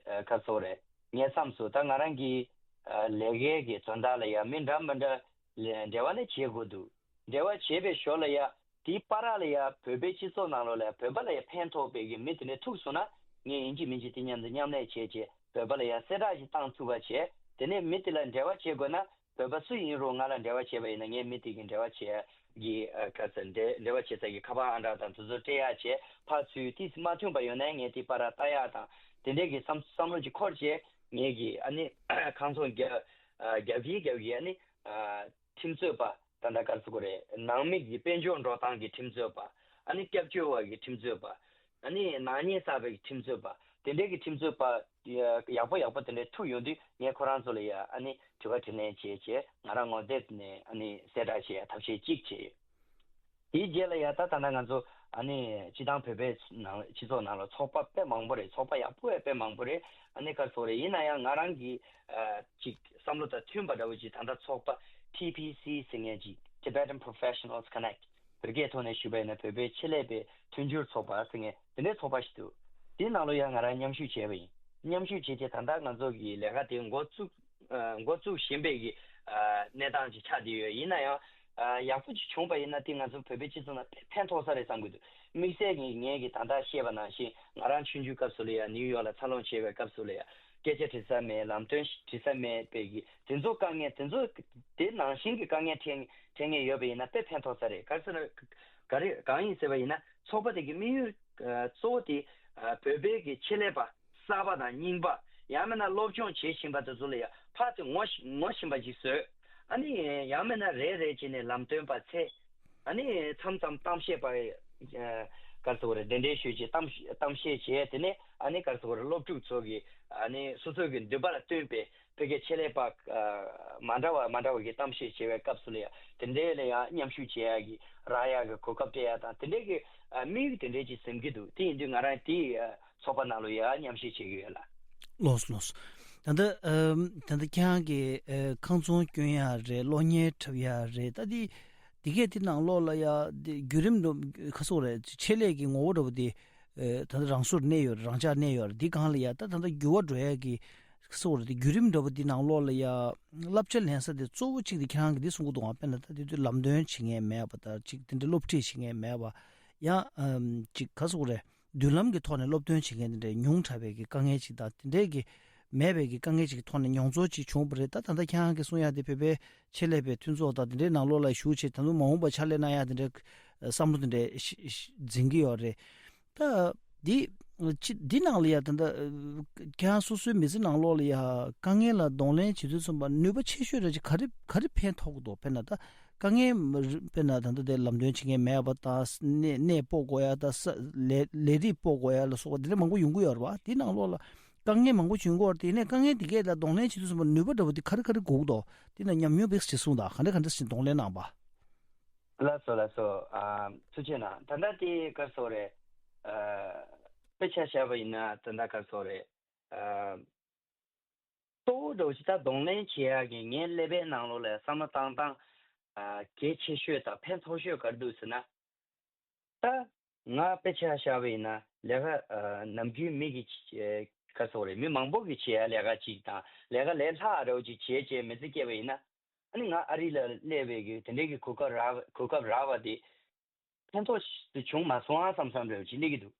ཨ་ཁ་སོ་རེ་ངའི་མཚམས་སུ་ད་ང་རང་གི་ཨ་ལས་ཀའི་གི་དོན་དག་ལ་ཡང་མི་འདྲ་མི་འདྲ་ལ་འབྲེལ་བ་ནི་བྱེད་དགོས་འདུག་འབྲེལ་བ་བྱེད་པའི་ཞོར་ལ་ཡ་དེའི་བར་ལ་ཡ་བོད་པའི་སྤྱི་ཚོགས་ནང་ལོགས་ལ་ཡ་བོད་པ་ལ་ཡ་ཕན་ཐོགས་པའི་གི་མི་དེ་འདྲ་ཐུག་སོང་ན། ངས་ཡིན་གཅིག་མིན་གཅིག་དེ་མཉམ་དུ་མཉམ་ལས་བྱས་བྱས་བོད་པ་ལ་ཡ་གསལ་བསྒྲགས་ཤིག་བཏང་ཐུབ་པ་བྱས། དེ་ནས་མི་དེ་ལ་འབྲེལ་བ་བྱེད་དགོས་ན། བོད་པ་སུ་ཡིན་རུང་ང་ལ་འབྲེལ་བ་བྱས་པ་ཡིན་ན། ངས་མི་དེ་གི་འབྲེལ་བ་བྱས་ཀྱི་ཨ་ག་ཚོད་འབྲེལ་འབྲེལ་བ་བྱེད་ས་ཀྱི་ཁ་པར་ཨང་གྲངས་དང་དེ་ཚོ་སྤྲད་ཡག་བྱས། ཕར་ཚུར་ཏིས་མ་མཐུན་པ་ཡོད་ན་ངས་དེ་བར་ལྟ་ཡག་དང་དེ་འདྲས་ཀྱི་བསམ་བསམ་བློ་ཅིག་འཁོར་བྱས། ངས་ཀྱི་ཨ་ནི་ཁང་ཚོང་རྒྱག་ཨ་རྒྱག་གི་རྒྱག་གི་ཨ་ནི་ཨ་ཁྲིམས་རྩོད་པ་ད་ལྟ་ག་རེ་ཟེར་དགོས་རེད། ནང་མི་གི་དཔལ་འབྱོར་འགྲོ་སྟངས་ཀྱི་ཁྲིམས་རྩོད་པ། ཨ་ནི་སྐྱབས་བཅོལ་བ་གི་ཁྲིམས་རྩོད་པ། ཨ་ནི་ནག་ཉེས་བསགས་པའི་ཁྲིམས་རྩོད་པ། དེ་འདྲའི་གི་ཁྲིམས་རྩོད་པ་ཡག་པོ་ཡག་པོ་དེ་འདྲའི་ཐུག་ཡོང་དུས་ངས་ཁོ་རང་ཚོ་ལ་ཡ་ཨ་ནི་དྲི་བ་དྲིས་ལན་བྱས་བྱས། ང་རང་ངོ་དེབ་ནས་ཨ་ནི་གསལ་བསྒྲགས་བྱས་ཡ་ཐབས་ཤེས་གཅིག་བྱས་ཡོད། དེའི་རྗེས་ལ་ཡ་ད་ད་ལྟ་ང་ཚོ་ཨ་ནི་སྤྱི་བཏང་བོད་པའི་ནང་སྤྱི་ཚོགས་ནང་ལ་ཚོགས་པ་དཔེ་མང་པོ་རེད། ཚོགས་པ་ཡག་པོ་ཡ་དཔེ་མང་པོ་རེད། ཨ་ནི་ག་རེ་ཟེར་དགོས་རེད། ཡིན་ན་ཡང་ང་རང་གི་ཨ་ཅིག་བསམ་བློ་དང་མཐུན་པ་འདྲ་བོ་ཅིག་ད་ལྟ་ཚོགས་པ་ཊི་པི་སི་ཟེར་མཁན་ཅིག Tibetan Professionals Connect བོད་སྐད་ཐོག་ནས་ཞུས་པ་ཡིན་ན་བོད་པའི་ཆེད་ལས་པའི་མཐུན་འགྱུར་ཚོགས་པ་ཟེར་མཁན་དེ་འདྲའི་ཚོགས་པ་ཞིག་འདུག་དེའི་ནང་ལོ་ཡང་ང་རང་མཉམ་ཞུགས་བྱས་པ་ཡིན། མཉམ་ཞུགས་བྱས་རྗེས་ད་ལྟ་ང་ཚོ་གི་ལས་ཀ་དེ་འགོ་བཙུགས་ཨ་འགོ་བཙུགས་བཞིན་པའི་གི་ཨ་གནས་སྟངས་ཅིག་ཆགས་བསྡད་ཡོད། ཡིན་ན་ཡང་ཨ་ཡག་པོ་ཅིག་བྱུང་པ་ཡིན་ན་དེ་ང་ཚོ་བོད་པའི་སྤྱི་ཚོགས་ནང་དཔེ་ཕན་ཐོགས་ས་རེད་བསམ་གྱི་འདུག་དམིགས་བསལ་གྱི་ངས་ཀྱི་ད་ལྟ་བཤད་པ་ནང་བཞིན་ང་རང་ཆུང་ཆུང་སྐབས་སུ་ལ་ཡང་ནིའུ་ཡོག་ལ་འཚར་ལོངས་བྱས་པའི་སྐབས་སུ་ལ་ཡང་སྐད་ཆ་དྲི་ས་མེད། ལམ་སྟོན་དྲི་ས་མེད་པའི་གི་དེ་ཚོ་དཀའ་ངལ་དེ་ཚོ་དེ་ནང་བཞིན་གྱི་དཀའ་ངལ་འཕྲད་འཕྲད་མཁན་ཡོད་པ་ཡིན་ན་དཔེ་ཕན་ཐོགས་ས་རེད། ག་རེ་ཟེར་ན་ག་རེ་གང་ཡིན་ཟེར་བ་ཡིན་ན་ཚོགས་པ་དེ་གི་དམིགས་ཡུལ་ཨ་གཙོ་བོ་དེ་ཨ་བོད་པའི་གི་ཆེད་ལས་པ་གསར་པ་དང་རྙིང་པ་ཡང་མིན་ན་སློབ་སྦྱོང་བྱེད་བཞིན་པ་དེ་ཚོ་ལ་ཡང་ཕར་དེ་ངོ་ཤ་ངོ་ཤེས་པ་ཅིག་བཟོས། ཨ་ནི་ཡང་མིན་ན་རེ་རེ་བྱས་ནས་ལམ་སྟོན་པ་འཚོལ། ཨ་ནི་མཚམས་མཚམས་གཏམ་བཤད་པ་ཨ་ག་རེ་ཟེར་དགོས་རེད། གདན་འདྲེན་ཞུས་བྱས་གཏམ་གཏམ་བཤད་བྱས། དེ་ནས་ཨ་ནི་ག་རེ་ཟེར་དགོས་རེད། སློབ་ཕྲུག་ཚོ་གི་ཨ་ནི་སོ་སོ་གི་འདུན་པ་ལ་བསྟུན་པའི་བོད་སྐད་ཆེད་ལས་པ་ཨ་མ་འདྲ་བ་མ་འདྲ་བ་གི་གཏམ་བཤད་བྱེད་པའི་སྐབས་སུ་ལ་ཡང་དེ་འདྲའི་ལ་ཡང་མཉམ་ཞུགས་བྱེད་ཡ་གི་རག་ཡ་གི་གོ་སྐབས་སྤྲད་ཡ་དང་དེ་འདྲའི་གི་ཨ་དམིགས་ཡུལ་དེ་འདྲའི་ཅིག་འཛིན་གྱི་འདུག་དེ་ཡིན་དུས་ང་རང་དེའི་ཨ་ཚོགས་པ་ནང་ལ་ཡང་མཉམ་ཞུགས་བྱེད་ཀྱི་ཡོད་ལ། ལགས་སོ་ལགས་སོ། ད་ལྟ་ཨམ་ད་ལྟ་ཁྱེད་རང་གི་ཨ་ཁང་ཚོང་སྐྱོན་ཡ་རེད། གློག་བརྙན་འཁྲབ་ཡ་རེད། ད་དེ་དེ་གས་དེ་ནང་ལོགས་ལ་ཡ་དེ་བརྒྱུད་རིམ་འགྲོ་ག་རེ་ཟེར་དགོས་རེད། ཆེད་ལས་ཀྱི་ངོ་བོ་འདྲ་པོ་དེ་ཨ་ད་ལྟ་རང་སོར་གནས་ཡོད་རེད། རང་འཇགས་གནས་ཡོད་རེད། དེ་སྒང་ལ་ཡ་ད་ད་ལྟ་འགྱུར་བ་འགྲོ་ཡ་གི་ག་རེ་ཟེར་དགོས་རེད། དེ་བརྒྱུད་རིམ་འདྲ་པོ་དེ་ནང་ལོགས་ལ་ཡ་བསླབ་བྱ་ལེན་ས་དེ་གཙོ་བོ་གཅིག་དེ་ཁྱེད་རང་གིས་དེ་གསུང་གི་འདུག་ཨང་། དཔེར་ན་ད་དེ་དུས་ལམ་སྟོན་བྱེད་མཁན་མེད་པ་དང་གཅིག་དེ་འདྲའི་སློབ་ཁྲིད་བྱེད་མཁན་མེད་པ། ཡང་ཨམ་གཅིག་ག་རེ་ཟེར་དགོས་རེད། མདུན་ལམ་གྱི་ཐོག་ནས་སློབ་སྟོན་བྱེད་མཁན་དེ་འདྲའི་ཉུང་དྲགས་པའི་གི་དཀའ་ངལ་ཅིག་དང་དེ་འདྲའི་གི་མེད་པའི་གི་དཀའ་ངལ་ཅིག་གི་ཐོག་ནས་མྱོང་ཚོར་ཅིག་བྱུང་བ་རེད། ད་ད་ལྟ་ཁྱེད་རང་གིས་གསུང་ཡ་དེ་བོད་པའི་ཆེད་ལས་པའི་མཐུན་ཚོགས་དང་དེ་འདྲའི་ནང་ལོགས་ལ་ཞུགས་བྱས་ད་དུང་མ་འོངས་པར་ཕྱག་ལས་གནང་ཡ་དེ་འདྲའི་བསམ་བློ་དེ་འདྲའི་ཤི་ཤི་འཛིན་གྱི་ཡོད་རེད། ད་འདི་ཅི་འདི་ནང་ལ་ཡ་ད་ལྟ་ཁྱེད་རང་སོ་སོའི་མི་ཚེ་ནང་ལོགས་ལ་ཡ་དཀའ་ངལ་ལ་གདོང་ལེན་བྱེད་དུས་ཙམ་པ་ནུས་པ་ཆེ་ཤོས་ར་ཅིག་ག་རེ་ག་རེ་ཕན་ཐོགས་ཀྱི་འདུག་དཔེར་ན་ད། དཀའ་ངལ་མ་རེད། དཔེར་ན་ད་ལྟ་དེ་ལམ་སྟོན་བྱེད་མཁན་མེད་པ་དང་། གནས་གནས་སྤོ་དགོས་ཡ་དང་། ས་ལས་ལས་རིགས་སྤོ་དགོས་ཡ་ལ་སོགས་པ་དེ་འདྲ་མང་པོ་ཡོང་གི་ཡོད་རེད་བ། དེ་ནང་ལོགས་ལ་དཀའ་ངལ་མང་པོ་བྱུང་གི་ཡོད་རེད། དེ་ནས་དཀའ་ངལ་དེ་གས་ལ་གདོང་ལེན་བྱེད་དུས་ཙམ་པ་ནུས་པ་འདྲ་བོ་དེ་ག་རེ་ག་རེ་དགོས་ཀྱི་འདུག་དེ་ན་ཉམས་མྱོང་དཔེ་ཅིག་གསུངས་དང་། ག་འདྲ་ག་འདྲ་ཞིག་གདོང་ལེན་གནང་པ། ལགས་སོ་ལགས་སོ། ཨ་ཐུགས་རྗེ་གནང་། ད་ལྟ་དེ་ག་རེ་ཟེར་དགོས་རེད། ཨ་དཔེ་ཆ་བཞག་པ་ཡིན་ན་ད་ལྟ་ག་རེ་ཟེར་དགོས་རེད། ཨ། གཙོ་བོ་འདྲ་བོ་ཞིག་ད་གདོང་ལེན་བྱེད་ཡག་གི་ངའི་ཀླད་པའི་ནང་ལོགས་ལ་བསམ་བློ་བཏང་སྟངས་ཨ་གལ་ཆེ་ཤོས་དང་ཕན་ཐོགས་ཤོས་ག་རེ་འདུག་ཟེར་ན། ད་ང་དཔེ་ཆ་བཞག་པ་ཡིན་ན་ལས་ཀ་ཨ་ནམ་རྒྱུན་མི་གི་ཨ་ག་རེ་ཟེར་དགོས་རེད། མི་མང་པོ་གི་བྱེད་ཡག་ལས་ཀ་ཅིག་དང་ལས་ཀ་ལས་སླ་འདྲ་བོ་ཅིག་བྱེད་བྱེད་མི་ཚེ་སྐྱེལ་བ་ཡིན་ན། ཨ་ནི་ང་ཨ་རི་ལ་སླེབས་པའི་གི་དེ་འདྲའི་གི་གོ་སྐབས་རག་གོ་སྐབས་རག་པ་དེ། ཕན་ཐོགས་ཤིག་བྱུང་མ་སོང་ཨ་བསམ་བསམ་འདྲ་བོ་ཅིག་སླེབས་ཀྱི་འདུག་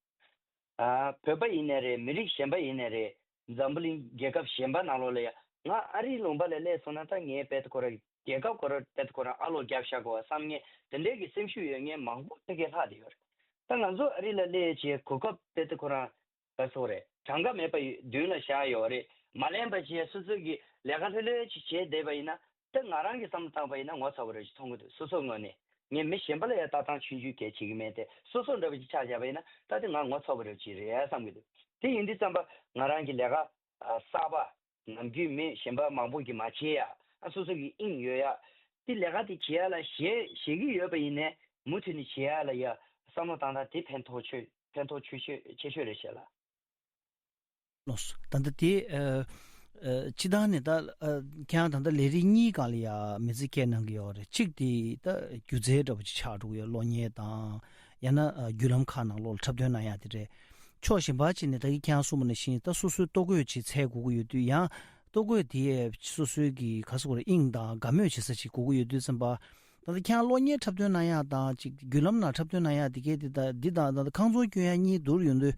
ཨ་བོད་པ་ཡིན་ནའི་རེད། མི་རིགས་གཞན་པ་ཡིན་ནའི་རེད། འཛམ་བུ་གླིང་རྒྱལ་ཁབ་གཞན་པ་ནང་ལོགས་ལ་ཡང་ ང་ཨ་རིའི་ལུང་པ་ལ་སླེབས་སོང་ན་ད་ངའི་དཔེ་ཁོ་ར་རྒྱལ་ཁབ་ཁོ་ར་དཔེ་ཁོ་ར་ཨ་ལོ་རྒྱབ་བཞག་དགོས་བསམ་ངེས་དེ་འདྲའི་གི་སེམས་ཤུགས་ཡོད་མཁན་མང་པོ་ཕ་གིར་ལྷག་བསྡད་ཡོད་རེད། ད་ང་ཚོ་ཨ་རི་ལ་སླེབས་བྱས་གོ་སྐབས་དཔེ་ཁོ་རང་ག་སོགས་རེད་གྲངས་ཀ་མེད་པ་མདུན་ལ་བཞག་ཡོད་རེད། མ་ལེན་པ་བྱས་སོ་སོ་གི་ལས་ཀ་ལྷོད་ལྷོད་ཅིག་བྱས་བསྡད་པ་ཡིན་ན་ད་ང་རང་གི་བསམ་བློ་བཏང་པ་ཡིན་ན་ངོ་ཚ་བོ་རེ་ཞིག་མཐོང་གི་འདུག་སོ་སོ་ངོས་ནས་ངས་མི་གཞན་པ་ལ་ཡང་ལྟ་སྟངས་ཆུང་ཆུང་གལ་ཆེ་གི་མེད་དེ་སོ་སོ་འདྲ་བོ་ཅིག་ཆགས་བཞག་པ་ཡིན་ན་ད་དེ་ང་ངོ་ཚ་བོ་རེ་ཅིག་རེད་བསམ་གི་འདུག་དེ་ཡིན་དུས་ཙམ་པ་ང་རང་གི་ལས་ཀ་གསར་པ་ནམ་རྒྱུན་མི་གཞན་པ་མང་པོ་གིས་མ་བྱེད་ཡ་ཨ་སོ་སོ་གི་དབྱིངས་ཡོད་ཡ་དེ་ལས་ཀ་དེ་བྱེད་ཡ་ལ་ཞེད་ཞེད་ཀྱི་ཡོད་པ་ཡིན་ནའི་མུ་མཐུད་ནས་བྱེད་ཡ་ལ་ཡ་བསམ་བློ་བཏང་སྟངས་དེ་ཕན་ཐོགས་ཆེ་ཕན་ཐོགས་ཆེ་ཤོས་ཆེ་ཤོས་རེད་ཤག་ལ། ལགས་སོ། ད་ལྟ་དེ་ཨ་ཨ་སྤྱི་བཏང་ནས་ད་ཨ་ཁྱེད་རང་ད་ལྟ་ལས་རིགས་གཉིས་སྒང་ལ་ཡ་མི་ཚེ་སྐྱེལ་གནང་གི་ཡོད་རེད། གཅིག་དེ་ད་སྒྱུ་རྩལ་འདྲ་པོ་ཅིག་ཆགས་འགྲོ་གི་ཡོད། གློག་བརྙན་དང་ཡང་ན་ཨ་བརྒྱུད་ལམ་ཁག་ནང་ལོགས་ལ་འཁྲབ་སྟོན་གནང་ཡ་དེ་རེད། ཕྱོགས་གཞན་པ་ཅིག་ནས་ད་གིན་ཁྱེད་རང་གསུངས་པ་ནང་བཞིན་ད་སོ་སོའི་ལྟོ་གོས་ཅིག་འཚོལ་དགོས་ཀྱི་ཡོད་དུས་ཡང་ལྟོ་གོས་དེ་སོ་སོའི་གི་ག་ཟེར་དགོས་རེད་དབྱིངས་དང་དགའ་མོས་བྱེད་ས་ཅིག་དགོས་ཀྱི་ཡོད་དུས་ཙམ་པ། ད་ལྟ་ཁྱེད་རང་གློག་བརྙན་འཁྲབ་སྟོན་གནང་ཡག་དང་ཅིག་བརྒྱུད་ལམ་ནང་འཁྲབ་སྟོན་གནང་ཡག་དེ་གས་དེ་ད་འདི་དང་ད་ལྟ་ཁང་ཚོང་སྐྱོན་ཡག་གཉིས་བསྡུར་ཡོང་དུས།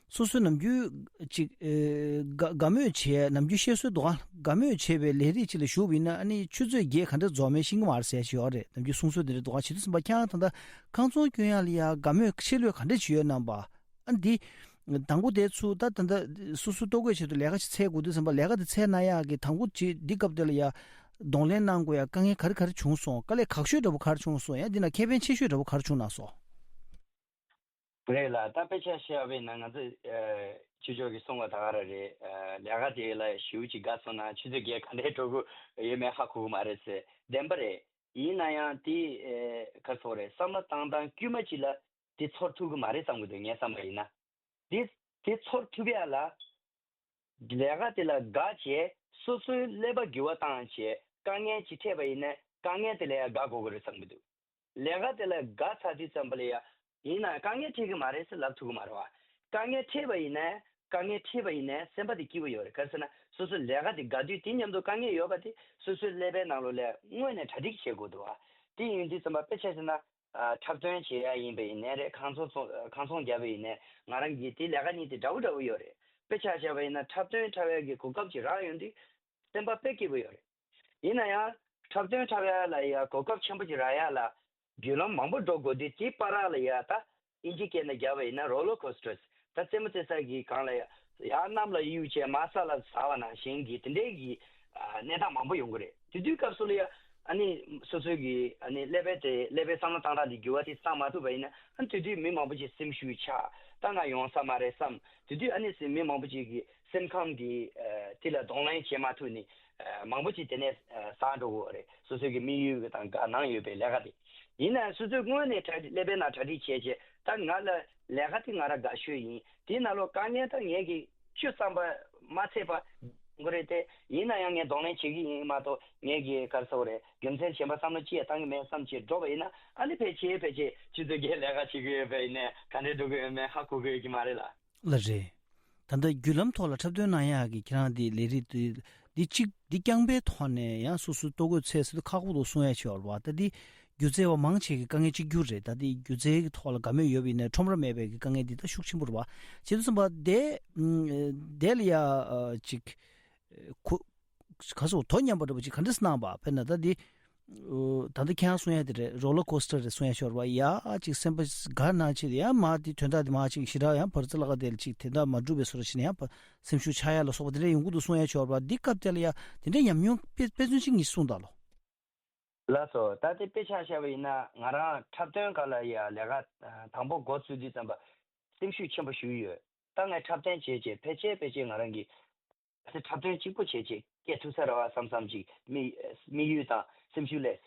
སོ་སོའི་ནམ་རྒྱུན་ཅིག་ཨེ་དགའ་དགའ་མོས་བྱས་ནམ་རྒྱུན་བཤད་སྲོལ་འདུག་ག་དགའ་མོས་བྱས་པའི་ལས་རིགས་ཅིག་ལ་ཞུགས་པ་ཡིན་ན་ཨ་ནི་ཆུ་ཚོད་བརྒྱད་ག་འདྲ་རྫོགས་མིན་ཤེས་ཀྱི་མ་རེད་ཟེར་ཞིག་ཡོད་རེད། ནམ་རྒྱུན་གསུང་སྲོལ་དེ་འདྲ་འདུག་ག་བྱེད་དུས་ཙམ་པ་ཁྱེད་རང་ད་ལྟ་ཁང་ཚོང་སྐྱོན་ཡག་ལ་ཡ་དགའ་མོས་ཆེ་ལོས་ག་འདྲ་བྱས་ཡོད་སྣང་པ། ཨ་འདི། དང་པོ་དེ་ཚུར་ད་ད་ལྟ་སོ་སོའི་ལྟོ་གོས་ཆེད་དུ་ལས་ཀ་ཞིག་འཚོལ་དགོས་དུས་ཙམ་པ་ལས་ཀ་དེ་འཚོལ་གནང་ཡག་གི་དང་པོ་ཅིག་འདི་སྐབས་དེ་ལ་ཡ་གདོང་ལེན་གནང་དགོས་ཡ་དཀའ་ངལ་ག་རེ་ག་རེ་བྱུང་སོང་། དཀའ་ལས་ཁག་ཤོས་འདྲ་པོ་ག་རེ་བྱུང་སོང་། ཡང་འདི་ན་ཁེ་ཕན་ཆེ་ཤོས་འདྲ་པོ་ག་རེ་བྱུང་གནང་སོང་། རེད་ལ་ད་དཔེ་ཆ་བཤད་པ་ཡིན་ན་ང་ཚོ་ཨ་ཆོས་ཕྱོགས་ཀྱི་གསུང་བ་ད་ག་རང་རེད། ཨ་ལས་ཀ་དེ་ལ་ཞེ་པོ་ཅིག་དགའ་སོང་ན་ཆུ་ཚོད་བརྒྱད་ག་འདྲའི་འགྲོ་གི་ཡོད་མེད་ཧ་གོ་གི་མ་རེད་ཟེར་བདེན་པ་རེད། ཡིན་ན་ཡང་དེ་ཨ་ག་རེ་ཟེར་དགོས་རེད་བསམ་བློ་བཏང་སྟངས་དཀྱུས་མ་ཅིག་ལ་དེ་ཚོར་ཐུབ་ཀྱི་མ་རེད་བསམ་གྱི་འདུག་ངས་བསམ་པ་ཡིན་ན། དེ་དེ་ཚོར་ཐུབ་ཡ་ལ། ལས་ཀ་དེ་ལ་དགའ་བྱས་སོ་སོའི་ཀླད་པ་འགྱུར་བ་བཏང་བྱས་དཀའ་ངལ་ཅིག་འཕྲད་པ་ཡིན་ན་དཀའ་ངལ་དེ་ལ་ཡང་དགའ་དགོས་ཀྱི་རེད་བསམ་གྱི་འདུག་ལས་ཀ་དེ་ལ་དགའ་ཚར་དུས་ཙམ་པ་ལ་ཡང་ཡིན་ན་དཀའ་ངལ་འཕྲད་ཀྱི་མ་རེད་ཟེར་ལབ་ཐུབ་ཀྱི་མ་རེད་བ། དཀའ་ངལ་འཕྲད་པ་ཡིན་ན་དཀའ་ངལ་འཕྲད་པ་ཡིན་ན་སེམས་པ་དེ་སྐྱིད་པོ་ཡོད་རེད། ག་རེ་ཟེར་ན་སོ་སོའི་ལས་ཀ་དེ་དགའ་དུས་དེ་མཉམ་དུ་དཀའ་ངལ་ཡོད་པ་དེ་སོ་སོའི་ཀླད་པའི་ནང་ལོགས་ལ་སྔོན་ནས་གྲ་སྒྲིག་བྱེད་དགོས་འདུག་བ། དེ་ཡིན་དུས་ཙམ་པ་དཔེ་ཆ་བཞག་ན། ཨ་འཁྲབ་སྟོན་བྱེད་ཡ་ཡིན་པ་ཡིན་ནའི་རེད། ཁང་ཚོང་ཚོང་ཁང་ཚོང་རྒྱག་པ་ཡིན་ནའི་ང་རང་གི་དེ་ལས་ཀ་གཉིས་དེ་འདྲ་བོ་འདྲ་བོ་ཡོད་རེད། དཔེ་ཆ་བཞག་པ་ཡིན་ན་འཁྲབ་སྟོན་འཁྲབ་ཡ་གི་གོ་སྐབས་ཅིག་རག་ཡོང་དུས་སེམས་པ་དཔེ་སྐྱིད་པོ་ཡོད་རེད། ཡིན་ན་ཡང་འཁྲབ་སྟོན་འཁྲབ་ཡ་ལ་ཡ་གོ་སྐབས་ཆེན་པོ་ཅིག་རག་ཡ་ལ་བརྒྱུད་ལམ་མང་པོ་འགྲོ་དགོས་དུས་དེའི་བར་ལ་ཡ་ད་ཨིན་ཇི་སྐད་ནས་རྒྱག་པ་ཡིན་ན་roller coasters ད་རྩེད་མོ་རྩེ་ས་གི་སྒང་ལ་ཡ་ཡར་གནམ་ལ་གཡུག་བྱས་མར་ས་ལ་ཟགས་པ་ནང་བཞིན་གྱི་དེ་འདྲའི་གི་ཨ་གནས་སྟངས་མང་པོ་ཡོང་གི་རེད། དེ་དུས་སྐབས་སུ་ལ་ཡ་ཨ་ནི་སོ་སོའི་གི་ཨ་ནི་ཀླད་པའི་དེ་ཀླད་པའི་བསམ་བློ་བཏང་སྟངས་དེ་འགྱུར་བ་དེ་བཏང་མ་ཐུབ་པ་ཡིན་ན་ཨ་ནི་དེ་དུས་མི་མང་པོ་ཅིག་སེམས་ཤུགས་ཆག་ད་ང་ཡོང་ས་མ་རེད་བསམ། དེ་དུས་ཨ་ནི་སེམས་མི་མང་པོ་ཅིག་གི་སེམས་ཁམས་གི་ཨ་དེ་ལ་གདོང་ལེན་བྱེད་མ་ཐུབ་ནི་ཨ་མང་པོ་ཅིག་དེ་ནས་ཨ་ཟགས་འགྲོ་གི་རེད། སོ་སོའི་གི་དམིགས་ཡུལ་གི་དང་དགའ་སྣང་ཡོད་པའི་ལས་ཀ་དེ་ཡིན་ན་སོ་སོའི་སྔོན་ནས་གྲ་སྒྲིག་ཀླད་པའི་ནང་གྲ་སྒྲིག་བྱས་བྱས་ད་ང་ལ་ལས་ཀ་དེ་ང་རང་དགའ་ཤོས་ཡིན། དེའི་ནང་ལོགས་དཀའ་ངལ་ད་ངས་གི་ཆུད་ཟམ་པ་མ་ཚད་པ་འགོ་རེད་དེ། ཡིན་ན་ཡང་ངས་གདོང་ལེན་བྱེད་ཀྱི་ཡིན་མ་གཏོགས་ངས་གི་ག་རེ་ཟེར་དགོས་རེད། རྒྱུ་མཚན་གཞན་པ་བསམ་བློ་ཅི་ཡང་བཏང་གི་མེད་བསམ་བྱས་འགྲོ་བ་ཡིན་ན་ཨ་ནི་ཕལ་ཆེར་ཕལ་ཆེར་ཆུ་ཚོད་བརྒྱད་ལས་ཀ་བྱེད་ཀྱི་ཡོད་པ་ཡིན་ནའི་ག་འདྲས་འགྲོ་གི་ཡོད་མེད་ཧ་གོ་གི་ཡོད་ཀྱི་མ་རེད་ལ། ལགས་རེད། ད་ལྟ་བརྒྱུད་ལམ་ཐོག་ལ་འཁྲབ་སྟོན་གནང་ཡག་གི་ཁྱེད་རང་གི་ལས་རིགས་དེ་འདི་གཅིག་འདི་རྐྱང་པའི་ཐོག་ནས་ཡང་སོ་སོའི་ལྟོ་གོས་འཚོལ་ཟེར་དུས་ཁག་པོ་འདུག་གསུང་ཡ་ཆེ་བ་རེད་བ། ད་འདི་སྒྱུ་རྩལ་བ་མང་ཆེ་གི་དཀའ་ངལ་གཅིག་གྱུར་རེད། ད་འདི་སྒྱུ་རྩལ་གི་ཐོག་ལ་དགའ་མོས་ཡོད་པ་ཡིན་ནའི་ཁྲོམ་ར་མེད་པའི་གི་དཀའ་ངལ་འདི་ད་ཤུགས་ཆེན་པོ་རེད་བ། བྱེད་དུས་ཙམ་པ་དེ་དེ་ལ་ཡ་ཅིག་ཁོ་ག་སོ་དོ་མཉམ་པ་འདྲ་པོ་ཅིག་ག་འདྲས་གནང་བ་དཔེར་ན་ད་འདི། ད་ལྟ་ཁྱེད་རང་གསུང་ཡ་དེ་རེད། roller coaster་རེད་གསུང་ཡ་ཤོར་བ་ཡ་ཅིག་སེམས་པ་དགའ་ན་ཆེད་ཡ་མ་དེ་དོན་དག་དེ་མ་ཅིག་ཞེ་དྲག་ཡང་བར་རྩ་ལ་ཀ་དེ་ལ་ཅིག་དེ་འདྲ་མ་འགྲུབ་པའི་བཟོ་འདྲ་ཞིག་ནས་ཡང་སེམས་ཤུགས་ཆག་ཡ་ལ་སོགས་པ་དེ་འདྲ་ཡོང་གི་འདུག་གསུང་ཡ་ཤོར་བ་འདི་སྐབས་དེ་ལ་ཡ་དེ་འདྲའི་ཉམས་མྱོང་དཔེ་དཔེ་མཚོན་ཅིག་ངས་གསུངས་དང་ལོ། ལགས་སོ། ད་དེ་དཔེ་ཆ་བཞག་པ་ཡིན་ན་ང་རང་འཁྲབ་སྟོན་སྒང་ལ་ཡ་ལས་ཀ་དང་པོ་འགོ་ཚུགས་དུས་ཙམ་པ་སེམས་ཤུགས་ཆེན་པོ་ཞིག་ཡོད། ད་ངས་འཁྲབ་སྟོན་བྱས་བྱས་ཕལ་ཆེར་ཕལ་ཆེར་ང་རང་གི་ད་འཁྲབ་སྟོན་གཅིག་པོ་བྱས་བྱས་སྐད་ཐུག་ས་རེད་བ་བསམ་བསམ་ཅིག་དམིགས་དམིགས་ཡུལ་དང་སེམས་ཤུགས་སླེབས།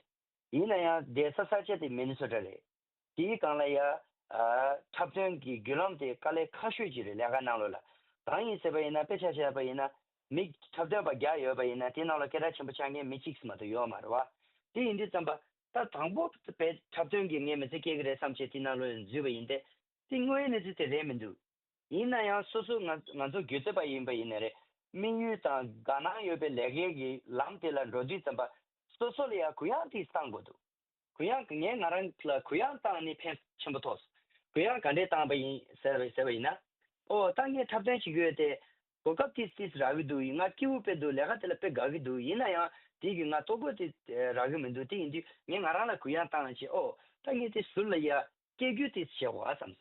ཡིན་ན་ཡང་བསྡད་ས་ས་ཆ་དེ་མི་ནི་སོ་ཊ་རེད། དེའི་སྒང་ལ་ཡ་ཨ་འཁྲབ་སྟོན་གྱི་བརྒྱུད་ལམ་དེ་དཀའ་ལས་ཁག་ཤོས་ཅིག་རེད་ལས་ཀ་ནང་ལོགས་ལ། གང་ཡིན་ཟེར་བ་ཡིན་ན་དཔེ་ཆ་བཞག་པ་ཡིན་ན་མི་འཁྲབ་སྟོན་པ་བརྒྱ་ཡོད་པ་ཡིན་ན་དེ་ནང་ལ་སྐད་གྲགས་ཆེན་པོ་ཆགས་མཁན་མི་གཅིག་ཙམ་མ་གཏོགས་ཡོད་མ་རེད་བ། དེ་ཡིན་དུས་ཙམ་པ་ད་དང་པོ་དཔེ་འཁྲབ་སྟོན་གྱིས་ངས་མི་ཚེ་སྐྱེལ་གི་རེད་བསམ་བྱས་དེ་ནང་ལོགས་འཛུལ་བ་ཡིན་ཏེ། དེ་དངོས་ཡོད་གནས་ཚུལ་དེ་རེད་མི་འདུག་ཡིན་ན་ཡང་སོ་སོ་ང་ང་ཚོ་སྒྱུ་རྩལ་པ་ཡིན་པ་ཡིན་ན་རེད། དམིགས་ཡུལ་དང་དགའ་སྣང་ཡོད་པའི་ལས་ཀའི་གི་ལམ་དེ་ལ་འགྲོ་དུས་ཙམ་པ་སོ་སོ་ལ་ཡང་གུ་ཡངས་དེ་བསླང་དགོས་འདུག་གུ་ཡངས་ངས་ང་རང་ལ་གུ་ཡངས་བཏང་ནས་ཕན་ཆེན་པོ་ཐོགས། གུ་ཡངས་ག་འདྲས་བཏང་པ་ཡིན་ཟེར་བ་ཟེར་བ་ཡིན་ན། ཨོ་ད་ངས་འཁྲབ་སྟོན་བྱེད་ཀྱི་ཡོད་དེ། གོ་སྐབས་ཏིས་ཏིས་རག་གི་འདུག་ཡིན། ང་སྐྱིད་པོ་དཔེ་འདུག་ལས་ཀ་དེ་ལ་དཔེ་དགའ་གི་འདུག་ཡིན་ན་ཡང་དེ་གི་ང་ལྟོ་གོས་དེ་རག་གི་མི་འདུག་དེ་ཡིན་དུས་ངས་ང་རང་ལ་གུ་ཡངས་བཏང་བྱས། ཨོ་ད་ངས་དེ་ཟུར་ལ་ཡ་སྐད་སྒྱུར་དེ་བྱེད་དགོས་བསམ་སོང་།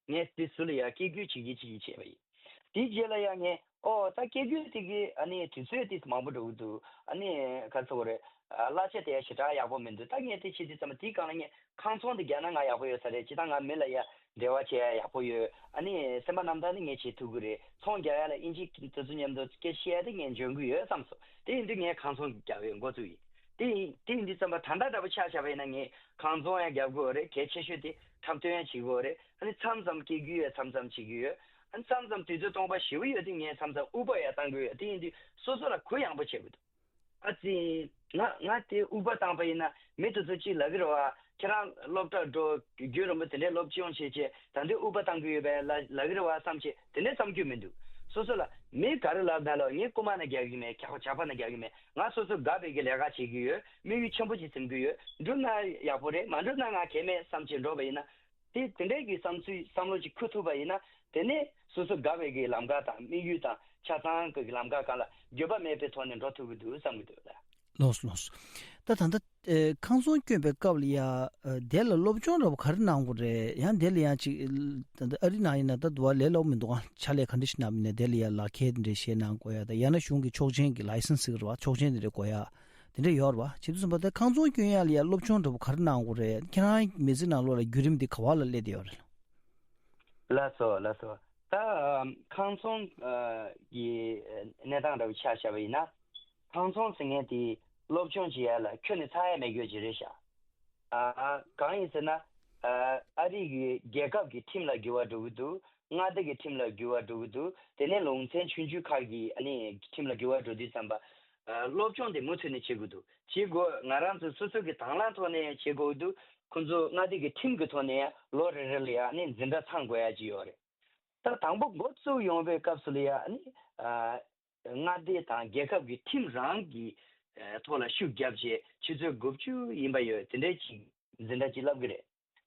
ངས་དེ་ཟུར་ལ་ཡ་སྐད་སྒྱུར་བྱེད་ཀྱི་བྱེད་ཀྱི་བྱས་པ་ཡིན། དེའི་རྗེས་ལ་ཡ་ངས་ཨོ་ད་སྐད་སྒྱུར་དེ་གི་ཨ་ནི་དུས་ཚོད་དེ་མང་པོ་འགྲོ་གི་འདུག་ཨ་ནི་ག་ཚོད་རེད། གླ་ཆ་དེ་ཞེ་དྲག་ཡག་པོ་མི་འདུག་ད་ངས་དེ་བྱེད་དུས་ཙམ་པ་དེའི་སྒང་ལ་ངས་ཁང་ཚོང་དེ་རྒྱག་ན་ང་ཡག་པོ་ཡོད་ས་རེད། སྤྱིར་བཏང་ང་མི་ལ་ཡ་འབྲེལ་བ་བྱེད་ཡ་ཡག་པོ་ཡོད། ཨ་ནི་སེམས་པ་རྣམ་དག་ནི་ངས་བྱེད་ཐུབ་གི་རེད། ཚོང་རྒྱག་ཡ་ལ་ཨིན་ཇི་དེ་ཚོ་མཉམ་དུ་སྐད་བཤད་ཡ་དེ་ངས་འཇོན་གི་ཡོད་བསམ་སོང་། དེ་ཡིན་དུས་ངས་ཁང་ཚོང་རྒྱག་པའི་འགོ་བཙུགས་ཡིན། དེ་ཡིན་དེ་ཡིན་དུས་ཙམ་པ་ད་ལྟ་འདྲ་པོ་ཆ་བཞག་པ་ཡིན་ན་ངས་ཁང་ཚོང་ཡང་རྒྱག་དགོས་རེད། གལ་ཆེ་ཤོས་དེ་འཁྲབ་སྟོན་ཡང་བྱེད་དགོས་རེད། ཨ་ནི་མཚམས་མཚམས་སྐད་སྒྱུར་ཡང་མཚམས་མཚམས་བྱེད་ཀྱི་ཡོད། ཨ་ནི་མཚམས་མཚམས་དུས་ཚོད་སྟོང་པ་ཞེ་པོ་ཡོད་དུས་ངས་མཚམས་མཚམས་ཨུ་པ་ཡང་བཏང་གི་ཡོད། དེ་ཡིན་དུས་སོ་སོ་ལ་གུ་ཡངས་པོ་བྱེད་དགོས་འདུག་ཨ་ཙི། ང་ང་དེ་ཨུ་པ་བཏང་པ་ཡིན་ན་མི་དེ་ཚོ་གཅིག་ལབ་ཀྱི་རེད་བ། ཁྱེད་རང་སློབ་གྲྭ་འགྲོ་རྒྱུན་རིང་པོ་དེ་འདྲའི་སློབ་སྦྱོང་བྱས་བྱས་ད་འདི་ཨུ་པ་བཏང་གི་ཡོད་པས་ལ་ལབ་ཀྱི་རེད་བ་བསམ་བྱས་དེ་འདྲའི་བསམ་རྒྱུ་མི་འདུག་སོ་སོ་ལ་མི་ག་རེ་ལབ་ན་ལབ། ངས་རྐུ་མ་ན་རྒྱག་གི་མེད། ཇག་པ་ཇག་པ་ན་རྒྱག་གི་མེད། ང་སོ་སོ་དགའ་བའི་གི་ལས་ཀ་བྱེད་ཀྱི་ཡོད། དམིགས་ཡུལ་ཆེན་པོ་ཅིག་འཛིན་གྱི་ཡོད། འགྲུབ་ན་ཡག་པོ་རེད། མ་འགྲུབ་ན་ང་གལ་མེད་བསམ་བྱས་འགྲོ་བ་ཡིན་ན། དེ་དེ་འདྲའི་གི་བསམ་ཚུལ་བསམ་བློ་ཅིག་འཁུར་ཐུབ་པ་ཡིན་ན། དེ་ནས་སོ་སོ་དགའ་བའི་གི་ལམ་ཁ་དང་དམིགས་ཡུལ་དང་ཆ་ཚང་གི་ལམ་ཁ་སྒང་ལ་འགྱོད་པ་མེད་པའི་ཐོག་ནས་འགྲོ་ཐུབ་ཀྱི་འདུག་བསམ་གྱི་འདུག་ལགས། ལགས་སོ། ལགས་སོ། ད་ད་ལྟ་ཨེ་ཁང་ཚོང་བསྐྱོན་པའི་སྐབས་ལ་ཡ་ཨེ་དེ་ལ་སློབ་སྦྱོང་འདྲ་པོ་ག་རེ་གནང་དགོས་རེད། ཡང་དེ་ལ་ཡང་ཅིག་ད་ལྟ་ཨ་རི་ནང་ཡིན་ན་ད་དུ་བ་ལས་སླ་པོ་མི་འདུག་ཨ། ཕྱག་ལས་ག་འདྲ་ཞིག་གནང་མིན་ནས་དེ་ལ་ཡ་ལག་ཁྱེར་དེ་འདྲ་བཞེས་གནང་དགོས་ཡ། ད་ཡང་ན་གཞུང་གི་ཆོག་མཆན་གྱི་ལའི་སེན་སི་ཟེར་གྱི་རེད་བ། ཆོག་མཆན་དེ་འདྲ་དགོས་ཡ། དེ་འདྲ་ཡོད་རེད་བ། བྱེད་དུས་ཙམ་པ་དེ་ཁང་ཚོང་སྐྱོན་ཡག་ལ་ཡ་སློབ་སྦྱོང་འདྲ་པོ་ག་རེ་གནང་དགོས་རེད། ཁྱེད་རང་མི་ཚེ་ནང་ལོགས་ལ་བརྒྱུད་རིམ་འདི་ག་བ་ལ་སླེབས་བསྡད་ཡོད་རེད། ལགས་སོ་ལགས་སོ། ད་ཁང་ཚོང་གི་གནས་སྟངས་འདྲ་པོ་ཆ་བཞག་པ་ཡིན་ན། ཁང་ཚོང་ཟེར་མཁན་དེ་སློབ་སྦྱོང་བྱེད་ཡག་ལ་ཁྱོན་ནས་ཚར་ཡག་མེད་རྒྱུ་ཅིག་རེད་ཤག་ཨ་གང་ཡིན་ཟེར་ན། ཨ་རི་གི་རྒྱལ་ཁབ་ཀྱི་ཁྲིམས་ལ་འགྱུར་བ་འགྲོ་གི་འདུག་མངའ་སྡེ་གི་ཁྲིམས་ལ་འགྱུར་བ་འགྲོ་གི་འདུག་དེ་ནས་ལུང་ཚན་ཆུང་ཆུང་ཁག་གི་ཨ་ནི་ཁྲིམས་ལ་འགྱུར་བ་འགྲོ་དུས་ཙམ་པ། ཨ་སློབ་སྦྱོང་དེ་མུ་མཐུད་ནས་བྱེད་དགོས་འདུག་བྱེད་དགོས། ང་རང་ཚོ་སོ་སོ་གི་དང་བླངས་ཐོག་ནས་བྱེད་དགོས་འདུག་ཁོང་ཚོ་མངའ་སྡེ་གི་ཁྲིམས་ཀྱི་ཐོག་ནས་ལོ་རེ་རེ་ལ་ཡ་ཨ་ནི་འཛིན་གྲྭ་ཚང་དགོས་ཡ་ཅིག་ཡོད་རེད། ད་དང་པོ་འགོ་བཙུགས་ཡོང་བའི་སྐབས་སུ་ལ་ཡ་ཨ་ནི་ཨ་མངའ་སྡེ་དང་རྒྱལ་ཁབ་ཀྱི་ཁྲིམས་རང་གི་ཨ་ཐོག་ལ་ཤུགས་བརྒྱབ་བྱས་ཆུ་ཚོད་དགུ་བཅུ་ཡིན་པ་ཡོད། དེ་འདྲའི་ཅིག་འཛིན་གྲྭ་ཅིག་བསླབ་ཀྱི་རེད།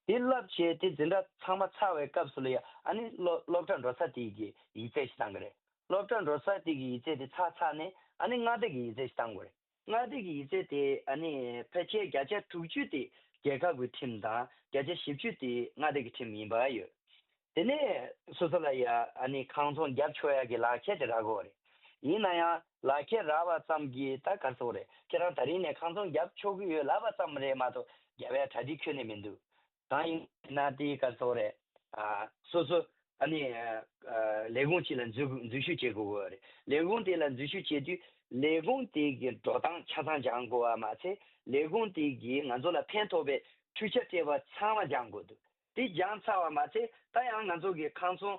དེ་བསླབ་བྱས་དེ་འཛིན་གྲྭ་ཚང་མ་ཚར་བའི་སྐབས་སུ་ལ་ཡ་ཨ་ནི་སློབ་སློབ་གྲྭ་འགྲོ་ས་དེ་གི་ཡིག་ཚད་ཞིག་བཏང་གི་རེད། སློབ་གྲྭ་འགྲོ་ས་དེ་གི་ཡིག་ཚད་དེ་ཚར་ཚར་ནས་ཨ་ནི་མངའ་སྡེ་གི་ཡིག་ཚད་ཞིག་བཏང་དགོས་རེད། མངའ་སྡེ་གི་ཡིག་ཚད་དེ་ཨ་ནི་ཕལ་ཆེར་བརྒྱ་ཆ་དྲུག་ཅུ་དེ་རྒྱལ་ཁབ་ཀྱི་ཁྲིམས་དང་བརྒྱ་ཆ་བཞི་བཅུ་དེ་མངའ་སྡེ་གི་ཁྲིམས་ཡིན་པ་ཡོད། དེ་ནས་སོ་སོ་ལ་ཡ་ཨ་ནི་ཁང་ཚོང་བརྒྱབ་ཆོག་ཡ་གི་ལག་ཁྱེར་དེ་རག་གི་ཡོད་རེད། ཡིན་ན་ཡང་ལག་ཁྱེར་རག་པ་ཙམ་གྱིས་ད་ག་རེ་ཟེར་དགོས་རེད། ཁྱེད་རང་ད་རིང་ནས་ཁང་ཚོང་བརྒྱབ་ཆོག་གི་ཡོད་ལབ་པ་ཙམ་རེད་མ་གཏོགས་བརྒྱབ་ཡ་གྲ་སྒྲིག་ཁྱོན་ནས་མི་འདུག་གང་ཡིན་ན་དེ་ག་རེ་ཟེར་དགོས་རེད། ཨ་སོ་སོ་ཨ་ནི་ཨ་ལས་ཁུངས་གཅིག་ལ་འཛུལ་འཛུལ་ཞུགས་བྱེད་དགོས་ཀྱི་ཡོད་རེད། ལས་ཁུངས་དེ་ལ་འཛུལ་ཞུགས་བྱེད་དུས་ལས་ཁུངས་དེ་གི་འགྲོ་སྟངས་ཆ་ཚང་སྦྱང་དགོས་པ་མ་ཚད་ལས་ཁུངས་དེ་གིས་ང་ཚོ་ལ་ཕན་ཐོགས་པའི་འཕྲུལ་ཆ་སྤྲད་པ་ཚང་མ་སྦྱང་དགོས་འདུག་དེ་སྦྱངས་ཚར་བ་མ་ཚད་ད་ཡང་ང་ཚོ་གི་ཁང་ཚོང་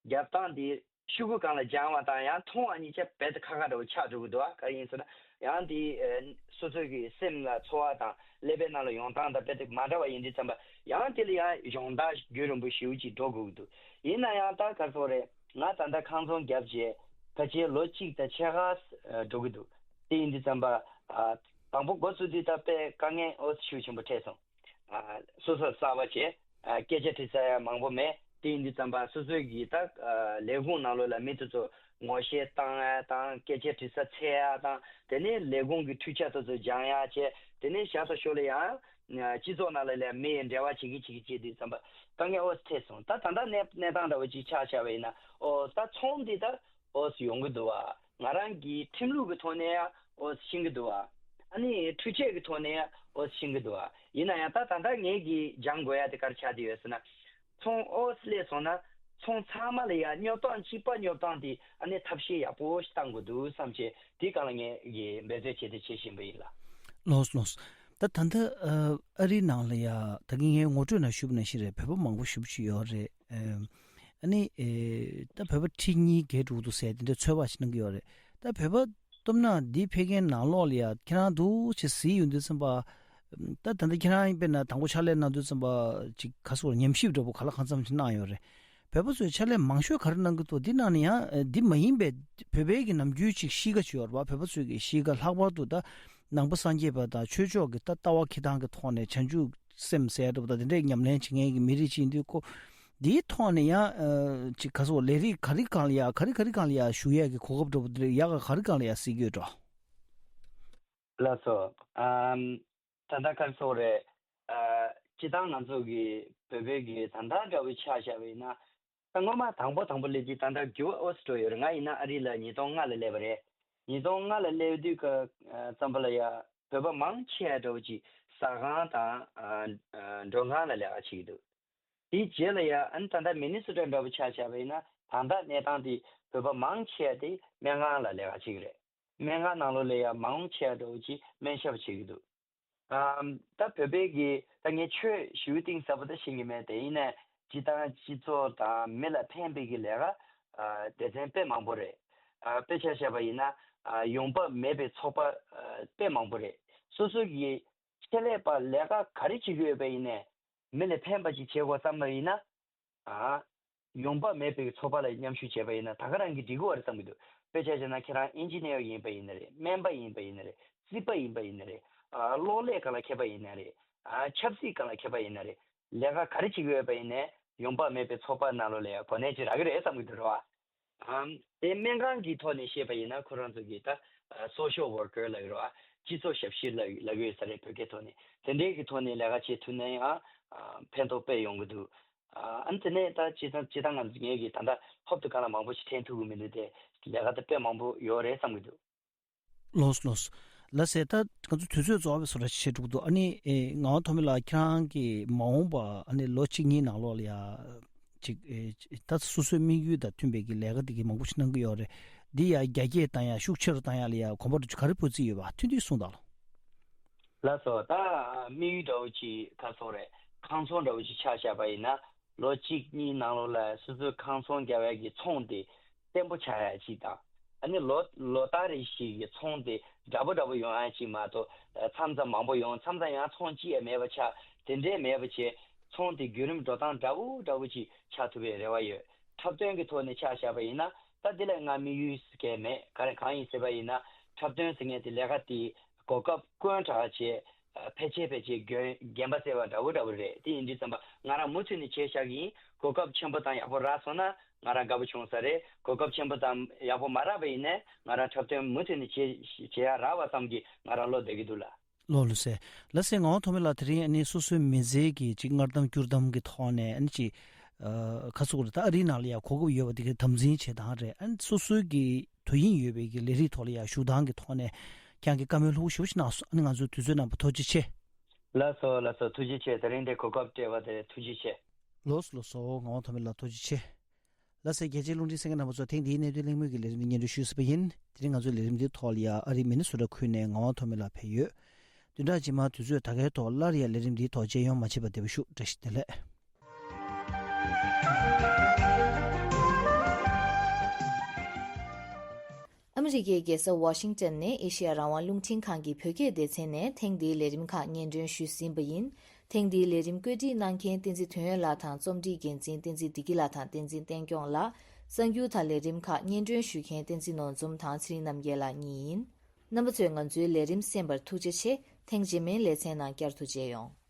རྒྱབ་སྟངས་དེ་ཤོག་གུ་སྒང་ལ་སྦྱང་བ་དང་ཡང་མཐོང་བ་གཉིས་ཆ་རྦད་དེ་ཁག་ཁག་འདྲ་བོ་ཆགས་འགྲོ་གི་འདུག་ཨ། ག་རེ་ཡིན་ཟེར་ན་ཡང་དེ་ཨ་སོ་སོ་གི་སེམས་ལ་ཚོར་བ་དང་ཀླད་པའི་ནང་ལ་ཡོང་སྟངས་དང་རྦད་དེ་མ་འདྲ་བ་ཡིན་དུས་ཙམ་པ་ཡང་དེ་ལ་ཡང་སྦྱོང་བརྡར་རྒྱུན་རིང་པོ་ཞེ་པོ་ཅིག་འགྲོ་དགོས་ཀྱི་འདུག་ཡིན་ན་ཡང་ད་ག་རེ་ཟེར་དགོས་རེད། ང་ད་ལྟ་ཁང་ཚོང་བརྒྱབ་བྱས་ཕལ་ཆེར་ལོ་གཅིག་དང་ཕྱེད་ཀ་འགྲོ་གི་འདུག་དེ་ཡིན་དུས་ཙམ་པ་ཨ་དང་པོ་འགོ་བཙུགས་དུས་ད་དཔེ་དཀའ་ངལ་ཨོ་ཤུགས་ཆེན་པོ་འཕྲད་སོང་། ཨ་སོ་སོ་གསར་པ་བྱས། ཨ་སྐད་ཆ་དྲི་ས་ཡང་མང་པོ་མེད། དེ་ཡིན་དུས་ཙམ་པ་སོ་སོའི་གི་ད་ཨ་ལས་ཁུངས་ནང་ལོགས་ལ་མི་དེ་ཚོ་ངོ་ཤེས་བཏང་ཡ་དང་སྐད་ཆ་དྲི་ས་འཚོལ་ཡ་དང་དེ་ནས་ལས་ཁུངས་ཀྱི་འཕྲུལ་ཆ་དེ་ཚོ་སྦྱང་ཡ་བྱས། དེ་ནས་ཞར་དང་ཞོར་ལ་ཡང་ཨ་སྤྱི་ཚོགས་ནང་ལ་ལ་མི་འབྲེལ་བ་བྱེད་ཀྱི་བྱེད་ཀྱི་བྱེད་དུས་ཙམ་པ་དཀའ་ངལ་ཨོ་ཙི་འཕྲད་སོང་། ད་ད་ལྟ་གནས་གནས་སྟངས་འདྲ་བོ་ཅིག་ཆགས་བཞག་པ་ཡིན་ན་ཨོ་ད་ཚོང་འདི་ད་ཨོ་ཙི་ཡོང་གི་འདུག་བ། ང་རང་གི་ཁྲིམས་ལུགས་ཀྱི་ཐོག་ནས་ཡང་ཨོ་ཙི་ཤེས་ཀྱི་འདུག་བ། ཨ་ནི་འཕྲུལ་ཆས་ཀྱི་ཐོག་ནས་ཡང་ཨོ་ཙི་ཤེས་ཀྱི་འདུག་བ། ཡིན་ན་ཡང་ད་ད་ལྟ་ངེད་ཀྱིས་སྦྱང་དགོས་ཡ་དེ་ག་རེ་ཆགས་བསྡད་ཡོད་ཟེར་ན། ཚོང་ཨོ་ཙི་སླེབས་སོང་ན་ཚོང་ཚང་མ་ལ་ཡང་སྙོབ་སྟངས་གཅིག་པ་སྙོབ་སྟངས་དེ་ཨ་ནི་ཐབས་ཤེས་ཡག་པོ་ཞིག་བཏང་དགོས་འདུག་བསམ་བྱས་དེའི་སྒང་ལ་ངས་ཀྱི་འབད་རྩོལ་བྱས་ཏེ་བྱེད་བཞིན་པ་ཡིན་ལགས། ལགས་སོ་ལགས་སོ། ད་ད་ལྟ་ཨ་རིའི་ནང་ལ་ཡ་ད་གིན་ངས་ངོ་སྤྲོད་ནང་ཞུས་པ་ནང་བཞིན་རེད། བོད་པ་མང་པོ་ཞེ་པོ་ཅིག་ཡོད་རེད། ཨ་ནི་ཨེ་ད་བོད་པ་ཁྲི་གཉིས་བརྒལ་འགྲོ་གི་འདུག་ཟེར་དེ་འདྲའི་ཚོད་དཔག་ཅིག་གནང་གི་ཡོད་རེད། ད་བོད་པ་སྟོབས་ན་འདི་ཕེབས་མཁན་ནང་ལོགས་ལ་ཡ་ཁྱེད་རང་འདུག་ཅེས་གཟིགས་ཡོང་དུས་ཙམ་པ། ད་ད་ལྟ་ཁྱེད་རང་དཔེར་ན་དང་པོ་ཕྱག་ལས་གནང་དུས་ཙམ་པ་ཅིག་ག་སོགས་ཉམས་ཞིབ་འདྲ་པོ་ག་ལ་གང་འཚམ་ཞིག་གནང་ཡོད་རེད། བོད་པ་ཚོས་ཕྱག་ལས་མང་ཤོས་ག་རེ་གནང་གི་འདུག་འདི་ནང་ནས་ཡང་འདི་མ་ཡིན་པའི་བོད་པའི་གི་ནམ་རྒྱུན་ཅིག་གཤིས་ཀ་ཅིག་ཡོད་རེད་བ། བོད་པ་ཚོའི་གི་གཤིས་ཀ་ལྷག་པར་དུ་ད་ནང་པ་སངས་རྒྱས་པ་དང་ཆོས་ཕྱོགས་ཀྱི་ད་ལྟ་བ་འཁྱེར་སྟངས་ཀྱི་ཐོག་ནས་བྱང་ཆུབ་སེམས་ཟེར་ཡ་འདྲ་པོ་དང་དེ་འདྲའི་ཉམས་ལེན་བྱེད་མཁན་གྱི་མི་རིགས་ཅིག་ཡིན་དུས་ཁོ། འདིའི་ཐོག་ནས་ཡང་ཅིག་ག་སོགས་ལས་རིགས་ག་རེ་སྒང་ལ་ཡ་ག་རེ་ག་རེ་སྒང་ལ་ཡ་ཞུགས་ཡས་ཀྱི་གོ་སྐབས་འདྲ་པོ་འདི་ཡག་ག་ག་རེ་སྒང་ལ་ཡ་གཟིགས་ཀྱི་ཡོད་འགྲོ། ལགས་སོ། ཨམ། ད་ལྟ་ག་རེ་ཟེར་དགོས་རེད། ཨ། སྤྱིར་བཏང་ང་ཚོ་གི་བོད་པའི་གི་ད་ལྟ་འདྲ་བོའི་ཆ་བཞག་པ་ཡིན་ན། ད་སྔོན་མ་དང་པོ་དང་པོ་སླེབས་དུས་ད་ལྟ་འགྱུར་བ་ཨོ་སི་འགྲོ་ཡོད་རེད། ང་ཡིན་ན་ཨ་རི་ལ་ཉིས་སྟོང་ལྔ་ལ་སླེབས་པ་རེད། ཉིས་སྟོང་ལྔ་ལ་སླེབས་དུས་ཀ་ཙམ་པ་ལ་ཡ་བོད་པ་མང་ཆེ་བ་འདྲ་བོ་ཅིག་ཟ་ཁང་དང་ཨ་ཨ་མགྲོན་ཁང་ལ་ལས་ཀ་བྱེད་ཀྱི་འདུག་དེའི་རྗེས་ལ་ཡ་ཨ་ནི་ད་ལྟ་མི་ནི་སོ་ཊ་འདྲ་བོ་ཆ་བཞག་པ་ཡིན་ན་ད་ལྟ་གནས་སྟངས་དེ་བོད་པ་མང་ཆེ་བ་དེ་སྨན་ཁང་ལ་ལས་ཀ་བྱེད་ཀྱི་རེད། སྨན་ཁང་ནང་ལོགས་ལ་ཡ་མང་ཆེ་བ་འདྲ་བོ་ཅིག་སྨན་ཞབས་བྱེད་ཀྱི་འདུག་ཨམ། ད་བོད་པའི་གི་ད་ངས་ཆོས་ཞེ་པོ་གཏིང་ཟབ་པོ་ད་ཤེས་ཀྱི་མེད་དེ། ཡིན་ནའི་སྤྱིར་བཏང་སྤྱི་ཚོགས་དང་མི་ལ་ཕན་པའི་གི་ལས་ཀ་ཨ་སྡེ་ཚན་དཔེ་མང་པོ་རེད། ཨ་དཔེ་ཆ་བཞག་པ་ཡིན་ན་ཨ་ཡོང་འབབ་མེད་པའི་ཚོགས་པ་ཨ་དཔེ་མང་པོ་རེད། སོ་སོ་གི་ཆེད་ལས་པ་ལས་ཀ་ག་རེ་བྱེད་ཀྱི་ཡོད་པ་ཡིན་ནའི་མི་ལ་ཕན་པ་ཅིག་བྱེད་དགོས་བསམ་པ་ཡིན་ན། ཨ། ཡོང་འབབ་མེད་པའི་ཚོགས་པ་ལ་མཉམ་ཞུགས་བྱས་པ་ཡིན་ན་ད་ག་རང་གིས་འགྲིག་གི་རེད་བསམ་གྱི་འདུག་དཔེ་ཆ་བཞག་ན་ཁྱེད་རང་ཨིན་ཇི་ནེར་ཡིན་པ་ཡིན་ན་རེད། སྨན་པ་ཡིན་པ་ཡིན་ན་རེད། རྩིས་པ་ཡིན་པ་ཡིན་ན་རེད། ཨ། གློག་ཀླད་སྒང་ལ་མཁས་པ་ཡིན་ན་རེད། ཨ། ཆབ་སྲིད་སྒང་ལ་མཁས་པ་ཡིན་ན་རེད། ལས་ཀ་ག་རེ་བྱེད་ཀྱི་ཡོད་པ་ཡིན་ནའི་ཡོང་འབབ་མེད་པའི་ཚོགས་པ་ནང་ལོགས་ལ་ཡང་གོ་གནས་ཅིག་རག་གི་རེད་བསམ་གྱི་འདུག་རེད་བ། ཨམ། དེ་སྨན་ཁང་གི་ཐོག་ནས་བཤད་པ་ཡིན་ན་ཁོ་རང་ཚོ་གིས་ད་ཨ་སོ་ཤལ་ཝར་ཀར་ལབ་ཀྱི་རེད་བ། སྤྱི་ཚོགས་ཞབས་ཞུ་ལབ་ལབ་ཀྱི་ཡོད་ས་རེད། བོད་སྐད་ཐོག་ནས་དེ་འདྲའི་གི་ཐོག་ནས་ལས་ཀ་བྱེད་ཐུབ་ན་ཡང་ཨ་ཕན་ཐོགས་དཔེ་ཡོང་གི་འདུག་ཨ་ནི་དེ་ནས་ད་སྤྱིར་བཏང་སྤྱིར་བཏང་ང་ཚོ་ངས་གི་ད་ལྟ་ཧོབ་ཏེ་གང་ལ་མང་པོ་ཞིག་འཐེན་ཐུབ་ཀྱི་མི་འདུག་དེ་ལས་ཀ་ད་དཔེ་མང་པོ་ཡོད་རེད་བསམ་གྱི་འདུག་ལགས་སོ་ལགས་སོ། ལགས་སེ། ད་ང་ཚོ་དུས་ཚོད་རྫོགས་པའི་བཟོ་འདྲ་ཞིག་བྱེད་འགྲོ་གི་འདུག་ཨ་ནི་ཨེ་ངག་དབང་ཐོགས་མེད་ལགས་ཁྱེད་རང་གིས་མ་འོངས་པ་ཨ་ནི་ལོ་གཅིག་གཉིས་ནང་ལོགས་ལ་ཡ་ཅིག་ཨེ་ད་སོ་སོའི་དམིགས་ཡུལ་དང་མཐུན་པའི་གི་ལས་ཀ་དེ་གི་མང་པོ་ཞིག་གནང་གི་ཡོད་རེད། འདི་ཡ་རྒྱ་སྐྱེད་བཏང་ཡ་ཤུགས་ཆེ་རུ་བཏང་ཡ་ལ་ཡ་གོམ་པ་འགྲོ་རྒྱུ་ག་རེ་འབུལ་རྩིས་ཡོད་པ་ཐུང་ཐུང་གསུངས་དང་། ལགས་སོ། ད་དམིགས་ཡུལ་འདྲ་བོ་ཅིག་ག་སོང་རེད། ཁང་ཚོང་འདྲ་བོ་ཅིག་ཆ་བཞག་པ་ཡིན་ན། ལོ་གཅིག་གཉིས་ནང་ལོགས་ལ་སོ་སོའི་ཁང་ཚོང་རྒྱག་ཡག་གི་ཚོང་དེ་བརྟན་པོ་ཆགས་ཡག་ཅིག་དང་། ཨ་ནི་ལོ་ལོ་ལྟར་རེ་བཞིན་གྱི་ཚོང་དེ་འདྲ་པོ་འདྲ་པོ་ཡོང་ཡག་ཅིག་མ་གཏོགས་མཚམས་མཚམས་མང་པོ་ཡོང་། མཚམས་མཚམས་ཡང་ཚོང་ཅི་ཡང་མེད་པ་ཆགས། དེ་འདྲས་མེད་པ་བྱས། ཚོང་དེ་བརྒྱུད་རིམ་འགྲོ་སྟངས་འདྲ་པོ་འདྲ་པོ་ཅིག་ཆགས་ཐུབ་པའི་རེ་བ་ཡོད། འཁྲབ་སྟོན་གྱི་ཐོག་ནས་ཆ་བཞག་པ་ཡིན་ན་ད་འདི་ལ་ང་དམིགས་ཡུལ་གང་མེད། ག་རེ་གང་ཡིན་ཟེར་བ་ཡིན་ན་འཁྲབ་སྟོན་ཟེར་མཁན་དེ་ལས་ཀ་དེ་གོ་སྐབས་བསྐོན་དྲགས་བྱས། ཕལ་ཆེར་ཕལ་ཆེར་རྒན་རྒན་པ་བཙལ་བ་འདྲ་བོ་འདྲ་བོ་རེད། དེ་ཡིན་དུས་ཙམ་པ་ང་རང་མུ་མཐུད་ནས་བྱས་བཞག་གི་ཡིན། གོ་སྐབས་ཆེན་པོ་དང་ཡག་པོ་རག་སོང་ན་ང་རང་དགའ་པོ་བྱུང་ས་རེད། གོ་སྐབས་ཆེན་པོ་དང་ཡག་པོ་མ་རག་པ་ཡིན་ནའི་ང་རང་འཁྲབ་སྟོན་མུ་མཐུད་ནས་བྱེད་བྱེད་ཡག་རག་པ་ཙམ་གྱིས་ང་རང་བློ་བདེ་གི་འདུག་ལགས། ལགས་ལགས་སེ། ལགས་སེ། ངག་དབང་ཐོགས་མེད་ལགས་དེ་རིང་ཨ་ནི་སོ་སོའི་མི་ཚེ་གི་ཅིག་སྔར་གདམ་བསྐྱུར་གདམ་གྱི་ཐོག་ནས་ཨ་ནི་ཅིག་ཨ་ཁ་སོག་རེད། ད་ཨ་རིའི་ནང་ལ་ཡང་གོ་སྐབས་ཡོད་པ་དེ་གའི་དམ་འཛིན་བྱེད་སྟངས་རེད། ཨ་ནི་སོ་སོའི་གི་དོ་དབྱིངས་ཡོད་པའི་གི་ལས་རིགས་ཐོག་ལ་ཡང་ཞུགས་སྟངས་ཀྱི་ཐོག་ནས་ཁྱེད་རང་གིས་བཀའ་མོལ་ལྷུག་པོ་ཞེ་པོ་ཞིག་གནང་སོང་། ཨ་ནི་ང་ཚོའི་དུས་ཚོད་གནང་བར་ཐུགས་རྗེ་ཆེ། ལགས་སོ་ལགས་སོ། ཐུགས་རྗེ་ཆེ། དེ་རིང་འདིར་གོ་སྐབས་སྤྲད་པ་དེར་ཐུགས་རྗེ་ཆེ། ལགས་སོ་ལགས་སོ། ངག་དབང་ཐོགས་མེད་ལགས་ཐུགས་རྗེ་ཆེ། ལགས་སེ། རྒྱལ་སྤྱིའི་རླུང་འཕྲིན་གསན་མཁན་རྣམ་པ་ཚོ། ཐེངས་འདིའི་གནད་དོན་གླེང་མོལ་གྱི་ལས་རིམ་འདི་སྙན་སྒྲོན་ཞུས་ཟིན་པ་ཡིན། དེ་རིང་ང་ཚོའི་ལས་རིམ་འདིའི་ཐོག་ལ་ཡ་ཨ་རིའི་མི་ནི་སོ་ཊ་ཁུལ་ནས་ངག་དབང་ཐོགས་མེད་ལགས་ཕེབས་ཡོད། བདུན་ཕྲག་རྗེས་མ་དུས་ཚོད་ད་གའི་ཐོག་སླར་ཡང་ལས་རིམ་འདིའི་ཐོག་མཇལ་ཡོང་མ་བྱེད་པ་བདེ་པོ་ཞུ། བཀྲ་ཤིས་བདེ་ལེགས། ཨ་མི་རི་ཀའི་རྒྱལ་ས་ཝ་ཤིང་ཏོན་ནས་ཨེ་ཤེ་ཡ་རང་དབང་རླུང་འཕྲིན་ཁང་གི་བོད་སྐད་སྡེ་ཚན་ནས་ཐེངས་འདིའི་ལས་རིམ་ཁག་སྙན་སྒྲོན་ཞུས་ཟིན་པ་ཡིན། ཐེངས་འདིའི་ལས་རིམ་བཀོད་སྒྲིག་གནང་མཁན་བསྟན་འཛིན་དོན་ཡོད་ལགས་དང་རྩོམ་སྒྲིག་འགན་འཛིན་བསྟན་འཛིན་བདེ་སྐྱིད་ལགས་དང་བསྟན་འཛིན་བསྟན་སྐྱོང་ལགས། གསར་འགྱུར་དང་ལས་རིམ་ཁག་སྙན་སྒྲོན་ཞུ་མཁན་བསྟན་འཛིན་ནོར་འཛོམས་དང་ཚེ་རིང་རྣམ་རྒྱལ་ལགས་གཉིས་ཡིན། རྣམ་པ་ཚོས་ང་ཚོའི་ལས་རིམ་གསན་པར་ཐུགས་རྗེ་ཆེ། ཐེངས་རྗེས་མའི་ལེ་ཚན་ནང་བསྐྱར་དུ་མཇལ་ཡོང་།